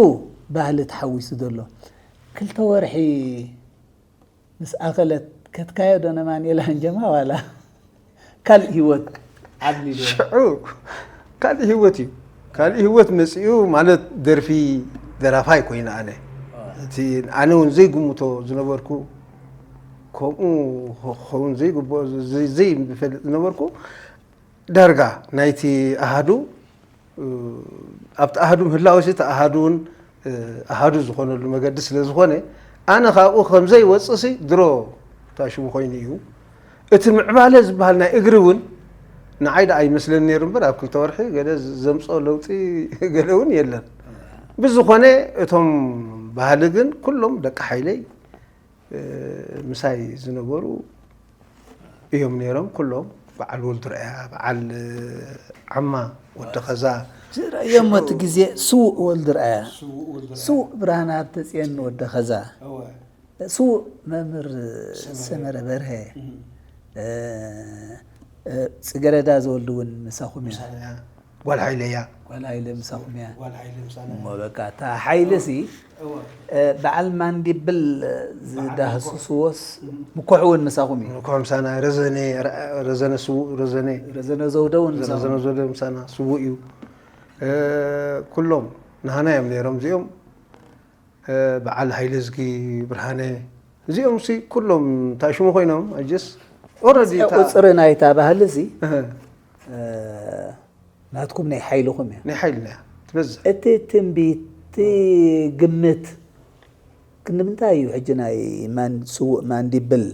ባህሊ ተሓዊሱ ዘሎ ክልተ ወርሒ ምስ ኣኸለት ከትካዮ ዶ ነማንኤል ኣንጀማ ዋላ ካልእ ህይወት ዓብሊሉ ሽዑ ካልእ ህይወት እዩ ካልእ ህይወት መፂኡ ማለት ደርፊ ደራፋይ ኮይነ ኣነ እቲ ኣነ እውን ዘይግምቶ ዝነበርኩ ከምኡ ክኸውን ዘይግብኦ ዘይፈልጥ ዝነበርኩ ዳርጋ ናይቲ ኣሃዱ ኣብቲ ኣሃዱ ምህላው ሲ እቲ ኣሃዱ እውን ኣሃዱ ዝኾነሉ መገዲ ስለ ዝኾነ ኣነ ካብኡ ከም ዘይወፅእ ሲ ድሮ ታሽሙ ኮይኑ እዩ። እቲ ምዕባለ ዝበሃል ናይ እግሪ እውን ንዓይ ደኣ ይመስለኒ ነይሩ እምበር ኣብ ክልተ ወርሒ ገለ ዘምፅኦ ለውጢ ገለ እውን የለን። ብዝኾነ እቶም ባህሊ ግን ኩሎም ደቂ ሓይለይ ምሳይ ዝነበሩ እዮም ነይሮም ኩሎም። በዓል ወልዱ ርኣያ፣ በዓል ዓማ ወዲ ኸዛ። ዝረእዮም እቲ ግዜ ስዉእ ወልዱ ርኣያ፣ ስዉእ ብርሃነ ሃብተፅየን ወዲ ኸዛ፣ ስዉእ መምህር ሰመረ በርሀ፣ ፅገረዳ ዘወልድ እውን ምሳኹም እያ። ጓል ሓይለ እያ። ጓል ሓይለ ምሳኹም እያ። ጓል ሓይለ ምሳና እሞ በቃ እታ ሓይሊ ሲ በዓል ማንዲብል ዝዳህስስዎስ ምኮሕ እውን ምሳኹም እዩ። ምኮሕ ምሳና ረዘነ ረዘነ ስዉእ ረዘነ ረዘነ ዘውደ እውን ምሳኹም ረዘነ ዘውደ ምሳና ስዉእ እዩ። ኩሎም ናህና እዮም ነይሮም እዚኦም። በዓል ሃይለዝጊ ብርሃነ እዚኦም ሲ ኩሎም እንታይ ሽሙ ኮይኖም ኣጀስ ኦረዲ ቁፅሪ ናይታ ባህሊ ሲ ናትኩም ናይ ሓይልኹም እያ። ናይ ሓይልና እያ ትበዝሕ። እቲ ትንቢት እቲ ግምት ክንዲ ምንታይ እዩ ሕጂ ናይ ማን ስዉእ ማንዲብል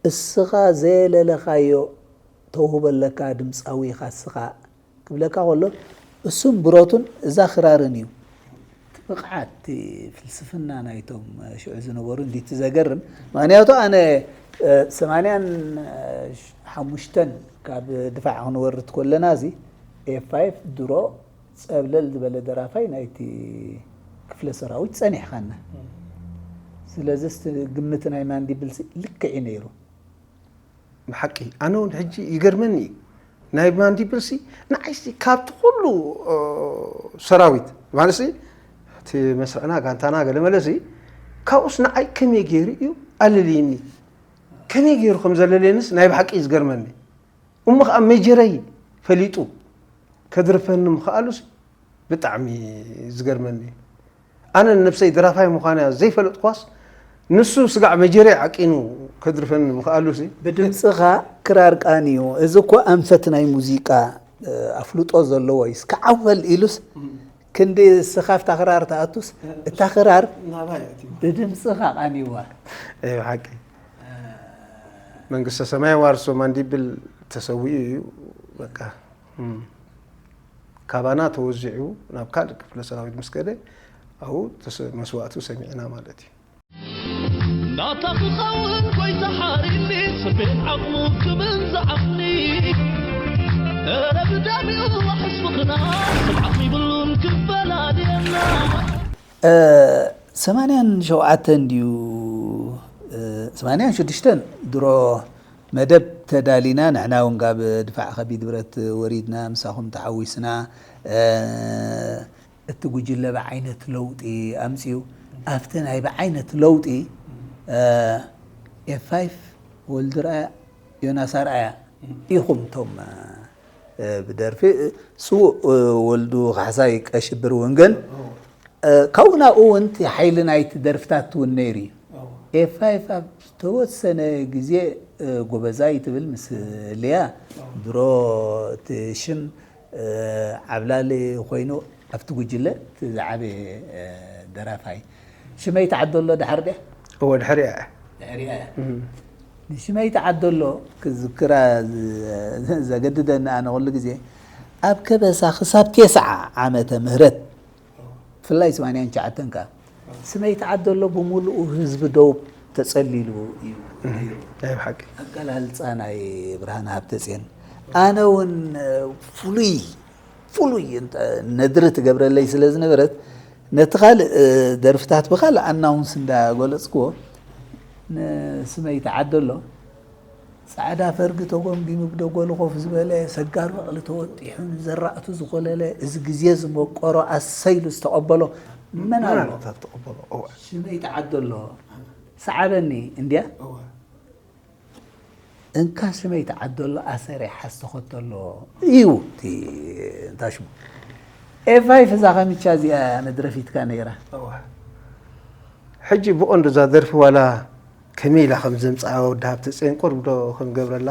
እስኻ ዘየለለኻዮ ተውህቦ ኣለካ ድምፃዊ ኢኻ እስኻ ክብለካ ከሎ እሱን ብረቱን እዛ ክራርን እዩ። እቲ ብቕዓት እቲ ፍልስፍና ናይቶም ሽዑ ዝነበሩ እንዲቲ ዘገርም ምክንያቱ ኣነ ሰማንያን ሓሙሽተን ካብ ድፋዕ ክንወርድ ከለና እዚ ኤፍ ፋይፍ ድሮ ፀብለል ዝበለ ደራፋይ ናይቲ ክፍለ ሰራዊት ፀኒሕኻና። ስለዚ እቲ ግምት ናይ ማንዲብል ሲ ልክዕ እዩ ነይሩ። ብሓቂ ኣነ እውን ሕጂ ይገርመኒ እዩ ናይ ማንዲብል ሲ ንዓይ ሲ ካብቲ ኩሉ ሰራዊት ማለት ሲ እቲ መስርዕና ጋንታና ገለመለ ሲ ካብኡስ ንዓይ ከመይ ገይሩ እዩ ኣለልይኒ ከመይ ገይሩ ከም ዘለልየንስ ናይ ብሓቂ እዩ ዝገርመኒ። እሞ ከዓ ሜጀረይ ፈሊጡ ከድርፈኒ ምኽኣሉስ ብጣዕሚ ዝገርመኒ። ኣነ ንነብሰይ ደራፋይ ምዃንያ ዘይፈለጥኳስ ንሱ ስጋዕ ሜጀረይ ዓቂኑ ከድርፈኒ ምኽኣሉሲ ብድምፅኻ ክራር ቃንዩ። እዚ እኮ ኣንፈት ናይ ሙዚቃ ኣፍልጦ ዘለዎ እዩስ ክዓወል ኢሉስ ክንዲ እስኻ ኣብታ ክራር ትኣቱስ እታ ክራር ብድምፅኻ ቃንይዋ። ብሓቂ መንግስተ ሰማይ ዋርሶ ማንዲብል ተሰዊኡ እዩ። በቃ ካባና ተወዚዑ ናብ ካልእ ክፍለ ሰራዊት ምስ ከደ ኣብኡ መስዋእቱ ሰሚዕና ማለት እዩ። ናታ ክኸውን ጎይታ ሓሪኒ ስቤን ዓቕሙ ክብን ዝዓቕኒ ኧረ ብዳሚኡ ዋሕስ ምኽና ስምዓት ይብሉን ክፈላልየና ሰማንያን ሸውዓተን ድዩ ሰማንያን ሽዱሽተን ድሮ መደብ ተዳሊና ንሕና እውን ጋብ ድፋዕ ከቢድ ብረት ወሪድና ምሳኹም ተሓዊስና እቲ ጉጅለ ብዓይነት ለውጢ ኣምፅኡ ኣብቲ ናይ ብዓይነት ለውጢ ኤፍ ፋይፍ ወልድርኣያ ዮናስ ኣርኣያ ኢኹም እቶም ብደርፊ ስዉእ ወልዱ ካሕሳይ ቀሽብር እውን ግን ካብኡ ናብኡ እውን እቲ ሓይሊ ናይቲ ደርፍታት እውን ነይሩ እዩ ኤፋይፍ ኣብ ዝተወሰነ ግዜ ጎበዛይ ትብል ምስ ልያ ድሮ እቲ ሽም ዓብላሊ ኮይኑ ኣብቲ ጉጅለ እቲ ዝዓበየ ደራፋይ ሽመይ ተዓዶ ኣሎ ድሓር ድያ እወ ድሕሪያ እያ ድሕሪያ እያ ንሽመይ ተዓዶ ኣሎ ክዝክራ ዘገድደኒ ኣነ ኩሉ ግዜ ኣብ ከበሳ ክሳብ ቴስዓ ዓመተ ምህረት ብፍላይ ሰማንያን ትሽዓተን ከኣ ስመይ ተዓዶ ኣሎ ብምሉኡ ህዝቢ ደቡብ ተጸሊሉ እዩ ነይሩ። ናይ ብሓቂ ኣገላልጻ ናይ ብርሃነ ሃብተጽዮን ኣነ እውን ፍሉይ ፍሉይ ነድሪ ትገብረለይ ስለ ዝነበረት ነቲ ካልእ ደርፍታት ብካልእ ኣናውንስ እንዳገለጽክዎ ንስመይ ተዓዶ ኣሎ ጻዕዳ ፈርጊ ተጎምጊሙ ብደጎሉ ኮፍ ዝበለ ሰጋር በቕሊ ተወጢሑ ንዘራእቱ ዝኾለለ እዚ ግዜ ዝመቆሮ ኣሰይሉ ዝተቐበሎ መን ኣሎ? ተቐበሎ እወ ሽመይ ተዓዶ ኣሎ ሰዓበኒ እንድያ እንካ ሽመይ ተዓዶ ኣሎ ኣሰር ሓዝተኸቶ ኣሎ እዩ እቲ እንታይ ሽሙ ኤፋይፍ እዛ ከሚቻ እዚኣ መድረፊትካ ነይራ ሕጂ ብቐንዱ እዛ ደርፊ ዋላ ከመይ ኢላ ከም ዘምፅኣ ወዲ ሃብተ ፅዮን ቁርብ ዶ ክንገብረላ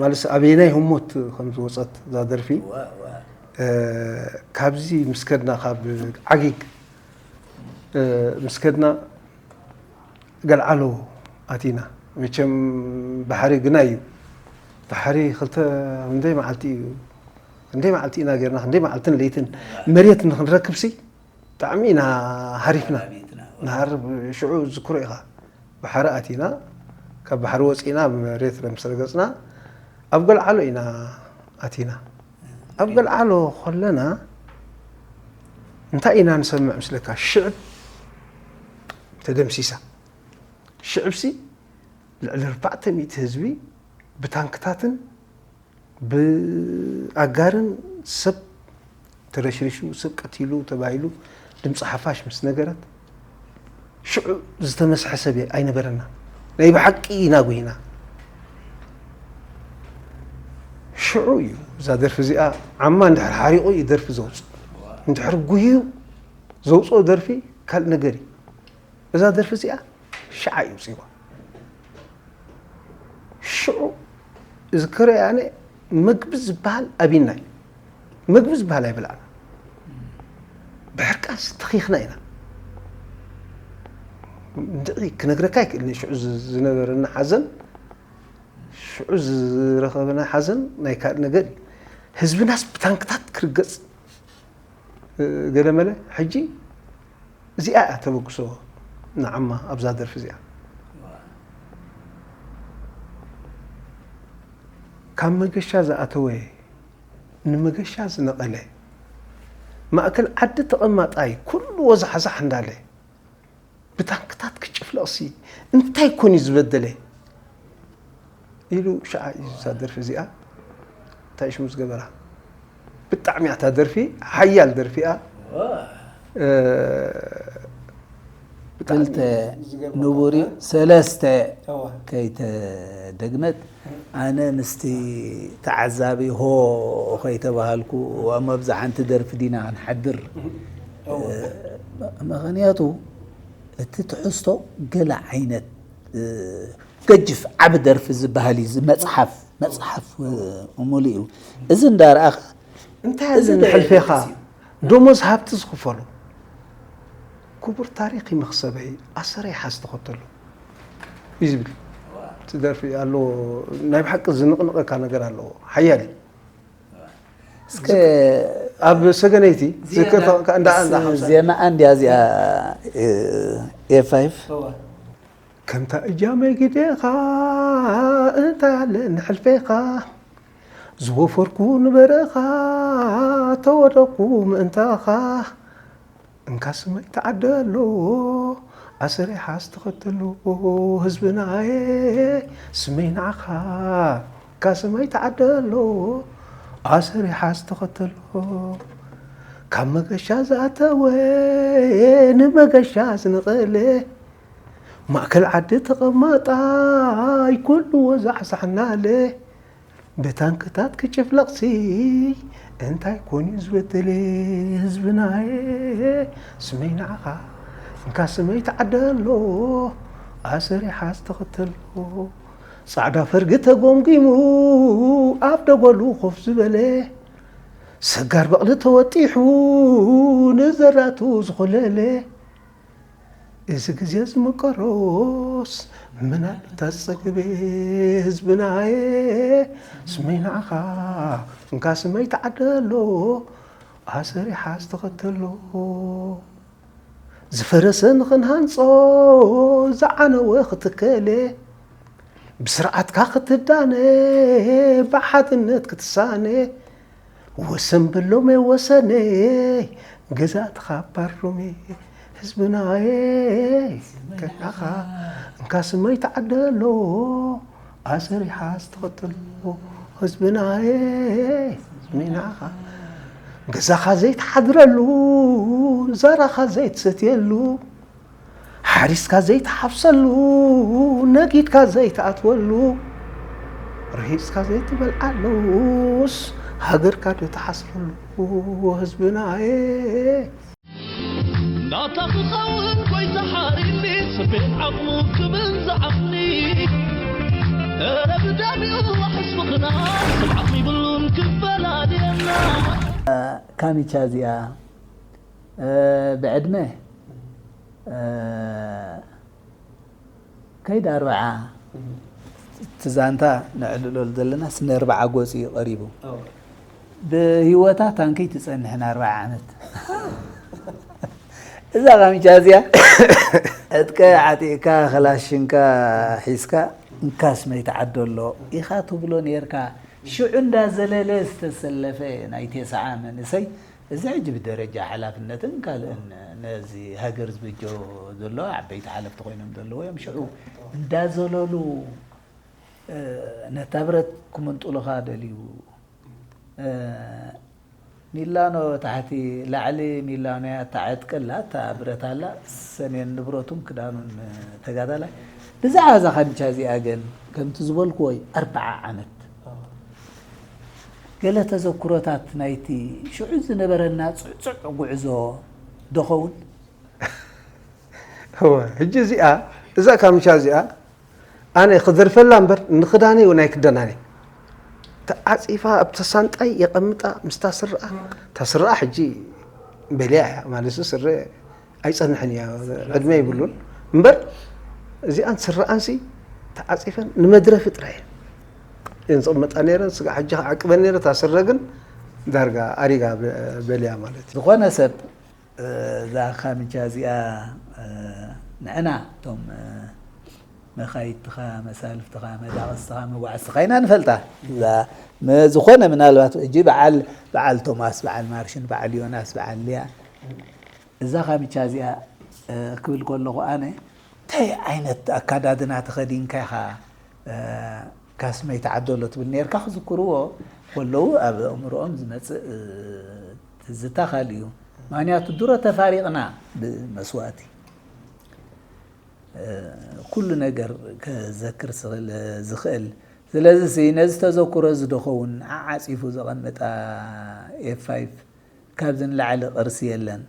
ማለት ኣበየናይ ህሞት ከም ዝወፀት እዛ ደርፊ እ፣ ካብዚ ምስ ከድና፣ ካብ ዓጊግ፣ እ፣ ምስ ከድና ገልዓሎ ኣቲና። መቸም ባሕሪ ግና እዩ። ባሕሪ ክልተ፣ ክንደይ መዓልቲ እዩ፣ ክንደይ መዓልቲ ኢና ጌርና፣ ክንደይ መዓልትን ለይትን መሬት ንክንረክብሲ ብጣዕሚ ኢና ሃሪፍና። ተላቢትና። ንሃርብ ሽዑ ዝክሮ ኢኻ። ባሕሪ ኣቲና፣ ካብ ባሕሪ ወፂና መሬት ምስ ረገፅና ኣብ ገልዓሎ ኢና ኣቲና። ኣብ ገልዓሎ ከለና እንታይ ኢና ንሰምዕ ምስለካ? ሽዕብ ተደምሲሳ። ሽዕብሲ ልዕሊ ኣርባዕተ ሚእቲ ህዝቢ ብታንክታትን ብኣጋርን ሰብ ተረሽሪሹ፣ ሰብ ቀቲሉ ተባሂሉ ድምፂ ሓፋሽ ምስ ነገረት፣ ሽዑ ዝተመስሐ ሰብ ኣይነበረና። ናይ ብሓቂ ኢና ጉሂና። ሽዑ እዩ እዛ ደርፊ እዚኣ፣ ዓማ እንድሕር ሓሪቑ እዩ ደርፊ ዘውፅእ። እንድሕር ጉህዩ ዘውፅኦ ደርፊ ካልእ ነገር እዩ። እዛ ደርፊ እዚኣ ሽዓ እዩ ውፅዋ። ሽዑ እዚ ክረይ ኣነ፣ መግቢ ዝበሃል ኣቢና እዩ። መግቢ ዝበሃል ኣይበላዕና። ብሕርቃን ዝተኺኽና ኢና። እንድዒ ክነግረካ ኣይክእልን። ሽዑ ዝ-፣ ዝነበረና ሓዘን፣ ሽዑ ዝረኸበና ሓዘን ናይ ካልእ ነገር እዩ። ህዝብናስ ብታንክታት ክርገጽ፣ እ፣ ገለመለ። ሕጂ እዚኣ እያ ተበግሶ ንዓማ ኣብዛ ደርፊ እዚኣ። ካብ መገሻ ዝኣተወ፣ ንመገሻ ዝነቐለ፣ ማእከል ዓዲ ተቐማጣይ ኩሉ ወዛሕዛሕ እንዳለ፣ ብታንክታት ክጭፍለቕሲ እንታይ ኮን እዩ ዝበደለ? ኢሉ ሸዓ እዩ እዛ ደርፊ እዚኣ። እንታይ ሽሙ ዝገበራ? ብጣዕሚ እያ እታ ደርፊ፣ ሓያል ደርፊ እያ። እ፣ ብጣዕሚ ክልተ ዝገርመካ። ንቡር እዩ፣ ሰለስተ እዋ። ከይተደግመት፣ ኣነ ምስቲ ተዓዛቢ ሆ ከይተባሃልኩ፣ ኣብ መብዛሕ ሓንቲ ደርፊ ዲና ክንሓድር። እዋ። እ፣ ምኽንያቱ እቲ ትሕዝቶ ገለ ዓይነት፣ እ፣ ገጅፍ ዓቢ ደርፊ ዝበሃል እዩ። እዚ መጽሓፍ፣ መጽሓፍ፣ እ፣ ሙሉእ እዩ። እዚ እንዳረኣኻ እንታይ እዚ ኣለኒ ሕልፌኻ? ደርፊ እዩ። ደሞዝ ሃብቲ ዝኽፈሎ። ክቡር ታሪኽ ይመኽሰበይ፣ ኣሰረይ ሓዝ ተኸተሎ እዩ ዝብል። እቲ ደርፊ ኣለዎ፣ ናይ ብሓቂ ዝንቕንቐካ ነገር ኣለዎ። ሓያል እዩ። እስከ ኣብ ሰገነይቲ ዜማ፣ ዝክር እንዳ፣ እንዳ ምስ ሓምሳ። ዜማኣ እንድያ እዚኣ፣ እ፣ ኤ ፋይቭ። እዋ። ከምታ እጃመይ ግዴኻ፣ እንታይ ኣለኒ ሕልፌኻ፣ ዝወፈርኩ ንበረኻ፣ ተወደቕኩ ምእንታኻ። እንካ ስመይ ተዓደሎ፣ ኣሰረይ ሓዝ ተኸተሎ፣ ህዝብናየ፣ ስመይ ንዓኻ። እንካ ስመይ ተዓደሎ፣ ኣሰረይ ሓዝ ተኸተሎ። ካብ መገሻ ዝኣተወ፣ ንመገሻ ዝነቐለ፣ ማእከል ዓዲ ተቐማጣይ፣ ኩሉ ወዛሕዛሕ እናለ። ብታንክታት ክጭፍለቕሲ እንታይ ኮን እዩ ዝበደለ ህዝብናየ? ስመይ ንዓኻ እንካ ስመይ ተዓደሎ፣ ኣሰር ይሓዝ ተኸተሎ። ጻዕዳ ፈርጊ ተጎምጊሙ ኣብ ደጎሉ ኮፍ ዝበለ፣ ሰጋር በቕሊ ተወጢሑ ንዘራቱ ዝኾለለ። እዚ ግዜ ዝምቀሮስ ምናልባት ዝጸግብ ህዝብናየ፣ ስመይ ንዓኻ እንካ ስመይ ተዓደሎ፣ ኣሰር ይሓዝ ተኸተሎ። ዝፈረሰ ንኽንሃንጾ፣ ዝዓነወ ክትከለ፣ ብስርዓትካ ክትዳነ፣ ብሓድነት ክትሳነ፣ ወሰን በሎሜ ወሰነይ፣ ግዛእትኻ ባሮሜ፣ ህዝብናየ፣ ከናኻ፣ እንካ ስመይ ተዓደሎ፣ ኣሰር ይሓዝ ተኸተሎ፣ ህዝብናየ፣ ሚናኻ፣ ገዛኻ ዘይትሓድረሉ፣ ዛራኻ ዘይትሰትየሉ፣ ሓሪስካ ዘይትሓፍሰሉ፣ ነጊድካ ዘይትኣትወሉ፣ ርሂጽካ ዘይትበልዓሉስ፣ ሃገርካ ዶ ትሓስበሉ፣ ህዝብናየ? ናታ ክኸውን ጎይታ ሓሪኒ፣ ስፌት ዓቕሙ ክብል ዝዓቕኒ። እረ ብደሚኡ ዋሕስ ምኽና፣ ሰብ ዓቕሚ ይብሉን ክፈላልየና። ካሚቻ እዚኣ፣ እ፣ ብዕድመ፣ እ፣ ከይዳ ኣርብዓ፣ እቲ ዛንታ ነዕልሎ ዘለና ስነ ኣርብዓ ገጹ እዩ ቀሪቡ። ብህይወታ ታንከይ ትጸንሕን ኣርብዓ ዓመት። እዛ ካሚቻ እዚኣ ዕጥቀ ዓጢቕካ፣ ክላሽንካ ሒዝካ፣ እንካስ መይትዓዶ ኣሎ ኢኻ ትብሎ ነርካ። ሽዑ እንዳዘለለ ዝተሰለፈ ናይ ተስዓ መንእሰይ፣ እዚ ሕጂ ብደረጃ ሓላፍነትን ካልእን ነዚ ሃገር ዝበጆ ዘሎ ዓበይቲ ሓለፍቲ ኮይኖም ዘለዉ እዮም። ሽዑ እንዳዘለሉ፣ እ፣ ነታ ብረት ክምንጥሉኻ ደልዩ፣ እ፣ ሚላኖ ታሕቲ ላዕሊ ሚላኖ እያ እታ ዕጥቂ ኣላ፣ እታ ብረት ኣላ፣ ሰሜን ንብረቱን ክዳኑን ተጋዳላይ። ብዛዕባ እዛ ካምቻ እዚኣ ግን ከምቲ ዝበልክዎ እዩ፣ ኣርብዓ ዓመት። ገለ ተዘክሮታት ናይቲ ሽዑ ዝነበረና ጽዕጹዕ ጉዕዞ ዶ ኸውን? እወ፣ ሕጂ እዚኣ፣ እዛ ካምቻ እዚኣ ኣነ ክዘርፈላ እምበር ንኽዳነይ እውን ኣይክደናን እየ። ተዓፂፋ ኣብታ ሳንጣይ የቐምጣ፣ ምስታ ስረኣ፣ እታ ስረኣ ሕጂ በሊያ እያ፣ ማለት ስረ ኣይፀንሕን እያ፣ ዕድመ ይብሉን እምበር፣ እዚኣን ስረኣንሲ ተዓፂፈን ንመድረፊ ጥራይ እየን ዝቕመጣ ነይረን። ስጋ ሕጂ ክዓቅበን ነይረ፣ እታ ስረ ግን ዳርጋ ኣሪጋ በ-፣ በሊያ ማለት እዩ። ዝኾነ ሰብ እዛ ካምቻ እዚኣ፣ እ፣ ንዕና እቶም፣ እ፣ መኻይድትኻ፣ መሳልፍትኻ፣ መዳቕስትኻ፣ መጓዕዝትኻ ኢና ንፈልጣ። እዛ ም-፣ ዝኾነ ምናልባት ሕጂ በዓል፣ በዓል ቶማስ፣ በዓል ማርሽን፣ በዓል ዮናስ፣ በዓል ሊያ፣ እዛ ካምቻ እዚኣ፣ እ፣ ክብል ከለኹ ኣነ እንታይ ዓይነት ኣካዳድና ተኸዲንካ ኢኻ፣ እ፣ ካስመይ ተዓደሎ ትብል ነርካ ክዝክርዎ ከለዉ ኣብ ኣእምሮኦም ዝመጽእ፣ እ፣ ትዝታ ካልእ እዩ። ምኽንያቱ ድሮ ተፋሪቕና ብመስዋእቲ፣ እ፣ ኩሉ ነገር ከዘክር ስለ ዝኽእል። ስለዚ ሲ ነዚ ተዘክሮ እዚ ዶ ኸውን ዓዓጺፉ ዘቐመጣ ኤፍ ፋይቭ ካብዚ ንላዕሊ ቅርሲ የለን።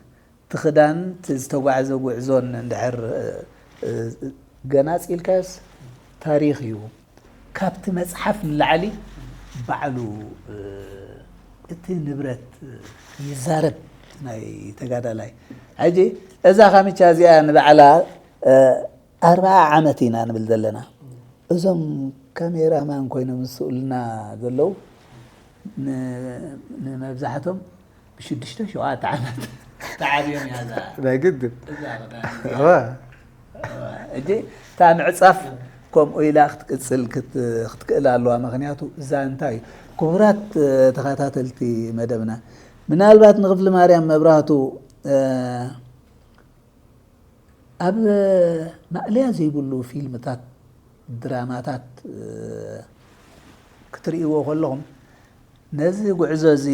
እቲ ክዳን፣ እቲ ዝተጓዕዘ ጉዕዞን እንድሕር፣ እ፣ እ፣ ገናጺልካዮስ ታሪኽ እዩ። ካብቲ መጽሓፍ ንላዕሊ ባዕሉ፣ እ፣ እቲ ንብረት ይዛረብ ናይ ተጋዳላይ። ሕጂ እዛ ካምቻ እዚኣ ንባዕላ፣ እ፣ ኣርብዓ ዓመት ኢና ንብል ዘለና። እዞም ካሜራማን ኮይኖም ዝስእሉና ዘለዉ ን-፣ ንመብዛሕቶም ብሽዱሽተ ሸውዓተ ዓመት ተዓብዮም እያ እዛ፣ ናይ ግድን። እዛ ክዳን። እዋ። እጂ እታ ምዕጻፍ ከምኡ ኢላ ክትቅጽል ክት-፣ ክትክእል ኣለዋ። ምኽንያቱ እዛ እንታይ እዩ? ክቡራት፣ እ፣ ተኸታተልቲ መደብና፣ ምናልባት ንክፍሊ ማርያም መብራህቱ፣ እ፣ ኣብ ማእለያ ዘይብሉ ፊልምታት፣ ድራማታት፣ እ፣ ክትርእይዎ ከለኹም፣ ነዚ ጉዕዞ እዚ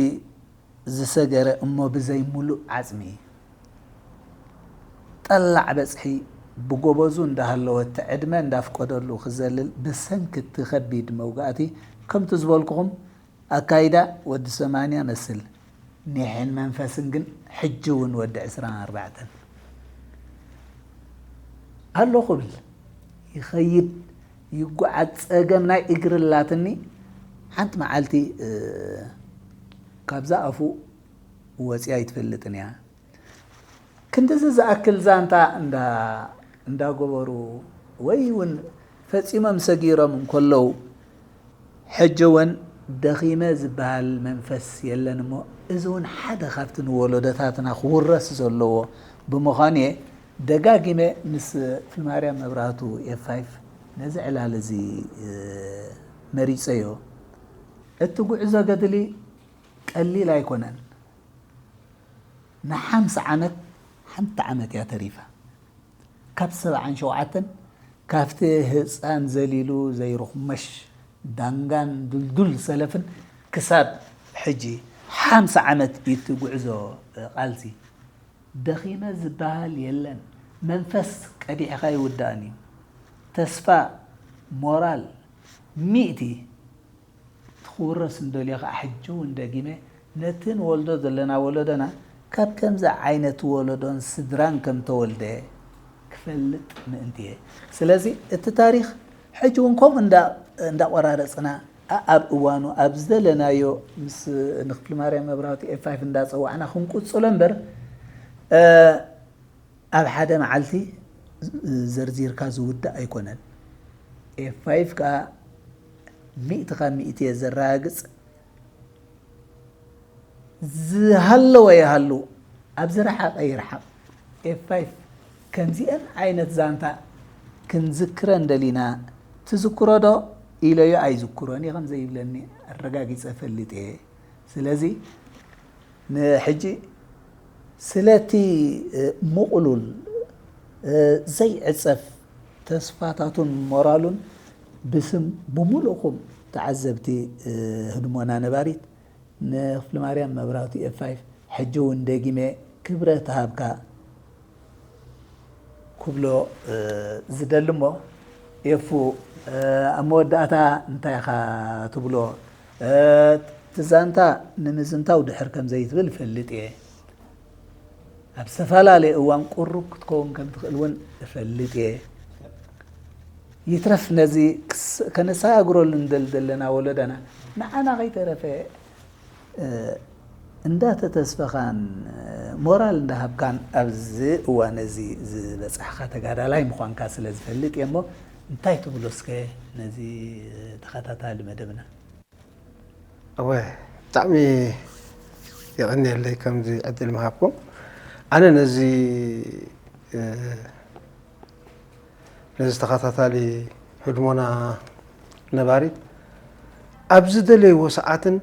ዝሰገረ እሞ ብዘይ ሙሉእ ዓጽሚ፣ ጠላዕ በጽሒ ብጎበዙ እንዳሃለወ፣ እቲ ዕድመ እንዳፍቀደሉ ክዘልል፣ ብሰንኪ እቲ ከቢድ መውጋእቲ፣ ከምቲ ዝበልኩኹም፣ ኣካይዳ ወዲ ሰማንያ መስል፣ ኒሕን መንፈስን ግን ሕጂ እውን ወዲ ዕስራን ኣርባዕተን ኣሎ ክብል ይኸይድ ይጓዓዝ። ጸገም ናይ እግሪ ኣላትኒ። ሓንቲ መዓልቲ፣ እ፣ ካብዛ ኣፉ ወጺኣ ኣይትፈልጥን እያ። ክንድዚ ዝኣክል ዛንታ እንዳ-፣ እንዳገበሩ ወይ እውን ፈጺሞም ሰጊሮም እንከለዉ፣ ሕጂ እውን ደኺመ ዝበሃል መንፈስ የለን እሞ፣ እዚ እውን ሓደ ካብቲ ንወለዶታትና ክውረስ ዘለዎ ብምዃኑ እየ ደጋጊመ ምስ ፍልማርያም መብራህቱ ኤፍ ፋይቭ ነዚ ዕላል እዚ፣ እ፣ መሪጸዮ። እቲ ጉዕዞ ገድሊ ቀሊል ኣይኮነን። ንሓምሳ ዓመት ሓንቲ ዓመት እያ ተሪፋ። ካብ ሰብዓን ሸውዓተን ካብቲ ህጻን ዘሊሉ ዘይርኹመሽ ዳንጋን ድልዱል ሰለፍን ክሳብ ሕጂ ሓምሳ ዓመት እዩ እቲ ጉዕዞ ቃልሲ። ደኺመ ዝበሃል የለን። መንፈስ ቀዲሕኻ ይውዳእን እዩ። ተስፋ፣ ሞራል፣ ሚእቲ እቲ ክውረስ እንደልዮ ከዓ ሕጂ እውን ደጊመ ነቲ ንወልዶ ዘለና ወለዶና ካብ ከምዚ ዓይነት ወለዶን ስድራን ከም ተወልደ ክፈልጥ ምእንቲ እየ። ስለዚ እቲ ታሪኽ ሕጂ እውን ከምኡ እንዳ-፣ እንዳቆራረፅና ኣብ እዋኑ ኣብ ዝደለናዮ ምስ ንክፍሊ ማርያም መብራህቱ ኤፍ ፋይፍ እንዳፀዋዕና ክንቁፅሎ እምበር ኣብ ሓደ መዓልቲ ዘርዚርካ ዝውዳእ ኣይኮነን። ኤፍ ፋይፍ ከዓ ሚእቲ ካብ ሚእቲ እየ ዘረጋግፅ። ዝሃለወ ይሃሉ፣ ኣብ ዝረሓቐ ይርሓቕ። ኤፍ ፋይፍ ከምዚአን ዓይነት ዛንታ ክንዝክረን ደሊና፣ ትዝክሮ ዶ ኢለዮ ኣይዝክሮን እየ ከም ዘይብለኒ ኣረጋጊፀ ፈልጥ እየ። ስለዚ ንሕጂ ስለቲ ምቕሉል ዘይዕፀፍ ተስፋታቱን ሞራሉን ብስም ብምሉእኹም ተዓዘብቲ ህድሞና ነባሪት ንክፍለማርያም መብራህቱ ኤፍ ፋይፍ ሕጂ እውን ደጊመ ክብረት ሃብካ ክብሎ ዝደሊ እሞ፣ ኤፉ፣ ኣብ መወዳእታ እንታይ ኢኻ ትብሎ? እቲ ዛንታ ንምዝንታው ድሕር ከም ዘይትብል እፈልጥ እየ። ኣብ ዝተፈላለየ እዋን ቅሩብ ክትከውን ከም ትኽእል እውን እፈልጥ እየ። ይትረፍ ነዚ ክስ- ከነሰጋግረሉ ንደሊ ዘለና ወለዶና ንዓና ከይተረፈ እንዳተተስፈኻን ሞራል እንዳሃብካን ኣብዚ እዋን እዚ ዝበፃሕኻ ተጋዳላይ ምዃንካ ስለ ዝፈልጥ እየ እሞ እንታይ ትብሎ እስከ ነዚ ተኸታታሊ መደብና? እወ ብጣዕሚ የቐንየለይ ከምዚ ዕድል ምሃብኩም። ኣነ ነዚ ነዚ ተኸታታሊ ህድሞና ነባሪት ኣብ ዝደለይዎ ሰዓትን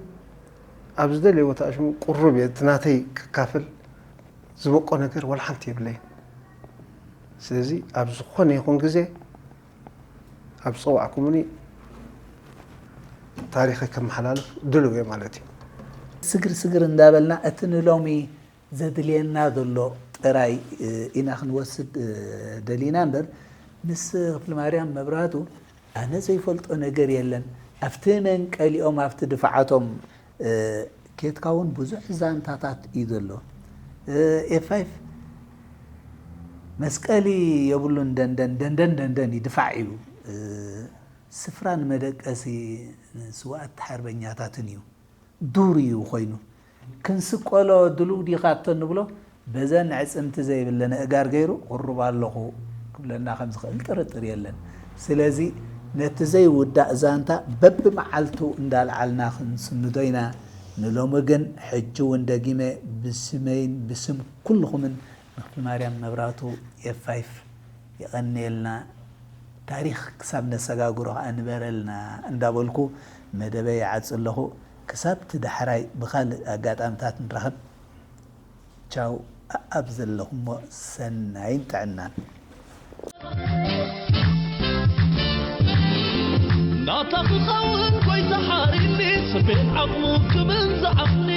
ኣብ ዝደለይዎ ተኣሽሙ ቅሩብ እየ እቲ ናተይ ክካፈል ዝበቆ ነገር ዋላ ሓንቲ የብለይን። ስለዚ ኣብ ዝኾነ ይኹን ግዜ ኣብ ዝፀዋዕኩምኒ ታሪኸይ ከመሓላልፍ ድልው እየ ማለት እዩ። ስግር ስግር እንዳበልና እቲ ንሎሚ ዘድልየና ዘሎ ጥራይ ኢና ክንወስድ ደሊና እምበር ምስ ክፍለማርያም መብራህቱ ኣነ ዘይፈልጦ ነገር የለን። ኣብቲ መንቀሊኦም ኣብቲ ድፋዓቶም ኬድካ እውን ብዙሕ ዛንታታት እዩ ዘሎ። ኤፍ ፋይፍ መስቀሊ የብሉን ደንደን ደንደን ደንደን እዩ ድፋዕ እዩ። ስፍራ ንመደቀሲ ንስውኣት ሓርበኛታትን እዩ። ዱር እዩ ኮይኑ። ክንስቀሎ ድሉው ዲኻ እቶ ንብሎ በዘን ኣዕፅምቲ ዘይብለን ኣእጋር ገይሩ ቁሩብ ኣለኹ ክብለና ከም ዝኽእል ጥርጥር የለን። ስለዚ ነቲ ዘይውዳእ ዛንታ በብመዓልቱ እንዳልዓልና ክንስንዶ ኢና። ንሎሚ ግን ሕጂ እውን ደጊመ ብስመይን ብስም ኩልኹምን ንክፍለማርያም መብራህቱ ኤፍ ፋይፍ የቐንየልና፣ ታሪኽ ክሳብ ነሰጋግሮ ኸዓ ንበረልና እንዳበልኩ መደበይ ይዓጽ ኣለኹ። ክሳብ እቲ ዳሕራይ ብኻልእ ኣጋጣምታት ንራኸብ። ቻው፣ ኣኣብ ዘለኹሞ ሰናይን ጥዕናን። ናታ ክኸውን ጎይታ ሓሪኒ ስቤን ዓቕሙ ክብል ዝዓቕኒ